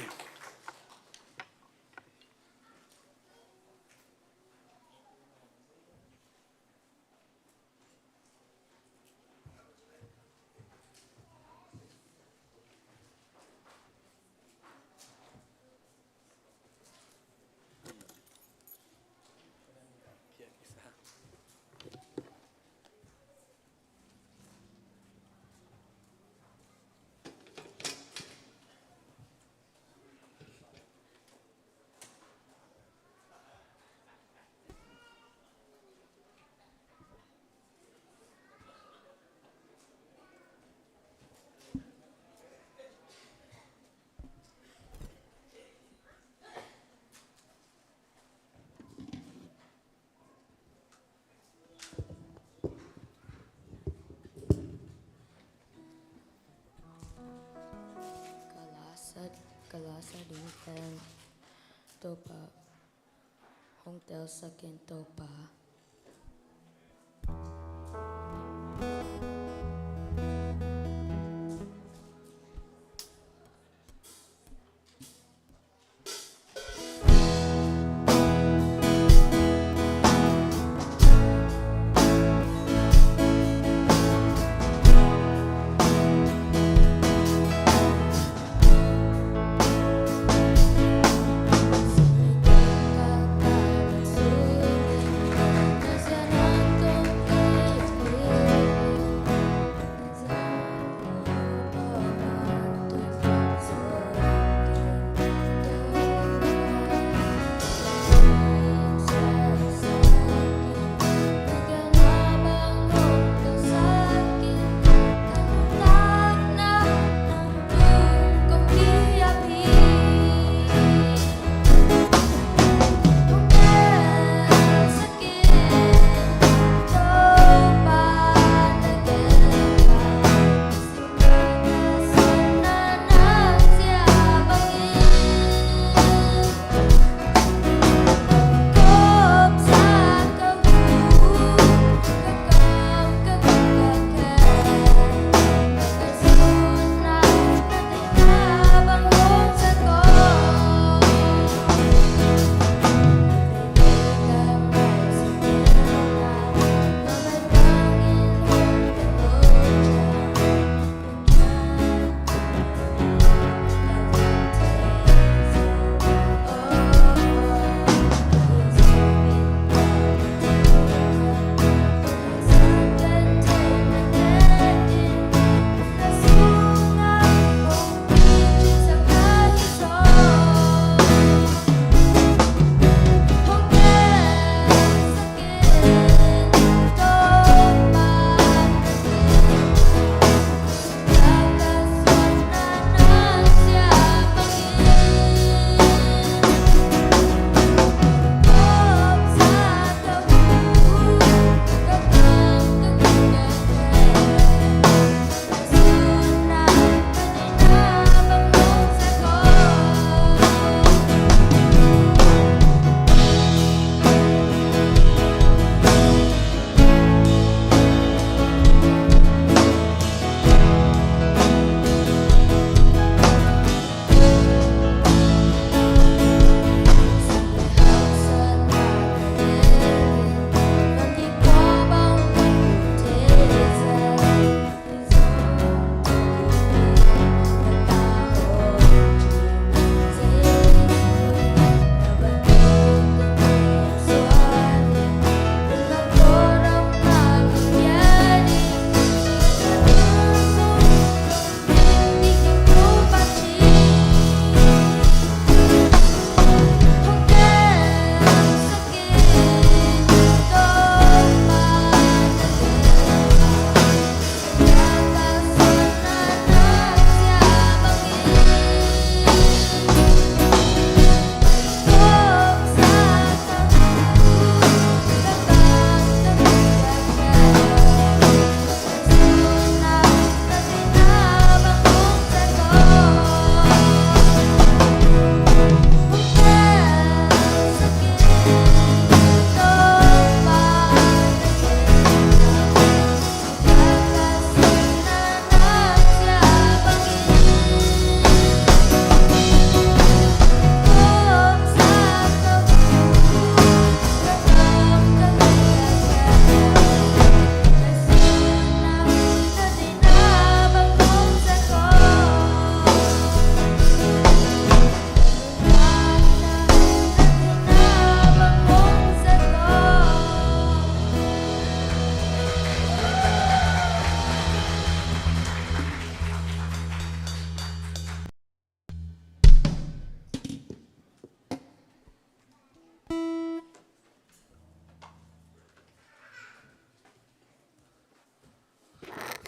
Kalasa ding pen topa hong tel sakin topa.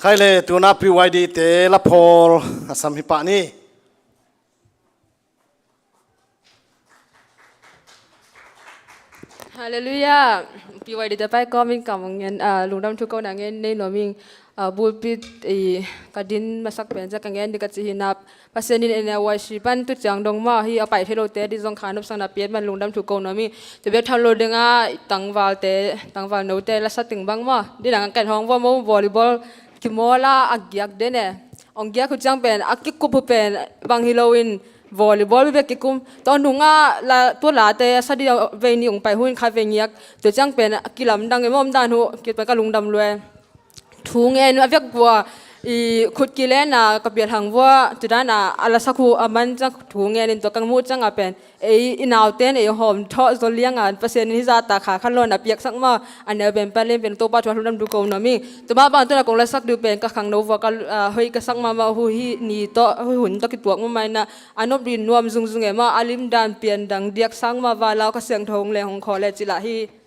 Khai le tuna PYD te la phol asam hi pa ni. Hallelujah. PYD te pai ko min kam ngen lungdam thu ko na ngen nei no ming bulpit i kadin masak pen cha ka ngen ni ka chi hinap pasenin NYC pan tu chang dong ma hi apai thelo te di zong khanup sang na pian man lungdam thu ko no mi te be thalo dinga tangwal te tangwal no te la sa ting bang ma di dang kan hong vo mo volleyball ki mola agyak de ne ong gya khu chang pen akik ku pu pen bang hiloin volleyball be ki kum to nunga la tu la te sa di ve ni ong pai hun kha ve ngiak te chang pen kilam dang em om dan hu ki pa ka lungdam lue thu nge nu avek bua i khut ki le na ka pial hang wa tuda na ala sakhu aman chang thu nge nin to kang mu chang a pen ei inaw ten ei hom tho zoliang an pasen ni za ta kha khan lo na piak sak ma an ben pa len pen to pa thu lam du ko na mi to ba ba to na kong la sak du pen ka khang no wa ka hoi ka sak ma ma hu hi ni to hu hun to ki tuak ma mai na anop rin nuam zung zung e ma alim dan pian dang diak sang ma wa lao ka siang thong le hong kho le chila hi.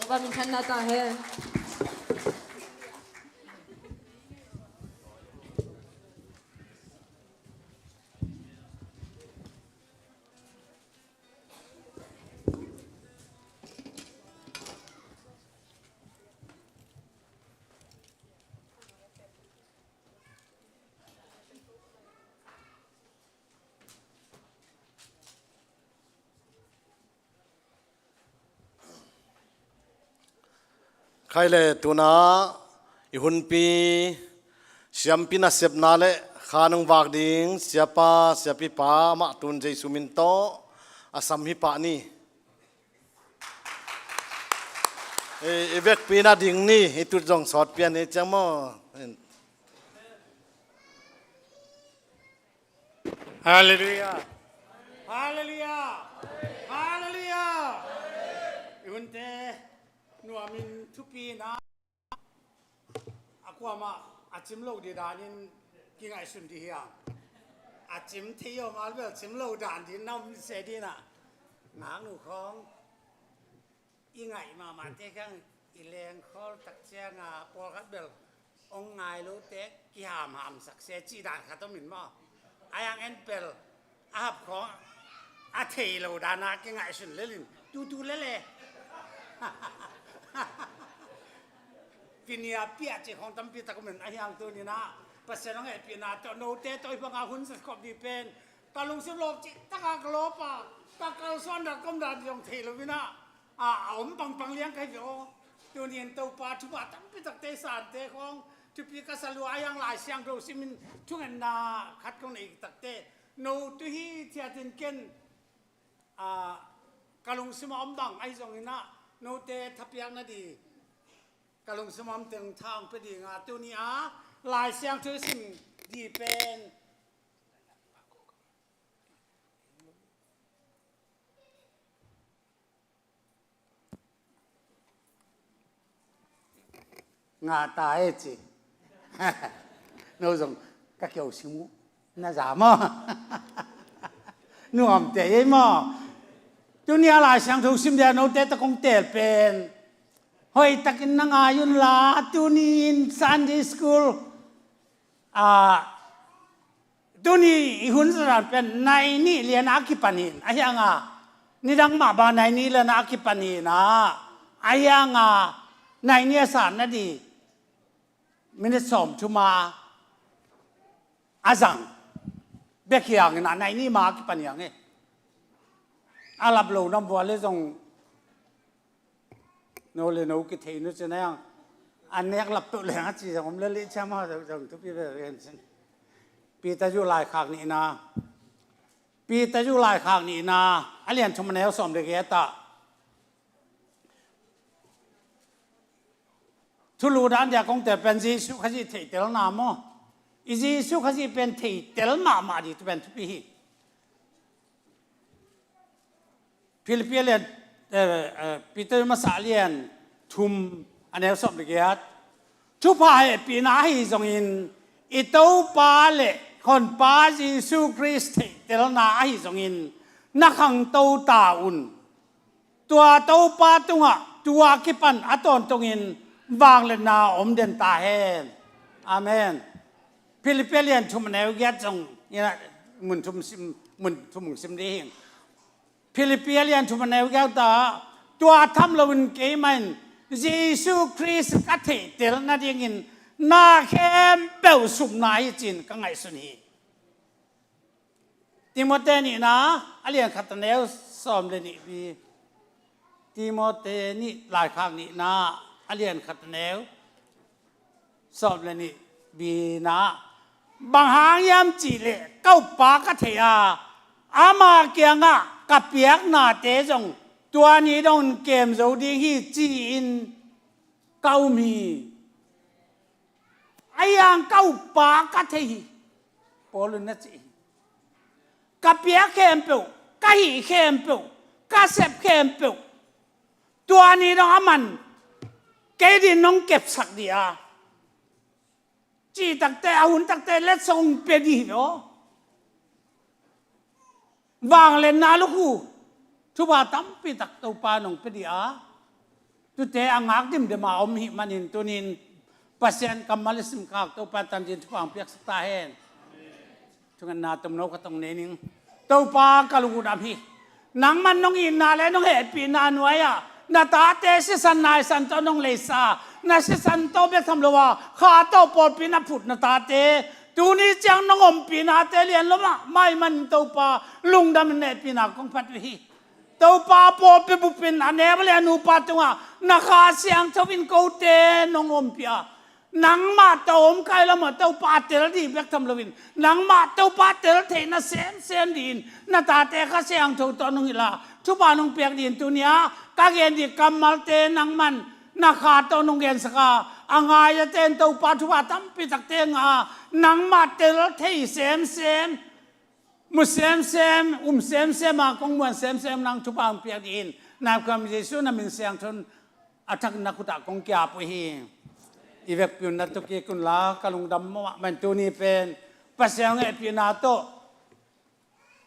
Ba min than na ta he. Khai le tuna i hunpi siampi na siap na le khanung vak ding siapa siapi pa mah tun Jesu min to asam hi pa ni i vek pi na ding ni hi tut zong sot pian ni chang mo Hallelujah. Hallelujah. Hallelujah. Iunte nuamin thupi na akwama achim lo di danin kingai sun di hiang. Achim thiyo malbel chim lo dan di nam se di na. Ngang nu khong i ngaih ma ma te khang i leng khol tak chia nga pawl khat bel ong ngai lo te ki ham ham sak se chi dan kha to min mo ayang en pel a hap kho a thei lo dana ki ngai sun le lin tu tu le le pinia pia chi khong tampi tak min ayang tu ni na pasel ngai pi na to no te toi banga hun sa khop di pen ka lung sim lop chi taka ka lo pa ka kal son da kom da yong thei lo wina a om pang pang liang kai jo tu nian to pa thu ba tam pi tak te san te khong tu pi ka salu ayang lai siang do simin thungen na khat kong nei tak te no tu hi thia tin ken a kalung sim om bang ai zong ina no te thapiak na di kalung sim om teng thang pe di nga tu ni a lai siang thu sim di pen Nga ta e ci. No zong ka kio simu na za mo. Nuam te ye mo. Dunia lai siang thu sim dia no te ta kong tel pen. Hoi takin na nga yun la tunin Sunday school a tuni i hun saran pen nai ni lian a ki panin a hianga nidang ma ba nai ni lian a ki panin a a hianga nai ni san na di minute som thuma azang bekhiang na nai ni ma ki paniang e alap lo nam bo le zong no le no ki thei nu chu na yang an nek lap tu le ha chi jong om le li cha ma jong tu pi ve ren sin pi ta ju lai khak ni na pi ta ju lai khak ni na a lian thum neo som de ge ta thu lu dan dia kong te pen Jesu kha ji thei tel na mo i Jesu kha ji pen thei tel ma ma di tu pen thu pi hi Philippine lian Peter hmasa lian thum an eu som riat Thupa he pina hi zong in i to pa le khon pa Jesu Christ thei tel na hi zong in na khang to ta un tua to pa tunga tua ki pan aton tungin wang le na om den ta hen amen Philippine thum neu gyat zong ina mun thum sim mun thum sim de hing Philippian thum neu gyat ta tua tham lo in ke man Jesu Christ ka the tel na ding in na khem beu sum na hi chin ka ngai sun hi Timote ni na alian khat neu som le ni bi Timote ni lai khak ni na alian khat neu som le ni bi na bang hang yam chi le kau pa ka the a ama kianga ka piak na te jong tua ni dong kem zo ding hi chi in kau mi ayang kau pa ka the hi polun na chi ka piak khem pe ka hi khem pe ka sep khem pe ตัวนี้น้องมันเกดิน้องเก็บสักเดียจีตักแต่อาหุนตักแต่และทรงเปดีเนาะวางเลนนาลูกูทุบาตั้มปีตักตัวปาน้องเปดีอา Tute a ngak dim dim a om hi manin tunin pasien kamalisim kak to pa tan jin thupang piak sakta hen. Tungan na tum no ka tong ne ning. To pa kalugu dam hi. Nang man nong in na le nong he pi na nuaya na ta te si san nai san to nong le sa na si san to be tham lo wa kha to por pi na phut na ta te tu ni chiang nong om pi na te lian lo ma mai man to pa lung dam ne pi na kong phat hi to pa po pi bu pin ane le nu pa tunga na kha siang thovin ko te nong om pia nangmah to um kai lo ma to pa tel di bek tham lovin nangmah to pa tel the na sem sem din na ta te kha siang tho to nung ila thu pa nung pek din tu nia ka gen di kamal te nangman na kha to nung gen saka angai ya ten to pa thu pa tam pi tak te nga nangmah tel thei sem sem mu sem sem um sem sem a kong muan sem sem nang thu pa piak din na kam Jesu na min siang thun athak na kuta kong kya pu hi ivek pyun na tuki kun la kalung dam mo man tu ni pen pasiang e pi na to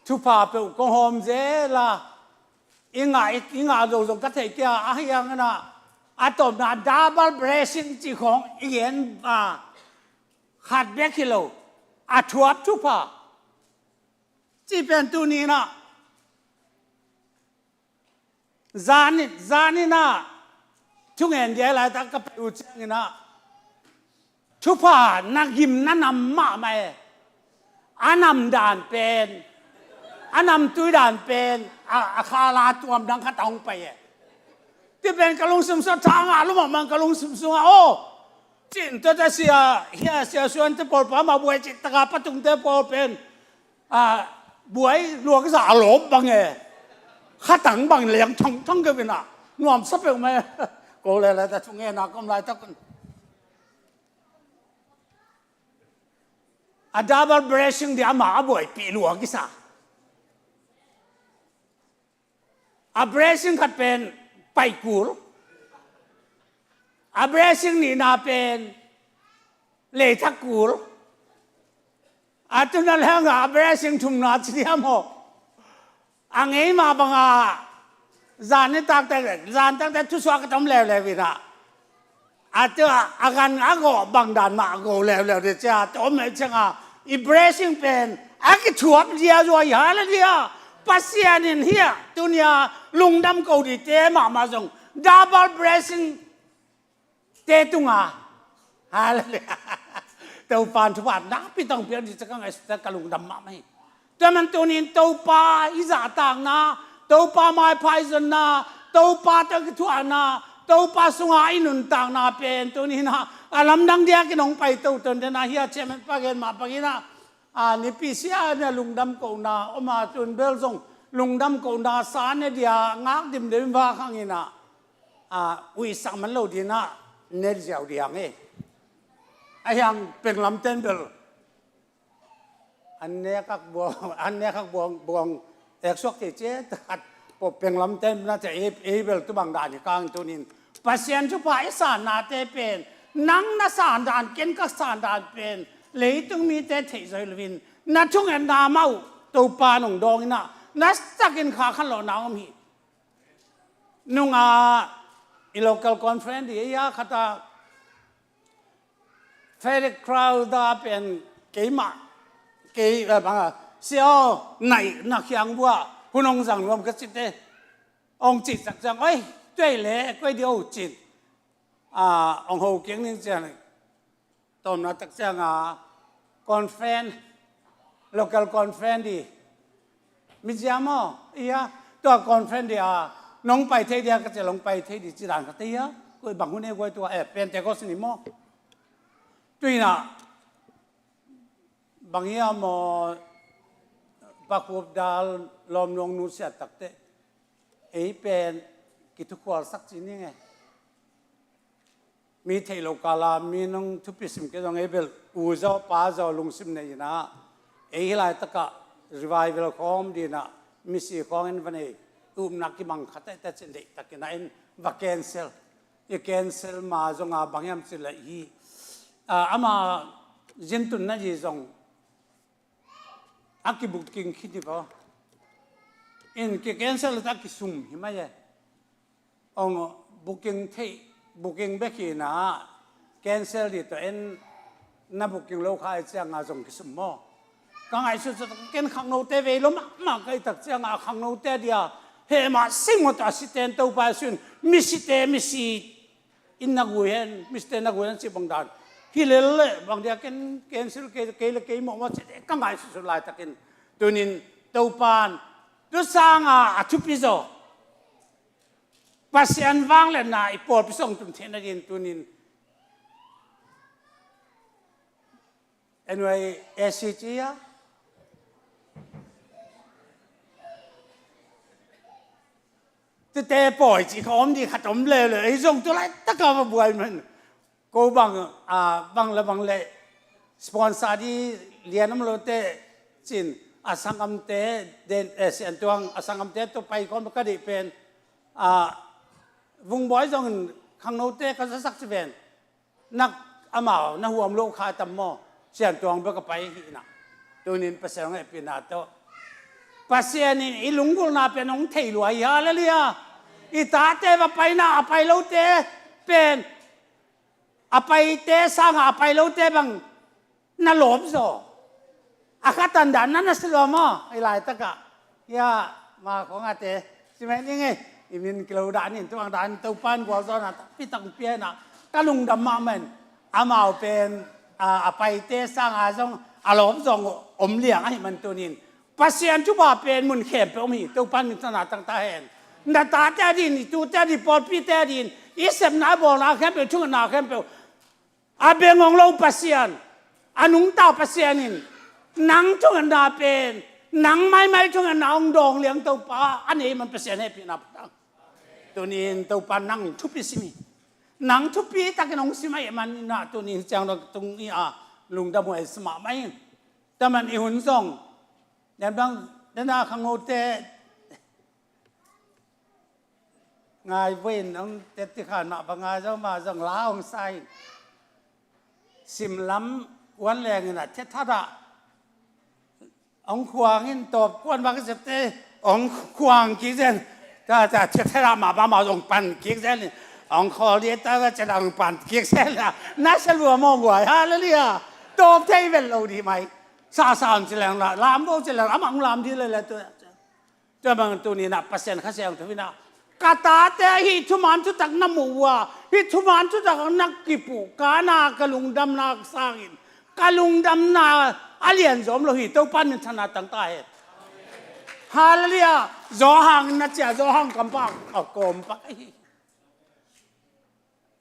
thu pa pe ko hom je la inga inga zo zo ka thei kya a yang na atom na double blessing chi khong yen a khat be kilo a thuap thu pa chi pen tu ni na Zan zan ina thungen dia lai ta ka pu chang ina thupa na gim na nam ma mai anam dan pen anam tui dan pen a kha la tuam dang kha tong pa ye ti pen ka lung sum so thang a lu ma man ka lung sum sung a o chin to ta sia hia sia suan te por pa ma buai chi ta ka patung te por pen à buai luak za lom bang e kha tang bang leng thong thong ke vina nuam sap pe mai ko le la ta chung e na kom lai ta kun a double blessing di ama a buai pi luak isa a blessing khat pen pai kur a blessing ni na pen le thak kur Atu na leng ah blessing thum na thiam ho. A ngei ma banga zan ni tak te zan tak te thu suak ka tam le le vi na. Atu agan ago bang dan ma go le le de cha to me changa i blessing pen a ki thuap dia zo ya la dia pasian in hia tunia lungdam ko di te ma ma zong double blessing te tunga hallelujah to pan thu pa na pi tong pian di chakang ai ta kalung dam ma mai te man tu nin to pa i za tang na to pa mai phai zon na to pa ta ki thu na to pa sunga i nun tang na pen tu ni na alam dang dia ki nong pai to ton de na hia che man pa gen ma pa gi na a ni pi sia na lungdam ko na oma chun bel zong lungdam ko na sa ne dia ngak dim dim wa khang ina ui sak man lo din ah net ziau diang e a hiang penglam ten bel an ne kak buang an ne kak buang buang ek sok te che tat po penglam ten na te e e bel tu bang dan kang tu nin pasien chu pa isa na te pen nang na san dan ken ka san dan pen leitung mi te thei zoi lwin na thung en na mau to pa nong dong na na takin kha khan lo na om hi Nunga i local conference di ya khata Felix Crowder pen keimah kei bang sio nai na khiang bua hunong zang nuam ka chit te ong chit sak chang oi tuai le koi dio chin a ong ho kiang ning chiang tom na tak chiang a conference local conference di mi jia mo iya to conference di a nong pai thei dia ka che long pai thei di chi dan ka te ya koi bang hun e koi to e pentecost ni mo tui na bang ya mo pakhup dal lom nong nu sia tak te ei pen ki thu khwal sak chi ni nge Mi thei lo kala mi nung thupi sim ke zong ebel u zo pa zo lung sim nei na ei lai taka revival khom di na mi si khong in vanei um nak ki mang khata ta chen dei takina in va cancel i cancel ma zong a bangyam chi la hi ama jintun na ji zong aki booking khi ni ba in ki cancel ta ki sum hi ma ye ong Booking thei booking beki na cancel di to en na booking lo kha ai chiang nga zong ki sum mo. Ka ngai su ken khang no te ve lo ma ma kai tak chiang a khang no te dia he ma sing mo ta si ten to pa sun mi si te mi si in na gu hen mi si te na gu hen si bang dan hi le le bang dia ken cancel ke ke le ke mo ma che ka ngai su su lai takin tunin to pan tu sang a a thupi zo Pasian vang le na i pawl pisong tum the na din tunin anyway ACG ya tete poi chi kha om di khat om le le ei zong tu lai taka ma buai man ko bang a bang le bang le sponsor di lianam lo te chin asangam te den sian tuang asangam te to pai kon ka di pen a vung boy zong khang no te ka sak chi ven nak amao na huam lo kha tam mo sian tuang ba ka pai hi na tunin pasel ngai pi na to pasian in ilungul na pe nong thei luai hallelujah i ta te va pai na a pai lo te pen a pai te sang a pai lo te bang na lom zo a kha tan dan na na silo mo i lai taka ya ma ko nga te si mai ni nge imin kilo dan in tuang dan to pan gwa zo na pi tang pia na kalung dam ma men amao pen a pai te sang a zong a lom zong om liang ai man tunin pasian chu ba pen mun khem pe om hi to pan min na tang ta hen na ta te din tu te di por pi te din i sem na bo na khem pe chung na khem pe a bengong lo pasian anung ta pasian in nang chung na pen nang mai mai chung na ong dong liang to pa ani man pasian he pi na tang tunin to pa nang thu pi simi nang thu pi ta ke nong sima man na tunin chang do tung i a lung da mo sma mai ta man i hun song dan bang dan na khang te งายเว้นองเตติขานมาบางาเจ้ามาจังลาองไซสิมล้ำวันแรงน่ะเททัดะองควางอินตบกวนบางเสเตองควางกี่เซนถ้าจะเททัดะมาบ้ามาองปันกี่เซนองคอเลียตาก็จะองปันกี่เซนละน่าจะรัวมองหัวฮะแล้วเนี่ยตบเทเวลโลดีไหมซาซามจะแรงละลามโบจะแรงอามังลามที่เลยละตัว ตัวบางตัวนี้นะเปอร์เซ็นต์ข้าเสียงตัวนี้นะกาตาแต่ฮิทุมันทุตักน้ำมัวฮิทุมันทุตักนักกิปุกานากะลุงดำนาสร้างอินกะลุงดำนาอาเลียนจอมโลหิตตัวปันธนาตั้งตาเหตุฮาเลลูยาจอหังนะเจ้าจอหังกำปังเอากลมปัก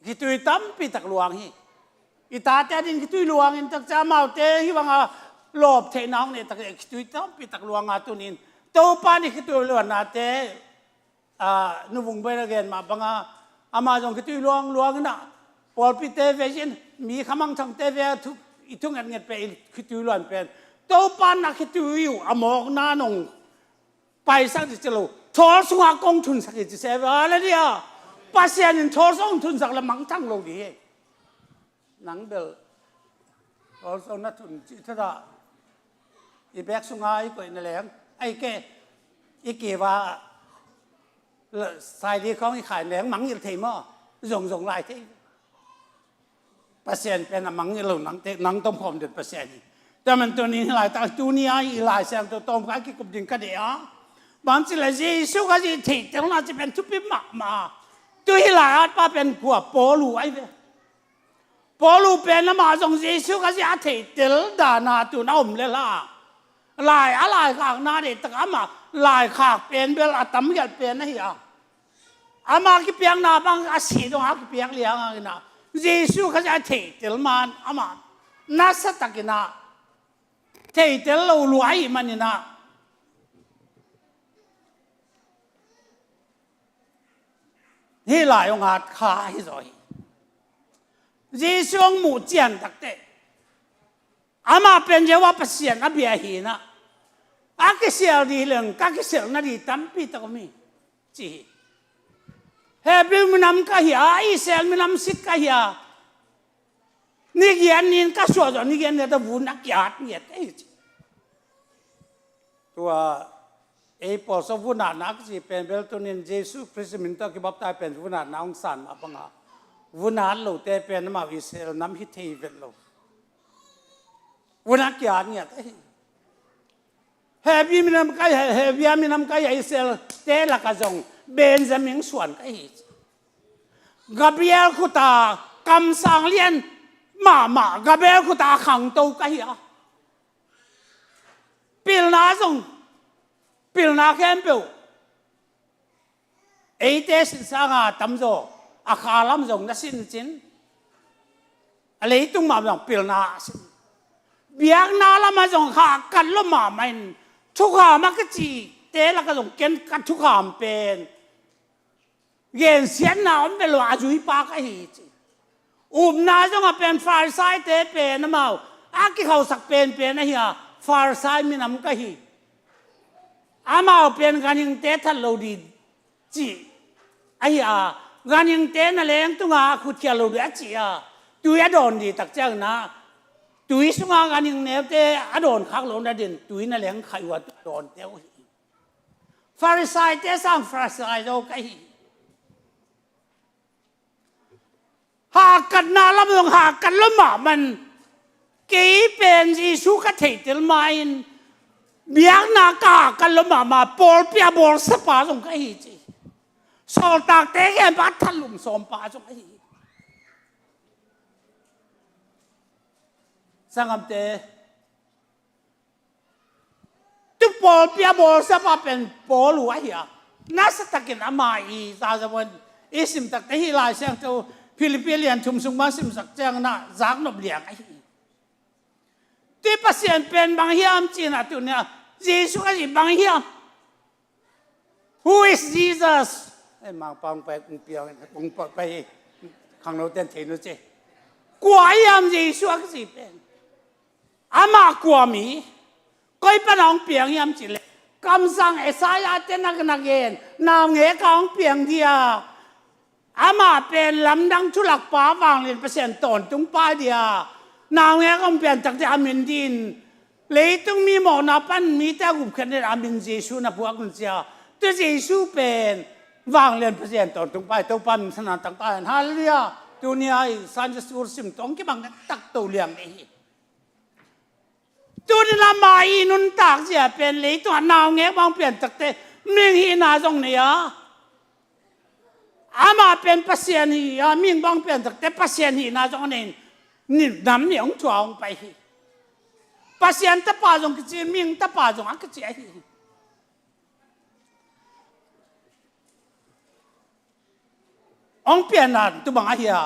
ฮิตุยตั้มปีตักลวงฮิอิตาแต่ดินฮิตุยลวงอินตักจ้าเมาเตฮิวังอาหลบเทน้องเนี่ยตักฮิตุยตั้มปีตักลวงอาตุนิน to pa ni khitu lo na te a nu vung be again ma banga ama jong khitu luang luang na pol pi te ve jin mi khamang thang te ve thu i thung ngat ngat pe khitu luan pen to pa na khitu yu amok na nong pai sang chi chelo thol sunga kong thun sak chi se va la dia pasian in thol song thun sak la mang thang lo di nang bel also na thun chi thada i bek sunga i koi na leng ไอ้แกอีเกว่าสายดีของอีขายแหลงมังอีเทมอส่งส่งลายที่เปอร์เซ็นต์เป็นมังอีหลุนังเตนังต้มหอมเด็ดเปอร์เซ็นต์แต่มันตัวนี้หลายตาตัวนี้อีหลายแสงตัวต้มกันกี่กุบดินกันเดียบางทีเลยเยซูก็จะเทแต่เราจะเป็นทุบมามาตัวที่หลายอาจมาเป็นขวบโปลูไอ้เวโปลูเป็นน้ำมาส่งเยซูก็จะเทเตลดานาตัวน้ำเลยล่ะ ลายอะไรขากนาเดตกอามาลายขากเป็นเบลอาตมยัดเป็นนะเฮียอามากิเปียงนาบังอาศีตรงอากิเปียงเลี้ยงอะนะเยซูเขาจะเทเตลมันอามานัสตักินาเทเตลโลลวยมันนี่นะนี่ลายองอาจขาฮิโซฮีเยซูองหมู่เจียนตักเต ama pen jewa pasian abia hi na a ke sial di leng ka ke sial na di tampi ta mi chi he bil minam ka hi a i sel minam sit ka hi a ni gian nin ka suwa zo ni gian ne ta bu na kyat ni te chi tua. Ei pawl so vuna nak chi pen bel tunin Jesu Christ min to ki baptai pen vuna naung san ma banga vuna lo te pen ma Israel nam hi thei vet lo vuna kya nia te he bi minam kai he bia minam kai Israel te la ka zong Benjamin suan kai hi Gabriel khuta kam sang lian ma ma Gabriel khuta khang to ka hi a Pilna zong pilna khem peu eite sin sanga tam zo a kha lam zong na sin chin a leitung ma zong pilna sin biak na lama zong kha kan lo ma main thukha ma ka chi te la ka zong ken ka thukham pen Gen sian na om ve lo a zui pa ka hi chi. Um na zong a pen farsai te pe na mau. A ki khau sak pen pen a hi a farsai minam ka hi. A mau pen ganing te that lo di chi. A hi a ganing te na leng tunga khu thia lo di a chi a. Tui a don di tak chang na. Tui sunga ganing ne te a don khak lo na din tui na leng khai wa don te hi. Farisai te sang Farisai zo ka hi. Ha kan na lam yong ha kan lo ma man kei pen Jesu ka thei tel ma in biak na ka kan lo ma ma Paul pia bol sapa zong ka hi chi. Sol tak te gen ba thalum som pa zong ka hi. Sangam te Tu pawl pia bol sapa pen pawl u a hi a nasa takin ama i za zawon i sim tak te hi lai siang to Philippine lian thum sung ma sim sak chang na zak nop liang a hi ti pasien pen bang hiam chin a tu nia Jesu ka ji bang hiam Who is Jesus? Ai mang pang pe kung piang kung pa pe khang lo ten thei no che kwa yam Jesu a ka ji pen Amah kuami koi panong piang yam chi le kam sang Isaiah te nak nak en nau nge kaung piang dia ama pen lam dang chu lak pa wang lin pasien ton tung pa dia nau nge kong pian tak te amin din leitung mi mo na pan mi te gup khen amin Jesu na puak kun sia te Jesu pen wang len pasien ton tung pa to pan sana tak ta hallelujah tu ni ai san Jesu sim tong ki bang tak to liang ni Tu na ma i nun tak zia pen le tu nau nge bang pian tak te ming hi na zong ne ya ama pen pasian hi ya ming bang pian tak te pasian hi na zong ne ni nam ni ong chua ong pai hi pasian ta pa zong ki chi ming ta pa zong a ki chi hi Ong pian na tu bang a hia.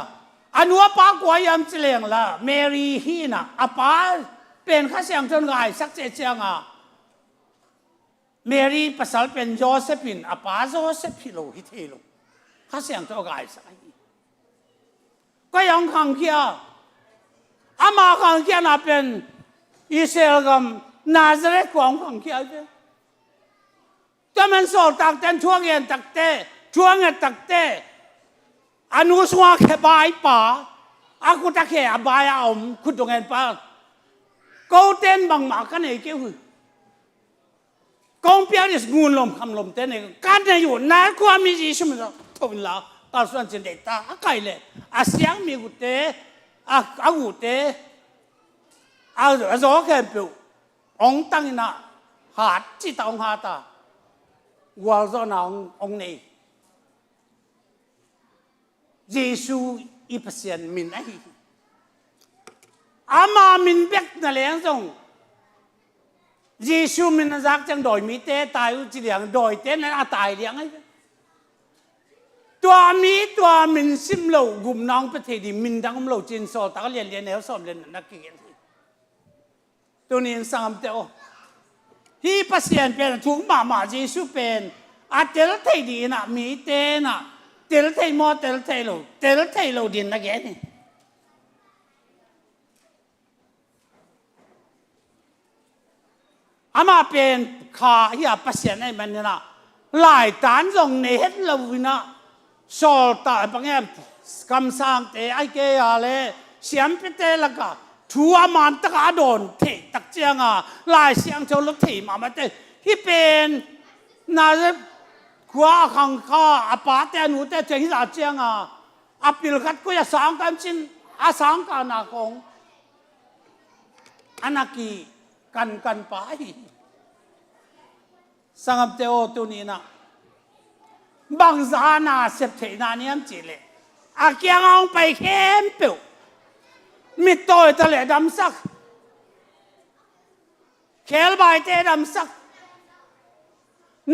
Anu a pa kwa yam chileng la Mary hi na a pa pen kha siang chon ngai sak che chiang a Mary pasal pen Joseph in a pa Joseph hi lo hi the lo kha siang to gai sak hi ka yang khang kia ama khang kia na pen Israel gam Nazareth kwang khang kia ve Taman sol tak ten chuang en tak te chuang en tak te anu swa khe bai pa aku ta khe abai a om khut dong en pa ko ten bang ma ka nei ke hu kong pia is ngun lom kham lom te ne kan ne yu na kwa mi ji shum zo thon la ta suan chen de ta a kai le a siang mi gu te a a gu te a zo khe pu ong tang na ha chi ta ong ha ta wal zo na ong ong nei Jesu i Pasian min a hi ama min bek na leng zong Jesu min a zak chang doi mi te tai u chi liang doi te na a tai liang ai tua mi tua min sim lo gum nong pe the di min dang um lo chin so ta lian lian neu som len na ki Tunin sangam te o. Hi Pasian pen thung ma ma Jesu pen a tel thei di na mi te na tel thei mo tel thei lo tel thei lo din na ge ni. Ama pen kha hi a Pasian ai man na lai tan zong ne het lo na sol ta bangem kam sang te ai ke a le siam pe te laka thu a man tak a don the tak chianga lai siang cho lo thei ma ma te hi pen. Na khua khang kha a pa te nu te the hi za chiang a a pil khat ko ya sang kan chin a sang ka na kong anaki kan kan pa hi sangam te o tu ni na bang za na sep the na niam chi le a kiang ong pai khem pe mi toi ta le dam sak khel bai te dam sak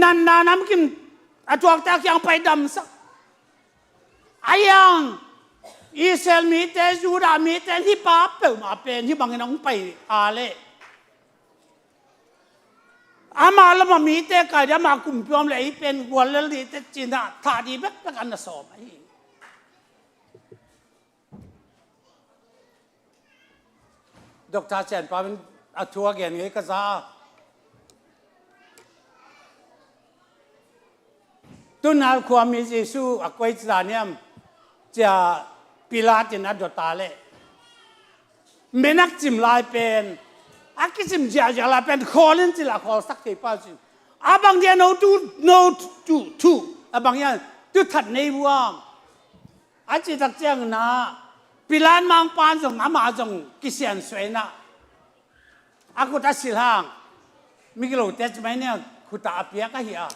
nan na nam kim a tuak ta kyang pai dam sak ayang Israel mi te Judah mi te hi pa pe ma pen hi bangin ong pai a le ama lama mi te kai da ma kum piom le i pen gwal le li te china tha di bek bek an na som ai Doctor Chen pa min a thua gen nge ka za. Tunal khuami Jesuh a koi cha niam chia Pilat in a dota le menak chim lai pen a ki chim jia jia lai pen khol in chila khol sak te pa chi abang dia no tu no tu thu abang ya tu that nei buang A ci tak chiang na pilan mang pan zong ama zong kisian sui na akut a silhang mikilo te mai ne khuta apia ka hi a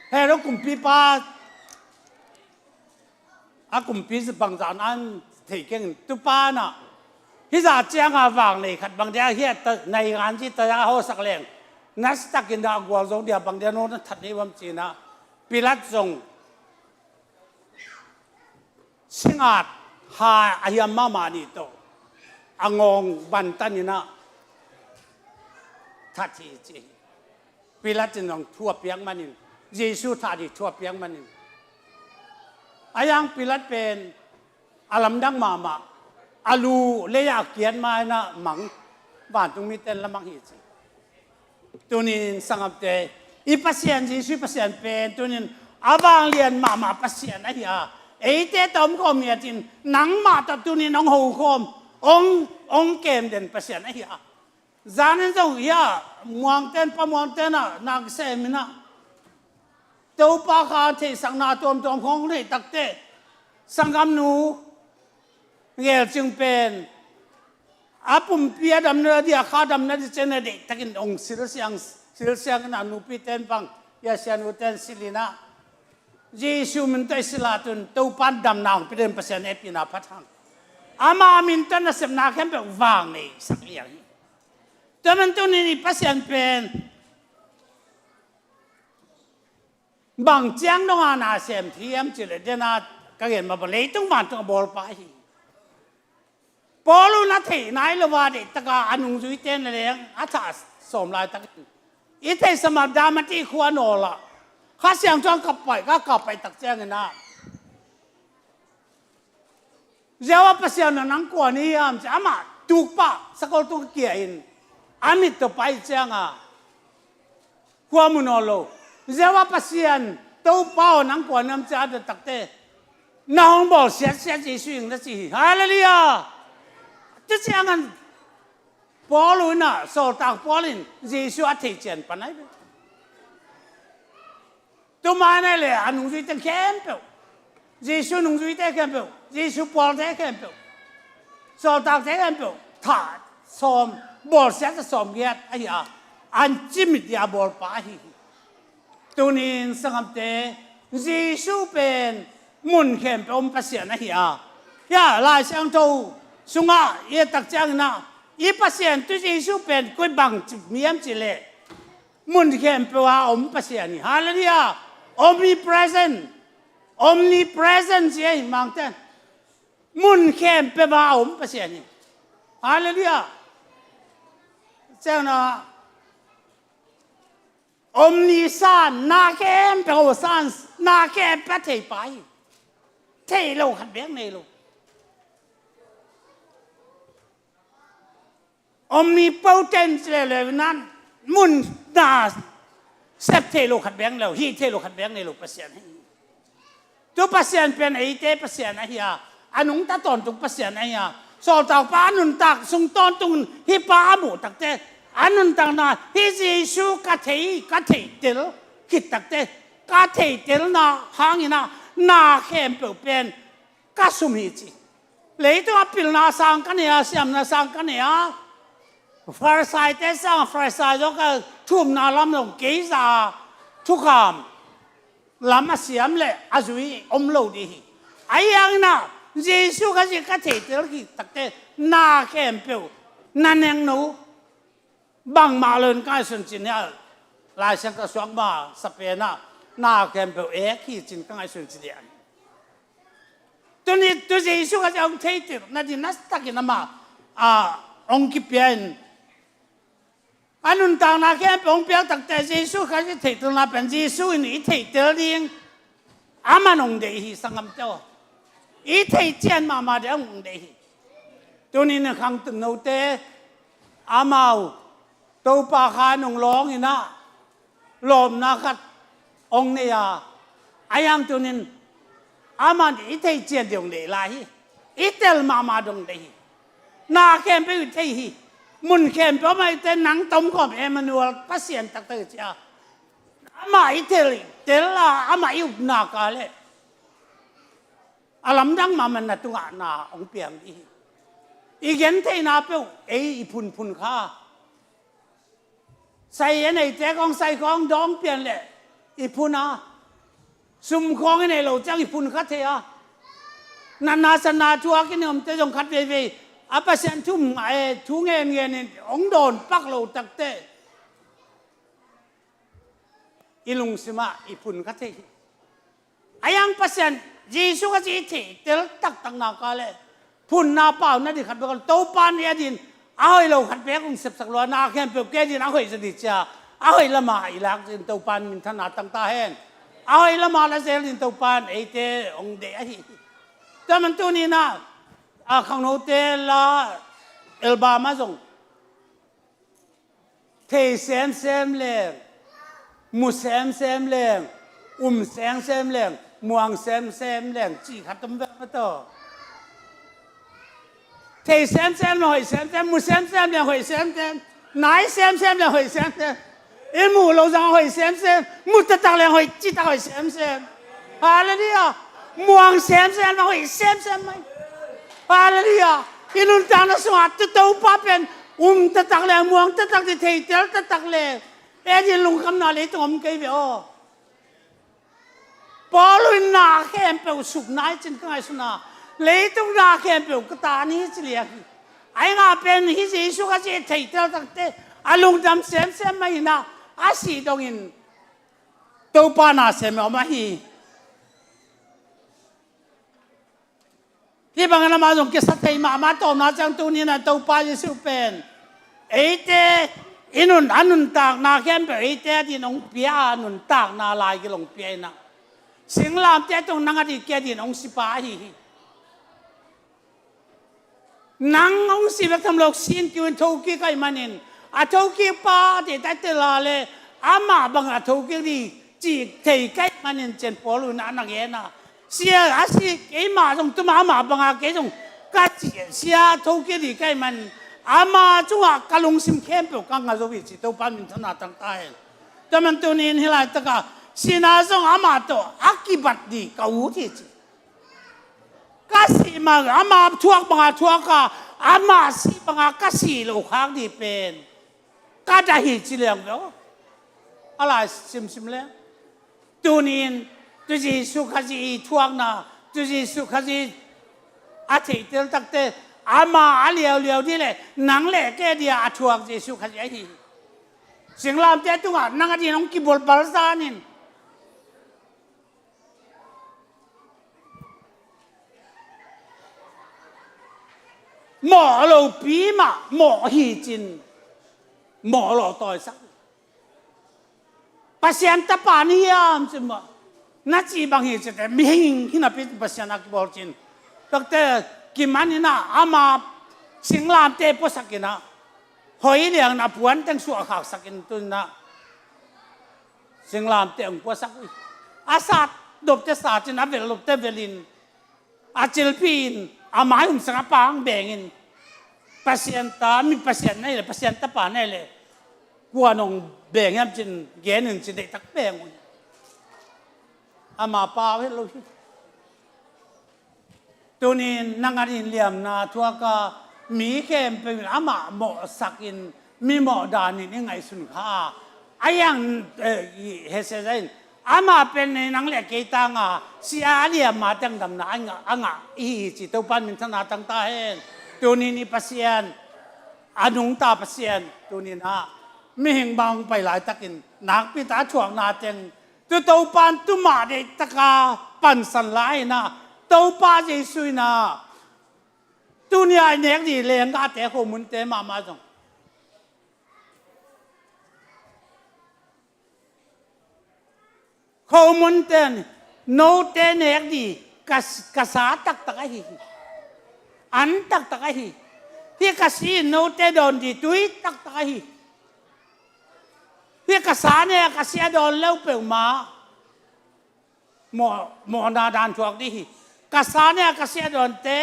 hero kumpi pa a kumpi bang zan an thei keng tu pa na hi za chiang a wang nei khat bang dia hi ta nei ngan chi ta ho sak leng nas takin da gwal zong dia bang dia no na that nei wam chi na Pilat zong singat ha a hiam ma ma ni to a ngong ban tan ina tha thi chi Pilat in zong thua piang manin Jesu tha di thua piang manin ayang Pilat pen alam dang ma ma alu le ya kian ma na mang van tung mi ten lamang hi chi Tunin sangap te i pasian Jesuh pasian pen tunin awang lian ma ma pasian a hi a ei te tom kom ya tin nang ma ta tunin ong ho khom ong ong kem den pasian a hi a zanin zong ya muang ten pa muang ten a nak se mina to pa kha the sang na tom tom khong le tak te sangam nu ngel chung pen a pumpi a dam na dia kha dam na chen na de takin ong sil siang sil siang na nupi ten bang ya sian u ten silina Jesu min tai sila tun to pan dam na pi den pasien e pina phathang ama min tan na sem na khem pe wang nei sak liang hi to man tu ni pasien pen bang chiang dong na sem thiam chi le dena ka gen ma ba leitung van tung bol pa hi Paul na thei nai lo wa de taka anung zui ten leng a tha som lai tak i thei sama damati khua no la kha siang chuan kap pai ka kap pai tak chang na Jawa pasian na nang kwa ni am cha ama tuk pa sakol tu kia in amit to pai chang a khua mu no lo Jawa pasian to pao nang kwa nam cha de takte 那红包写写几岁那是哈利路亚！这这样啊，保罗呢，受到保罗耶稣啊提前本来，都买那嘞，啊农水的看表，耶稣农水的看表，耶稣保的看表，受到的看表，他从保写的从个，哎呀，按这么的保把戏。Tunin sangam te Jesuh pen mun khem pe om pasian a hi a. Ya lai sang tho sunga ye tak chang na i pasian tu Jesuh pen koi bang miam chi le mun khem pe wa om pasian ni. Hallelujah. Omnipresent. Omnipresent chi ai mang ten. Mun khem pe wa om pasian ni. Hallelujah. Chang na Omni san na kem pe ho san na kem pe thei pai thei lo khat bek nei lo omnipotent le le nan mun na sep thei lo khat beng lo hi thei lo khat beng nei lo pasian hi tu pasian pen ei te pasian a hi a anung ta ton tung pasian a hi a sol tau pa nun tak sung ton tung hi pa mu tak te. Anun tang na hi Jesuh ka thei ka thei tel kit tak te ka thei tel na hangina na khem pe pen ka sum hi chi leitung a pil na sang ka ne siam na sang ka ne a farsai te sang farsai zo ka thum na lam long ke za thukam lam a siam le a zui om lo di hi ayang na Jesu ka si ka thei tel ki takte na khem pe na neng no bang ma lon kai sun chin ya lai sang ka suak ma sape na na khem pe e khi chin ka ngai sun chi dian tuni tu Jesu ka ong thei tir na di nas takin ama a ong ki pian anun tang na khem pong piak tak te Jesu kha si thei tel na pen Jesu in i thei tel ding ama nong de hi sangam teo i thei chian ma ma de ong de hi tuni na khang tung no te amau to pa kha nong long ina lom na khat ong ne ya ayang tunin aman i thei chian dong de la hi i tel ma ma dong de hi na kem pe thei hi mun kem pe mai te nang tom kom Emmanuel pasien tak te chia ama i tel tel la ama i up na ka le alam dang ma man na tunga na ong piang i i gen thei na pe ei i phun phun kha sai an ei te kong sai kong dong pian le i phun a sum khong nei lo chang i phun khat the a na na san na chua ki nom te jong khat ve ve a pasien thum ai thu ngen ngen in ong don pak lo tak te ilung sima i phun khat the ayang pasien Jesu ka chi thi tel tak tak na ka le phun na pau na di khat be to pan ya din a hoi lo khat pe kung sep sak lo na khem pe ke din a hoi za di cha a hoi lama ilak din to pan min than tang ta hen a hoi lama la zel din to pan ei te ong de a hi ta man tu ni na a khang no te la elba ma zong Thei semsem leng, mu semsem leng, um semsem leng, muang semsem leng, ci kha tum ve ma to. Thei semsem le hoi semsem, mu semsem le hoi semsem, nai semsem le hoi semsem, i mu lo zang hoi semsem, mu tatak le hoi ci tak hoi semsem. Hallelujah. Muang semsem le hoi semsem mai. Hallelujah. Inun tang na sungah tu to pa pen um tatak le muang tatak ti thei tel tatak le e din lung kam na le tong ke ve o Paul na khem pe suk nai chin ka ngai suna le tung na khem pe ka ta ni chi le ai nga pen hi Jesu ka che thei tel tak te alung dam sem sem mai na a si dong in to pa na sem ma hi Hi bang na ma zong ke sathei ma ma to na chang tu ni na to pa Jesu pen eite inun anun tak na khem pe eite di nong pia anun tak na lai ki long pia na singlam te tong nang adi ke di nong si pa hi hi nang ong si vek tham lok sin kiun tho ki kai manin a tho ki pa te ta te la le ama bang a tho ki di chi thei kai manin chen polu na na ge na sia a si keimah zong tuma amah bangah kei zong ka sia tho ke di kai man ama chungah ka lungsim khem pe ka nga zo wi chi to pa min thana tang ta hen taman tu ni hilai taka sina zong ama to akibat di ka u thi chi ka si ma ama thuak banga thuak ka ama si banga ka si lo khak di pen ka da hi chi leng lo ala sim sim le Tunin tu Jesuh kha zi thuak na tu Jesuh kha zi a thei tel takte ama a liao liao di le nang le ke dia a thuak Jesuh kha zi a hi singlam te tungah nang a din ong ki bol bal zanin mo lo pi ma mo hi chin mo lo toi sak Pasian tapa ni am chin ma na chi bang hi chete mi hing hina pi pasian ak bol chin takte kimani na ama singlam te po sakina hoi liang na puan teng su khak sakin tun na singlam te ang po sak asat dop te sa chin avel lop te velin achil pin amai um sanga pang bengin pasian ta mi pasian nei le pasian tapa nei le. Kuanong beng yam chin gen in chin dei tak beng un. Ama pa he lo hi. Tunin nangan in liam na thua ka mi kem pe ama mo sak in mi mo dan in ngai sun kha ayang he se zain ama pen ne nang le ke ta nga si a liam ma tang dam na anga anga i chi to pan min thana tang ta hen tunin ni pasian anung ta pasian tunin a mi hing bang pai lai takin nak pi ta chuak na teng tu to pan tu ma de taka pan san lai na to pa Jesu na tu ni ai nek di leng ga te ko mun te ma ma jong Kho mun ten no te nek di ka sa tak tak a hi an tak tak a hi hi ka si no te don di tui tak tak a hi hi ka sa ne ka sia don lo pe ma mo mo na dan chuak di hi ka sa ne ka sia don te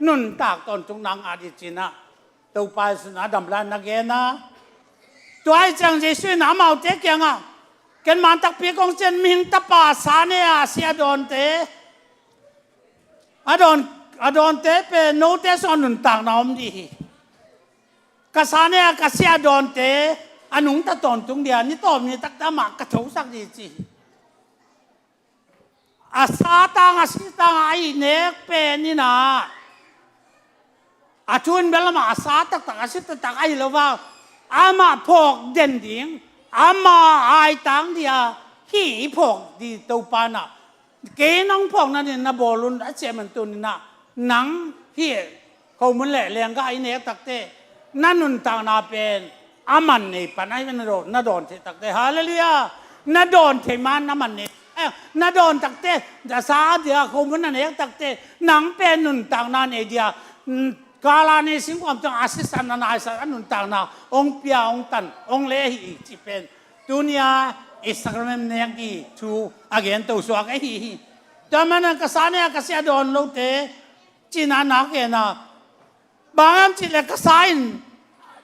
nun tak ton chung nang a di china to pa sun adam lan na ge na tuai chang Jesu na mau te kyang a ken man tak pi kong chen ming ta pa sa ne a sia don te adon adon te pe no te son nun tak na om di hi ka sa ne a ka sia don te anung ta ton tung dia ni tom ni tak ta ma ka tho sak di chi A sa tang a si tang ai nek pe ni na. A chun bel ma a sa tak tak a si tak tak ai lo wa. Ama phok den ding ama ai tang dia hi phok di to pa na. Ke nong phok na ni na bolun a che man tu ni na nang hi ko mun le leng ga ai nek tak te na nun tang na pen aman nei pan ai na don na don the tak te hallelujah na don the man na man nei na don tak te da sa dia ko mun na nek tak te nang pen nun tang na nei dia kala ne sing kwam tang assistant na nai sa nun tang na ong pia ong tan ong le hi chi pen tunia Instagram nek di thu again to suak ai hi hi ta man ka sa ne ka sia don lo te china na ke na bangam chi le ka sa in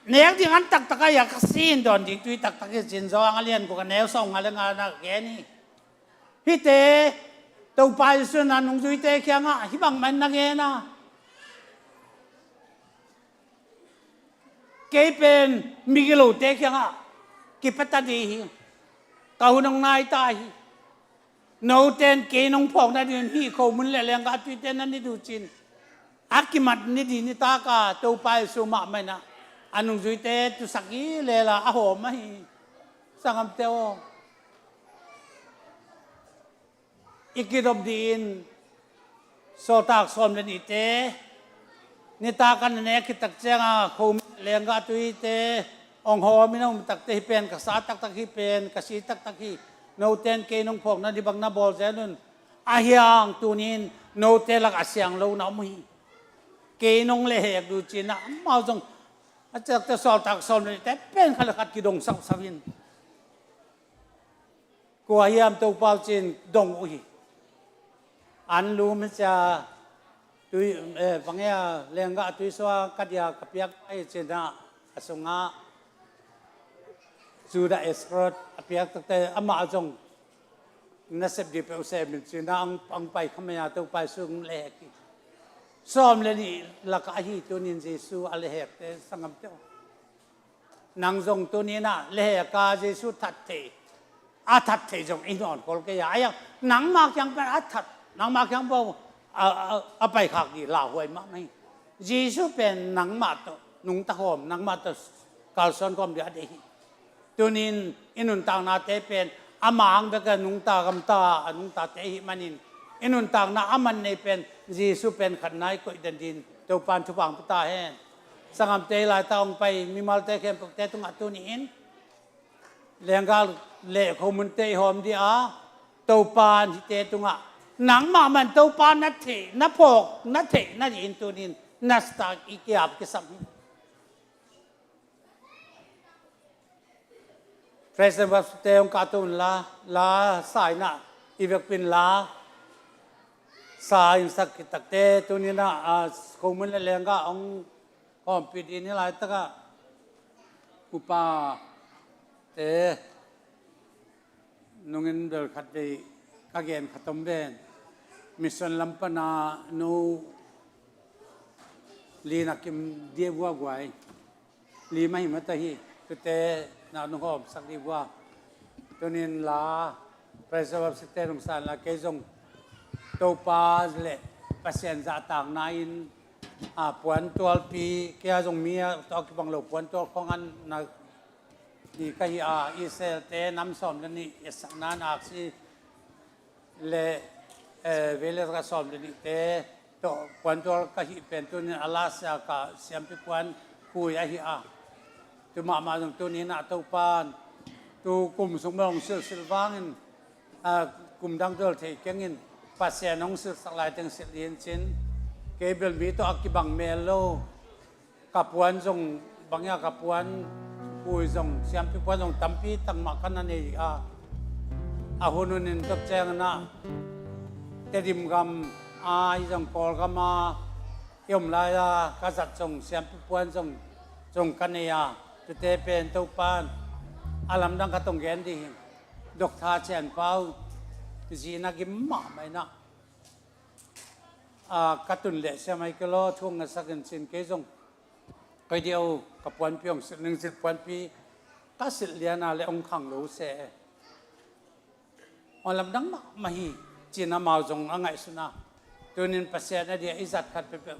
nek ding an tak tak ya ka sin don ding tui tak tak chin zo ang alian ko ka neu song nga le nga na ke ni hi te to pa su na nung zui te kya nga hi bang man na ge na ke pen mi ki lo te kya nga ki pata di hi ka hunong nai ta hi No ten ke nong phok na din hi kho mun le leng ka tui ten na ni du chin akimat ni di ni ta ka to pai su ma mai na anung zui te tu saki le la a ho ma hi sangam te o ikidom din so tak som le ni te ni ta kan ne ki tak chenga kho leng ka tui te ong ho mi nong tak te hi pen ka sa tak tak hi pen ka si tak tak hi no ten ke nong phok na di bang na bol zenun ahiang tunin no te lak asiang lo na mui ke nong le hek du chi na mau jong a chak te sol tak sol ni te pen khal khat ki dong sak sawin ko hiam to pau chin dong ui an lu mi cha tui bangya lenga tui so kadia kapiak ai chena asunga Judah Iscariot a piak takte amah zong na sep di pe se min chu na ang ang pai khamaya to pai sung le ki som le ni laka hi tu nin Jesu a le hek te sangam te nang zong tu ni na le he ka Jesu that the a that the zong in on kol ke ya ayang nang ma kyang pa a that nang ma kyang bo a pai khak di la huai ma mai Jesu pen nang ma to nung ta hom nang ma to kalson kom dia de hi tunin inun tang na te pen amang be ka nung ta gam ta anung ta te hi manin inun tang na aman nei pen Jesu pen khat nai koi den din to pan thu bang ta hen sangam te lai ta ong pai mi mal te khem te tung atu ni in lengal le khomun te hom di a to pan hi te tunga nang ma man to pan na the na phok na the na in tunin na sta ikiap ki sam President wa te ong ka tun la la sai na ivek pin la sa in sak ki tak te tunin na a komun le lenga ong kom pi di ni lai taka upa Te nungin bel khat ve ka gen khatom ven mission lampana nu li nakim die bua guai li mai ma ta hi tute na nu hom sak di bua tunin la preserve sikte rung san la ke zong topa le pasien za tang na in a puan tual pi ke zong mi to ki bang lo puan tual khong an na ni ka hi a Israel te nam som le ni sak nan ak si le vele ka som le ni te to puan tual ka hi pen tu ni alasia ka siam pi puan kui a hi a tu ma ma jong tu ni na to pan tu kum sung mong sil sil wangin kum dang dol thei kengin pasien ong sil sak lai teng sil yin chin ke bel mi to akibang mel lo kapuan zong bangya kapuan kui zong siam pi puan zong tampi tang ma kan ani a ahunun in top cheng na tedim gam ai zong kol gama yom lai la ka zat zong siam pi puan zong zong kan ya tu te pen to pan alam dang ka tong gen di dok tha chen pau zi na gim ma mai na ka tun le sia mai ke lo thung nga sakin chin ke zong kai dio ka puan piong sil ning sil puan pi ka sil liana le ong khang lo se on lam dang ma ma hi chin a mau zong a ngai suna tunin pasian a dia izat khat pe pe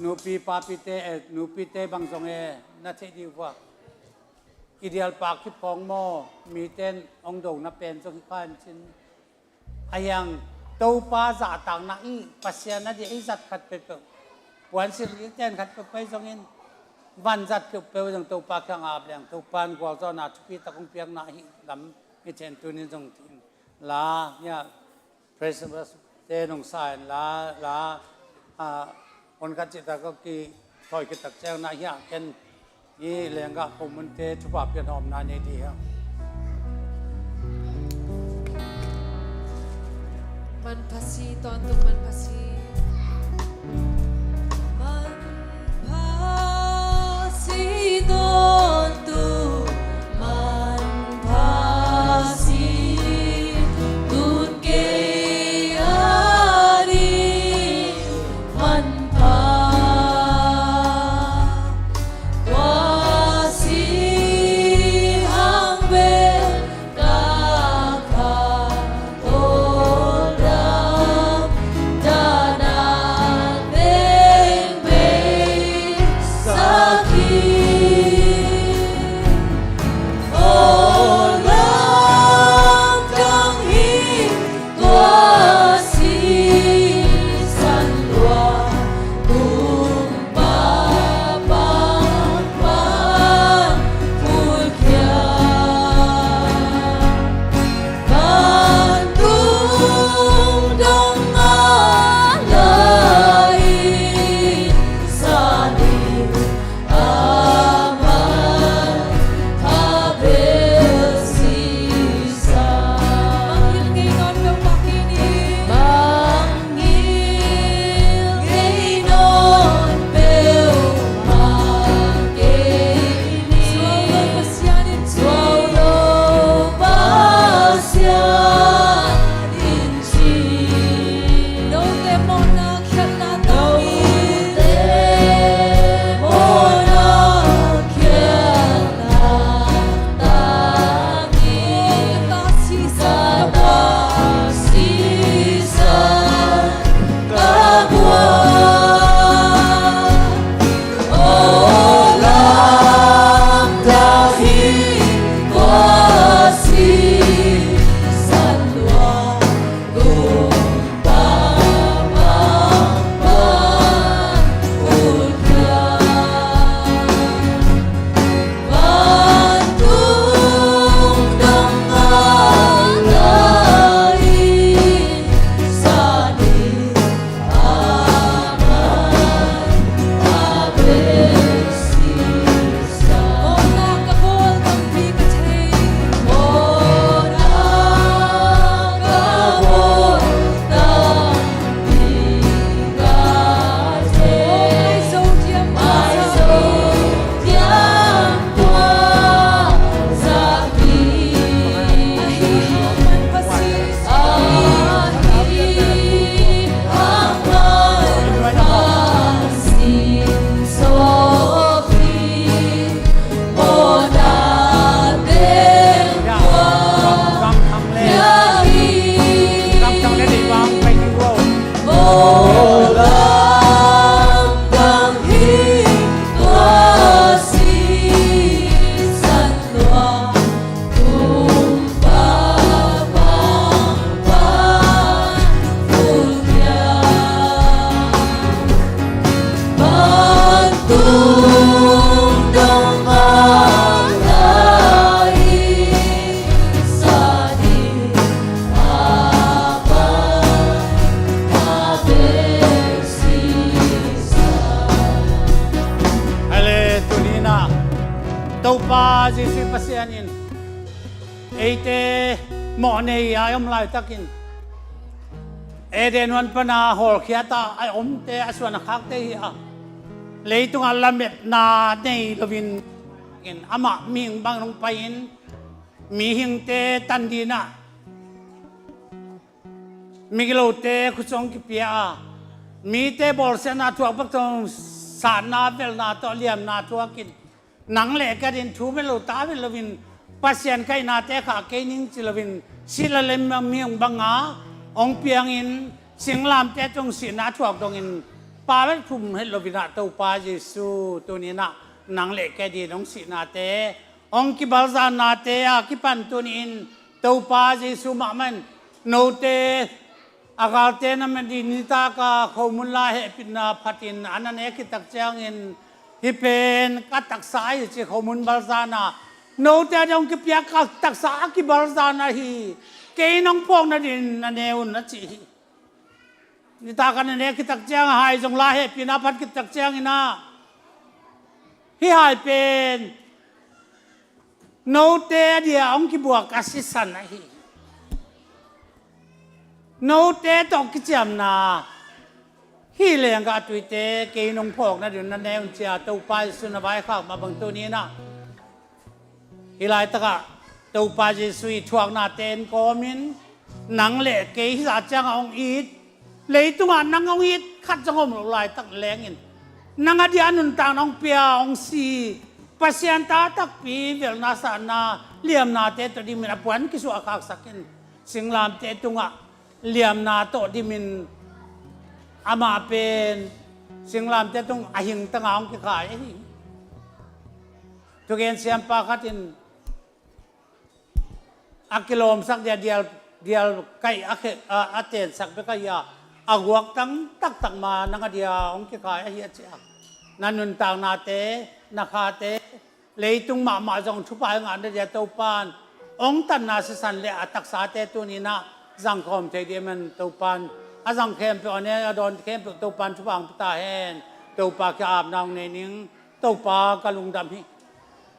nu pi pa pi te nu pi te bang zong e na the di wa ideal pa khi phong mo mi ten ong do na pen zong hi khan chin Ayang topa za tang na i pasian na di i zat khat pe pe puan sil i ten khat pe pe zong in van zat ke pe zong topa kha nga leng topan gwa zo na thupi takung piak na hi lam i chen tu ni zong tin la ya president te nong sa la la a on ka chi ta ko ki thoi ki tak chang na ya ken i lenga komun te thupa pian om na ne di ha Man phasi ton tuk man phasi man phasi ton tu man phasi tun ke ari man pha tua si hang be ka kha ol dam da Lam dang hi tua si san lua kum pa pang pan ful Bantung dong lai sa di apa Ale tunina topa Jesu pasian in eite mo nei ai om lai takin Eden wan pana hol khiata ai om te asuan khak te hi a leitung alamet na nei lovin in ama ming bang rong pai in mi hing te tan dina Migilo te khuchong ki pia a mi te bol se na thuak bak tong sa na vel na to liam na thuakin nang le ka din thu me lo ta vel lovin pasian kai na te kha ke ning chi lovin sila lem miang banga ong piang in singlam te tung si na thuak dong in pa vel phum he lovina to pa Jesu tu ni na nang le ke di nong si na te ong ki balza na te a ki pan tun in Topa Jesuh mah man note agal te na man di nita ka khomun la he pinna phatin anan e ki tak chiang in hi pen ka taksa ai chi khomun balzana note dong ki pia ka taksa ki balzana hi ke nong pong na din na neun na chi hi nita kan ne ki tak chiang hai jong la he pina phat ki tak chiang ina hi hai pen Note dia ong ki buak a si san a hi. Note tok ki chiam na hi leng ka tui te ke nong phok na dun na neun chia to pa su na vai khak ma bang tu ni na. Hi lai taka to pa Jesu i thuak na ten ko min nang le ke hi za chang ong it leitung ah nang ong it khat zong om lo lai tak leng in nang a dia nun tang ong pia ong si pasian ta tak pi vel na sa na liam na te to dimin apuan ki su akak sakin singlam te tunga liam na to dimin ama pen singlam te tung ahing tanga ong ki khai hi tugen siam pa khatin A kilawm sak dia dial dial kai a a ten sak be ka ya a guak tang tak tak ma na nga dia ong ki kai a hi a chi a na nun tang na te na kha te leitung ma ma zong thu pa nga na dia to pan ong tan na si san le a taksa te tu ni na zang khom the di man to pan a zang khem pe one a don khem pe to pan thu bang ta hen to pa ka ap naung ne ning to pa ka lung dam hi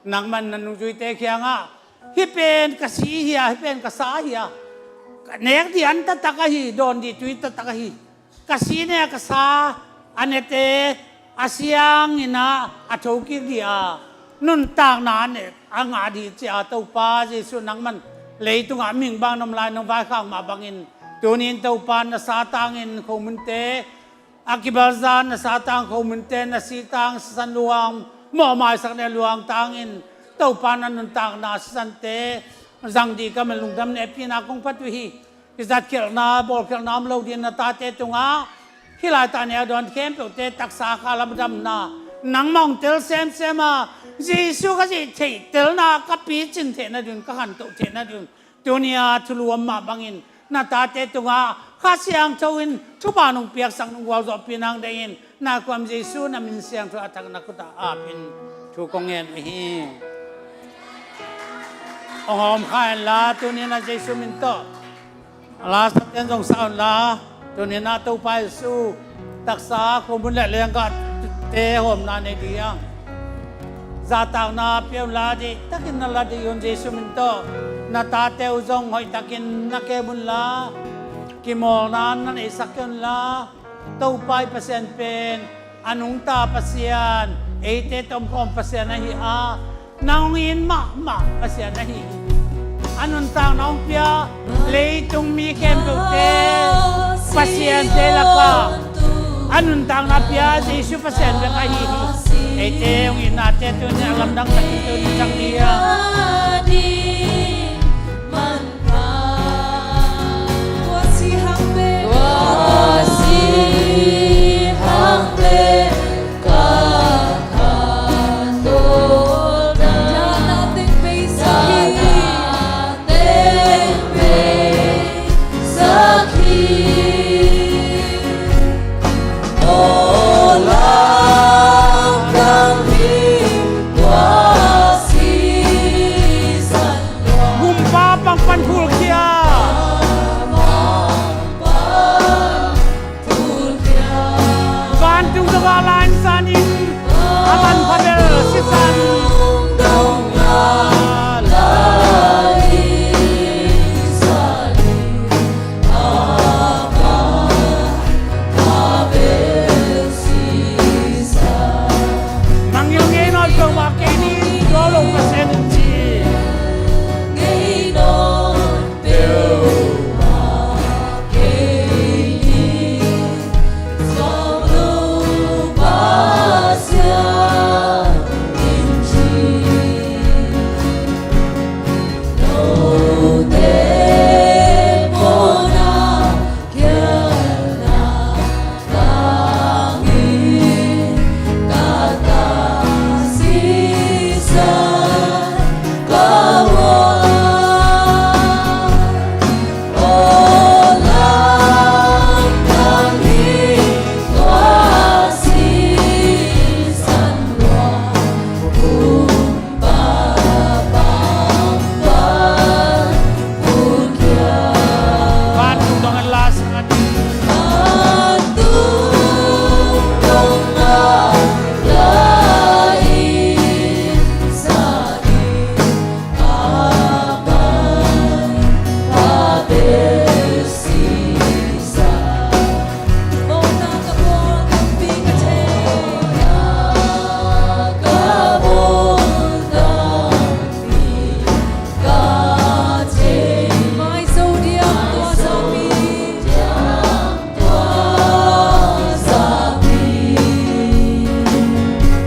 Nangman nan nung te khiang ah hi pen ka si hi hi pen ka sa hi a nek di an ta tak hi don di tui ta tak hi ka si ne ka sa ane te asiang ina a tho ki di a nun tak na ne anga di chi a to pa Jesu nangman leitung a ming bang nom lai nong vai khang ma bangin tunin to pa na sa tang in khomun te Akibal zan na sa tang kho mun te na si tang san luang mo mai sak ne luang tang in to pa na nun tang na san te zang di ka man lungdam ne pi na kong patu hi izat khel na bol khel nam lo din na ta te tunga hi lai ta ne don khem pe te taksa kha lam dam na nang mong tel sem sem a Jesu ka ji thei tel na ka pi chin the na dun ka han to the na dun tunia thuluam ma bangin na ta te tunga kha siang tho in thupa nung piak sang nung wal zo pinang de in na kwam Jesu na min siang thu athak na kuta apin thu kong en hi ong kha la tu ni na Jesu min to la sa ten jong sa la tu ni na to pa su taksa ko mun le leng ka te hom na ne dia za tak na piau la di takin na la di yun Jesu min to na ta teu zong hoi takin na ke bun la ki mol na nan ei sak yon la to pai pasian pen anung ta pasian ei te tom kom pasian a hi a nang in ma ma pasian a hi anun tang nong pia leitung mi kem tu te pasian te la ka anun tang na pia Jesu pasian be ka hi hi ei te ong in na te tu ni alam dang tak tu ni chang dia Si. Pumpa pangpan phul khia. Van tung dawa lain san in aman phabel si san. Mangil nge non ko ma ke ni do lo ka sen chi. Van tung dong an la sangat.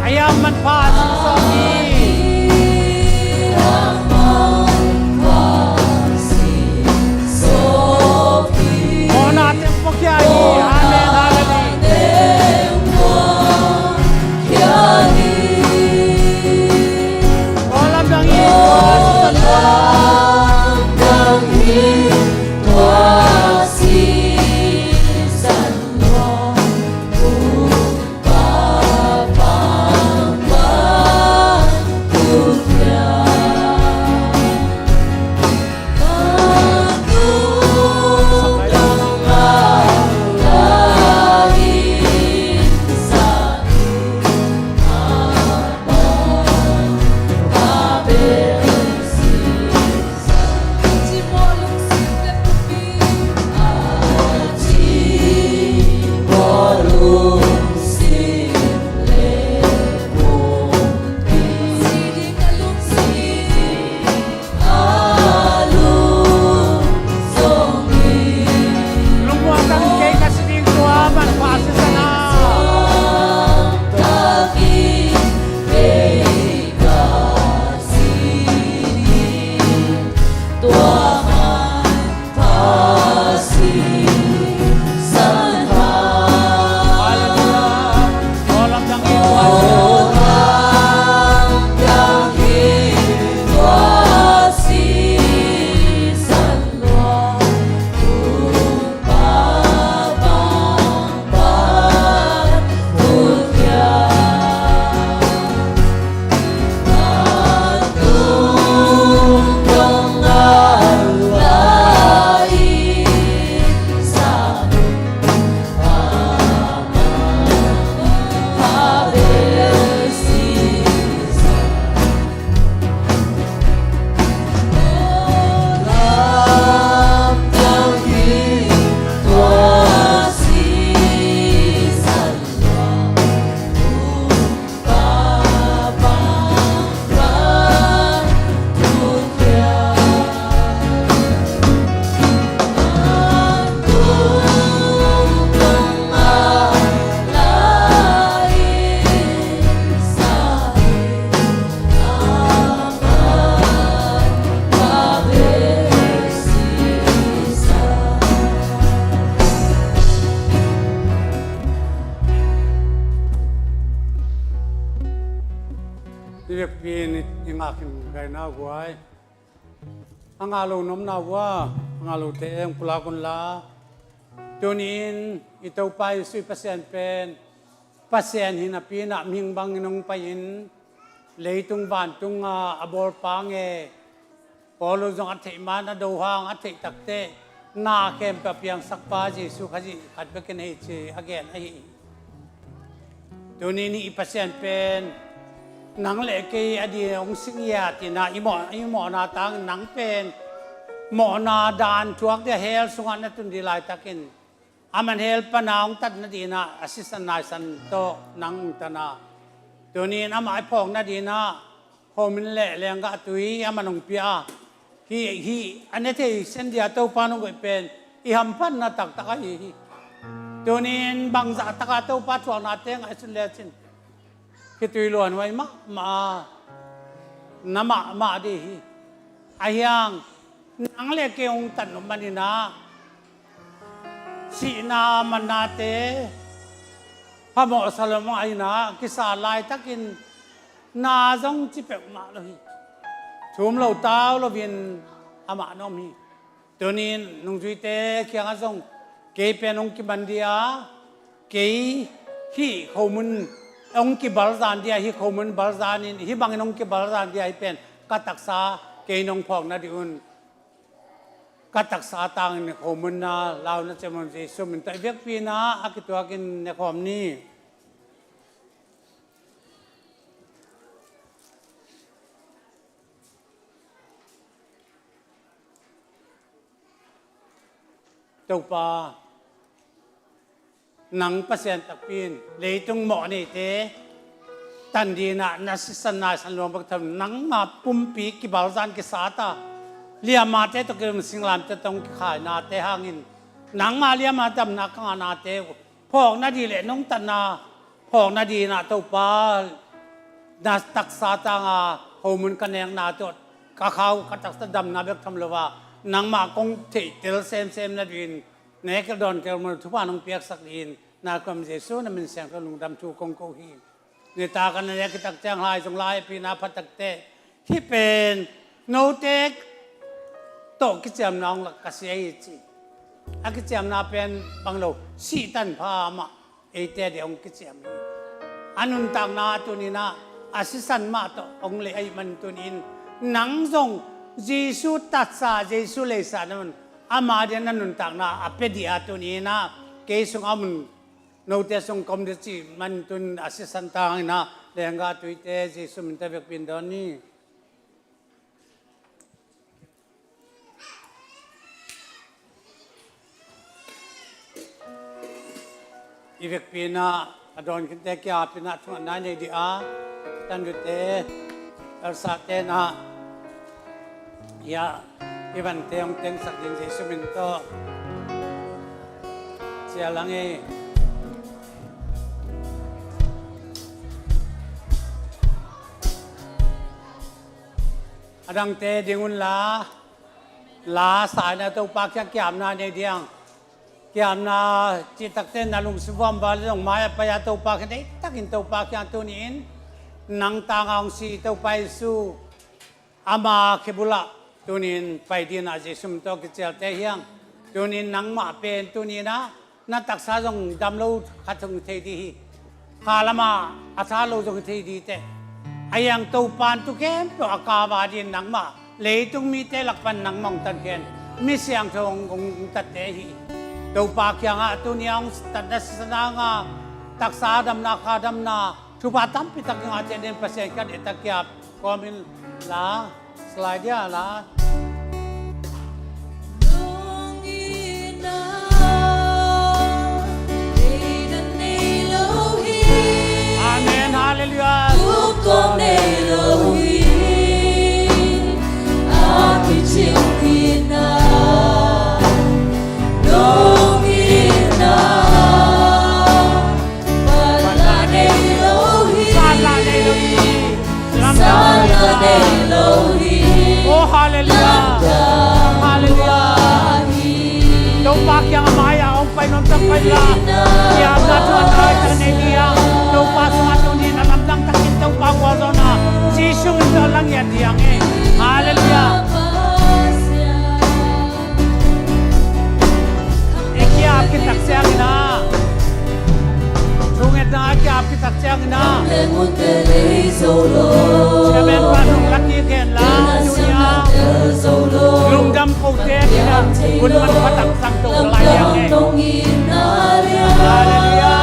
Ayam man pa si so ni. Mona tem po kya hi. Amen. Hallelujah. Olam dang i. Lungwa kang kay kasining tua man pa si sana. Hallelujah. Olam dang i tua si. Anga lo nom na wa anga lo te eng pula kun la tunin i to pai sui pasien pen pasien hin a pin ah ming bang inung pa in leitung van tung a abor pa nge Paul zong a theih man a do hang a theih takte na kem pa piang sak pa Jesu kha ji khat bekin hei chi again a hi tuni ni pasien pen nang le ke adi ong sing ya ti na i mo i mo na tang nang pen mo na dan tuak de hel sunga na tun di lai takin aman hel panaung tat na dina assistant nai san to nang tana tunin ama ai phong na dina homin le leng ga tui amanung pia hi hi ane the sen dia to pa nung pen i ham pan na tak tak hi hi tunin bang za taka to pa chuak na teng ai sun le chin khi tui luan wai ma ma na ma ma di hi ahyang nang le keung tan manina si na man na te hamo salom ai na kisa lai takin na zong chi pek ma lo hi thum lo tau lo vin ama nom hi tunin nung jui te khiang a zong ke pe nong ki ban dia ke hi khomun ong ki bal zan dia hi khomun bal zan in hi bang nong ki bal zan dia hi pen ka taksa ke nong phok na di un ka taksa tang in khomun na lau na chemon Jesu min tai vek pi na akituakin ne khom ni Topa nang pasien takpin leitung mo ni te tan di na na san na san luang bak tham nang ma pumpi ki bal zan ki sa ta lia ma te to kim singlam te tong ki khai na te hangin nang ma lia ma tam na ka na te phok na di le nong tan na phok na di na to pa na taksa ta nga homun ka neng na to ka khau ka taksa dam na bek tham lova nangma kong thei tel sem sem na din ne ka don kel mo thupa nong piak sak din na kam Jesu na min siang ka lung dam thu kong ko hi ne ta kan ne ki tak chang lai jong lai pi na phat tak te hi pen no tek to ki cham nong la ka se chi a ki cham na pen bang lo si tan pha ma e te de ong ki cham ni anun tang na tu ni na asisan ma to ong le ai man tun in nang zong Jesu tat sa Jesu le sa na man ama de na nun tak na apedia tu ni na ke sung amun no te sung kom de chi man tun asisan tang na lenga tuite Jesu min te vek pin don ni I vek pin ah a don kin te kya pin ah thung nai nei di a tan ru te arsa te na ya ivan te ong teng sak ding Jesu min to chia lang e adang te dingun la la sai na to pa kya kyam na nei diang kiam na chi tak te na lung suwam ba long maya pa ya to pa khe takin to pa kya tu ni in nang ta ngang si to pai su ama khebula tunin pai din a jesum to ki chel te hiang tunin nang ma pen tunin na na taksa jong dam lo khathung thei di hi khalama atha lo jong thei di te ayang to pan tu kem to akawa din nang ma leitung mi te lakpan nang mong tan khen mi siang thong ong tat te hi to pa kyang a tu niang tat na sana nga taksa dam na kha dam na thupa tampi tak nga chen den pasien kan etakyap komin la slide ya la Amen hallelujah Oh hallelujah hallelujah Tông pa kyang amaya ong pai nom tang pai la ya na chuan ai ta nei dia tông pa sunga tu ni na lam dang takin tông pa kwa zo na Jisung in to lang ya diang e hallelujah. Tak chiang na. Chairman pa nung laki khen la dunia. Lungdam ko te kina kun man patak sang to lai yang e. Hallelujah.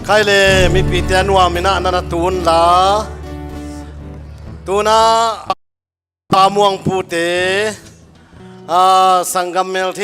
Khai le mipi te nuam ina nana tun la tuna pa muang pu te sangam mel thi.